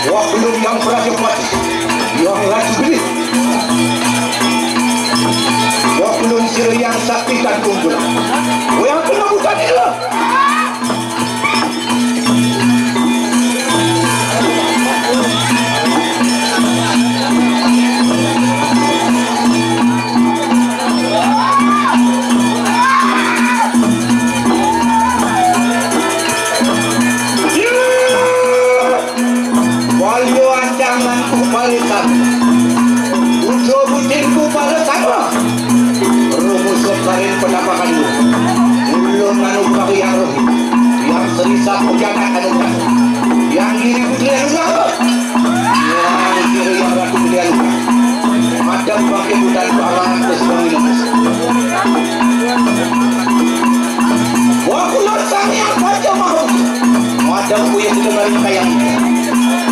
Wah, belum yang Prajapati, yang lagi beli. Wah, belum sira yang sakti dan unggulan. Wah, yang kena bukan itu. Anugerah yang rohani, yang serisap ujakan anugerah, yang diri putri anugerah, yang diri yang ratu putri anugerah. Madam bangkit budan pahlawan terus bangun. Wa kulon sami apa aja mau. Madam kuya sudah balik kayang.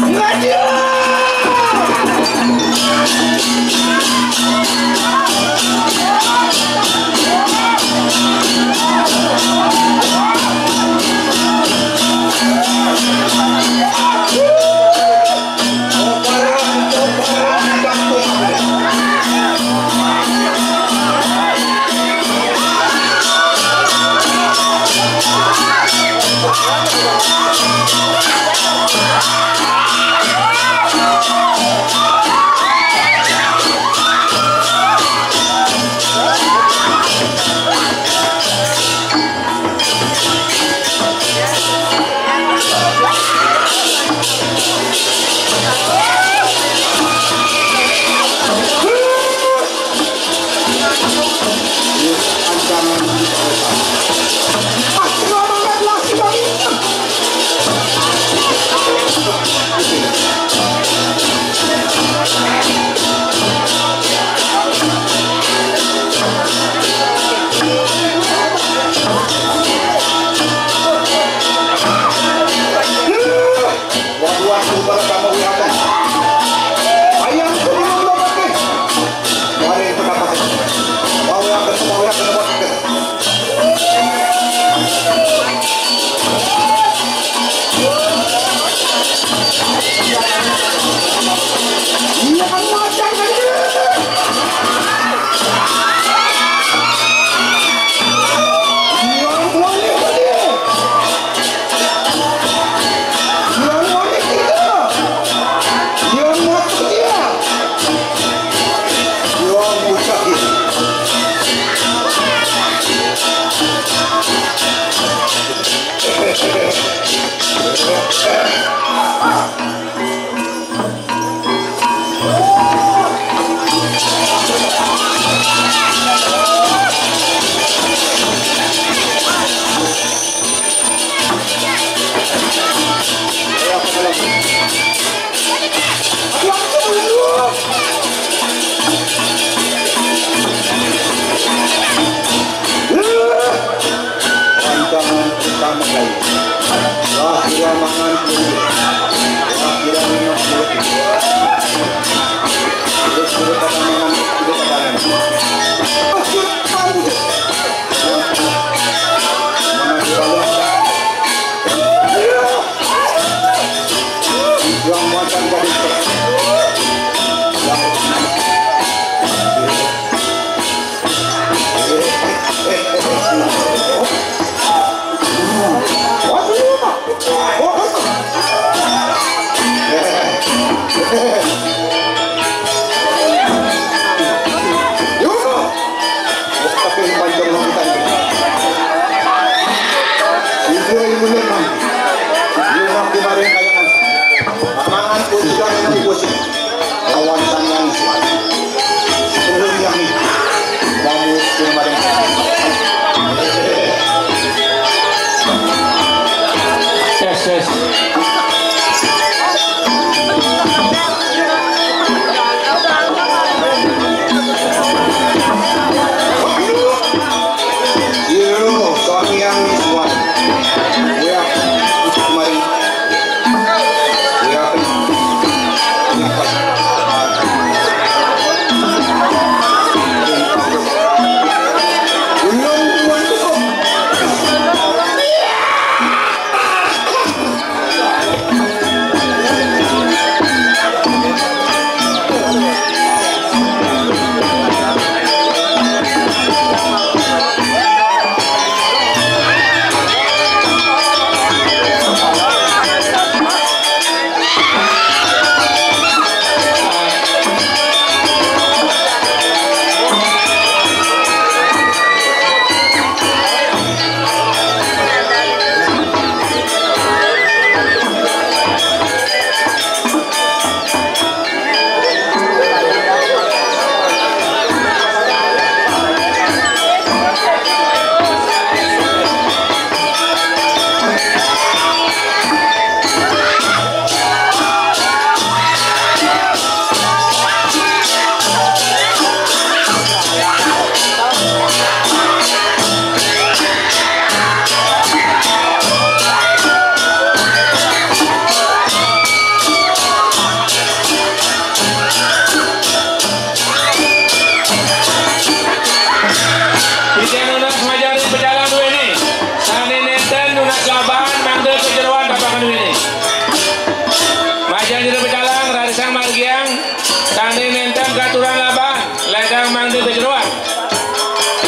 Enggak dia. Waduh, aku baru kamu lihatkan. Ayam kuning dua pakai. Wah, ini pendapat. Mau yang kedua, mau yang kedua. Iya, kan macan kan dia. Iya, boleh, boleh. Yang mana kita? Yang mana dia? Yang mustahil. Tantangan utama lain. Wah, dia mangan kulit. Wah, dia minum kulit. Terus kulit pada mangan, kulit pada mangan. Mangan di bawah. Yang makan tadi. Lawan tangan suara. Sebelum yang mau kemarin. Tes, tes.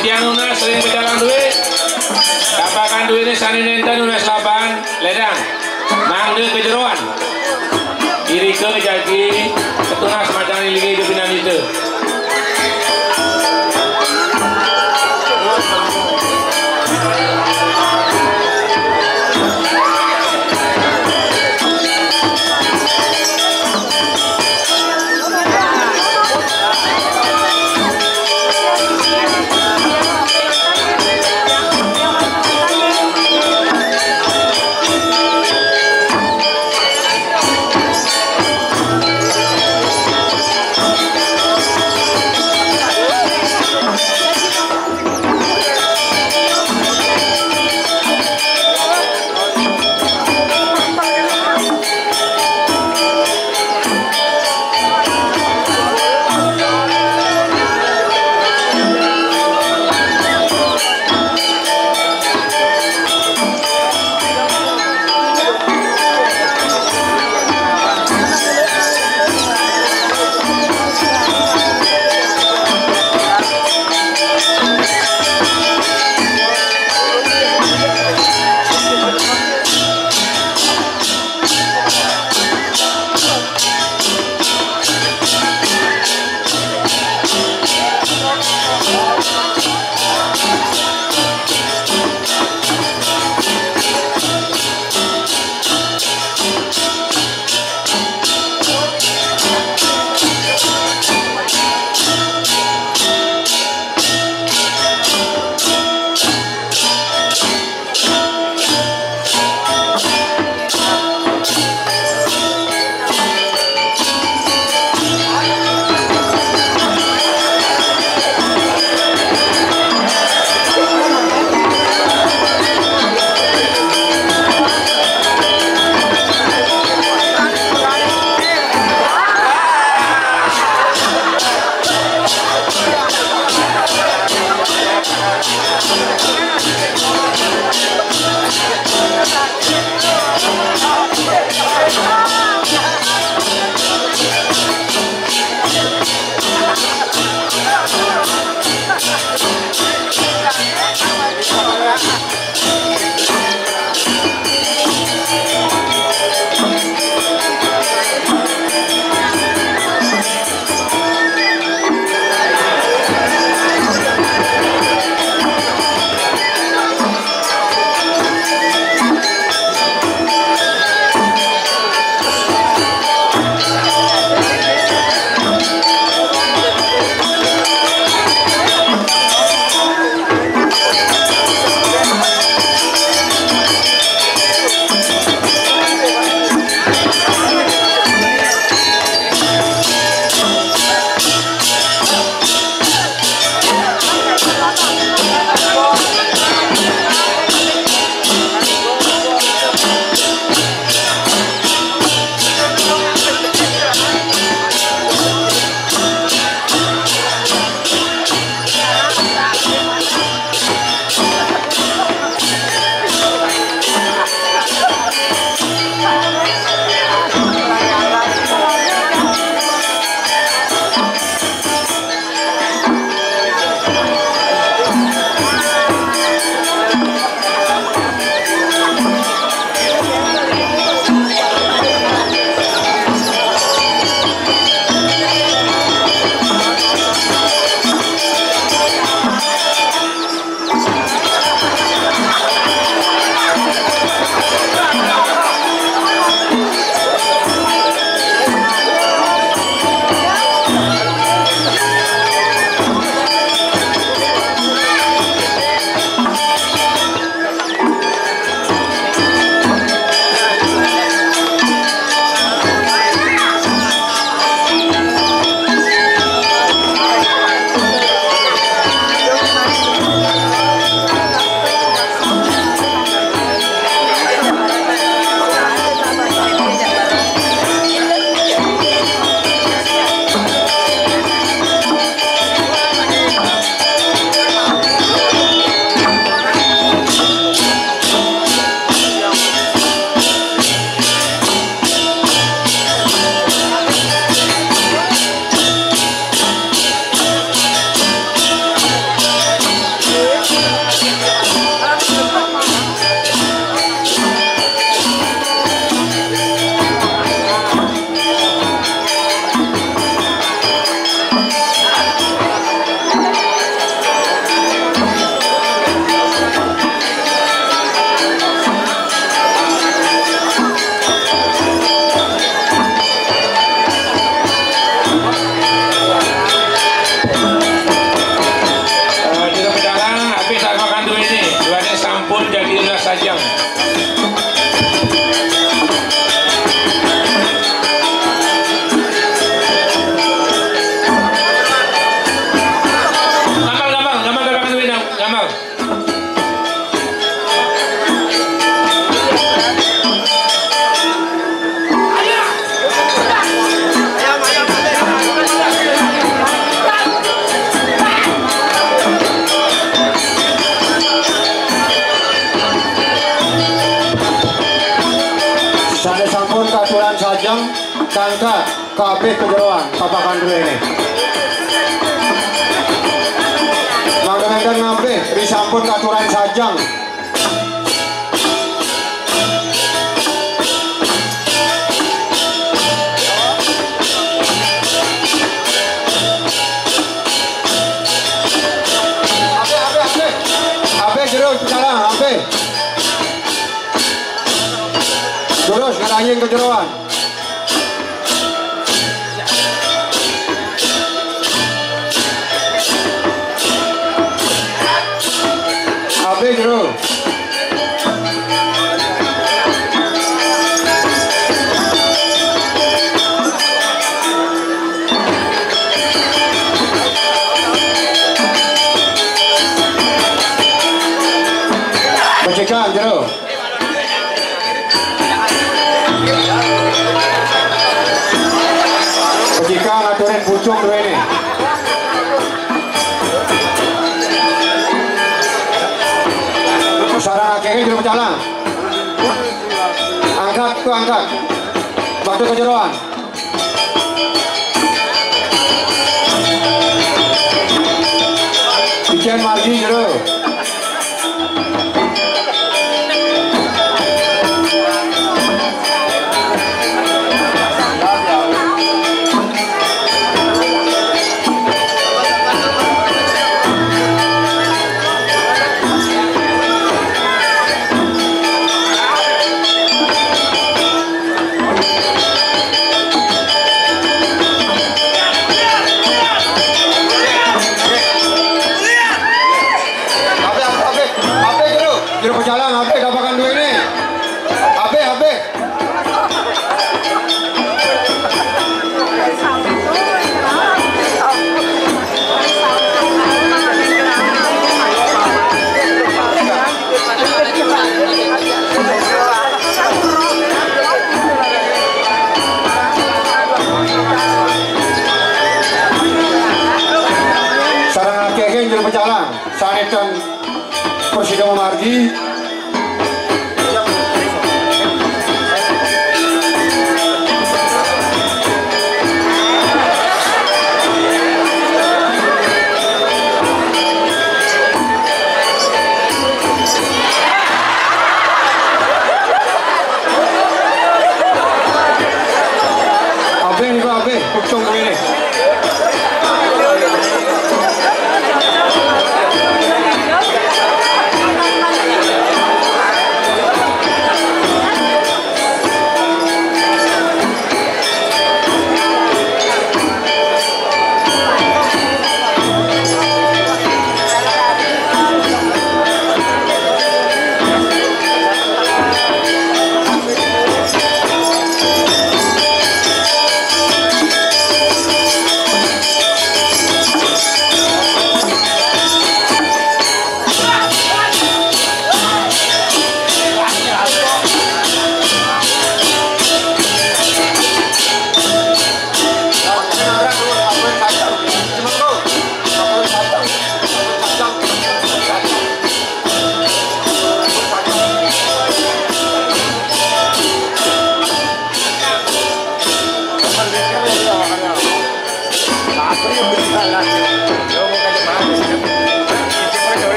Tiang nunas ring pecalang duit. Kapakan duitné sané nénten nunas laban, lédang. Mangda kajeroan. Irika jagi katunas majeng lingga ida pinandita. Kangkat, kabéh ka jeroan, papakan druéné. Mangda-mangda ngabéh, risampun katuran sajang. Abéh, abéh, abéh. Abéh jero, pecalang, abéh. Durus, ngarahayang ka jeroan. Abéh jero. Becikang jero. Becikang ngaturin pucuk druéné. Sareng akéhé jero pecalang. Angkat, tuh angkat. Waktu ka jeroan. Icén margi jero. Abéh, abéh, abéh, abéh, jero. Jero pecalang, abéh, kapakan druéné. Abéh, abéh. Sareng akéhé jero pecalang, sané ten prasida mamargi. Abéh nika, abéh, pucuk kéné.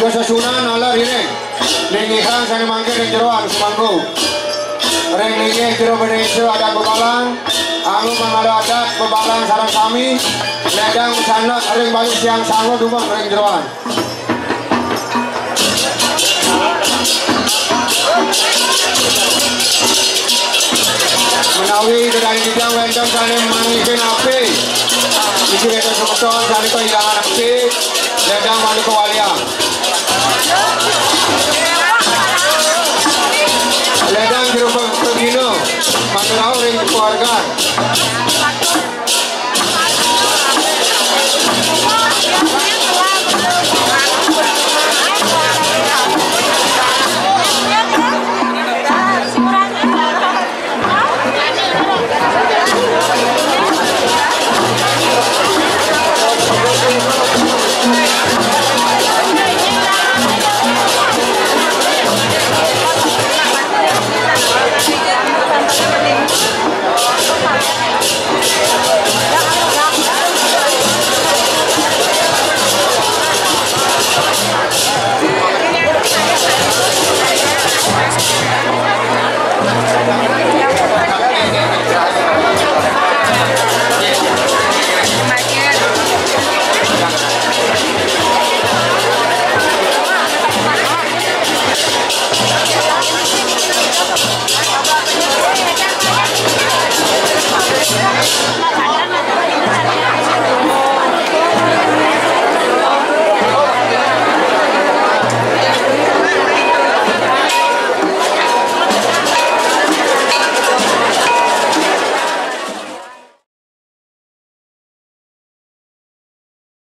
Sesuunan naler iring. Linggihang sané mangkin ring jero alus mangku. Ring linggih jero Bendésa adat bebalang, anggo mangada adat bebalang sareng sami, ledang masanget ring balik siang sanga dumun ring jeroan. Menawi ida dané titiang wénten sané manggihin apik, niki wénten semeton sané kahilangan apik, ledang mantuk kawaliang.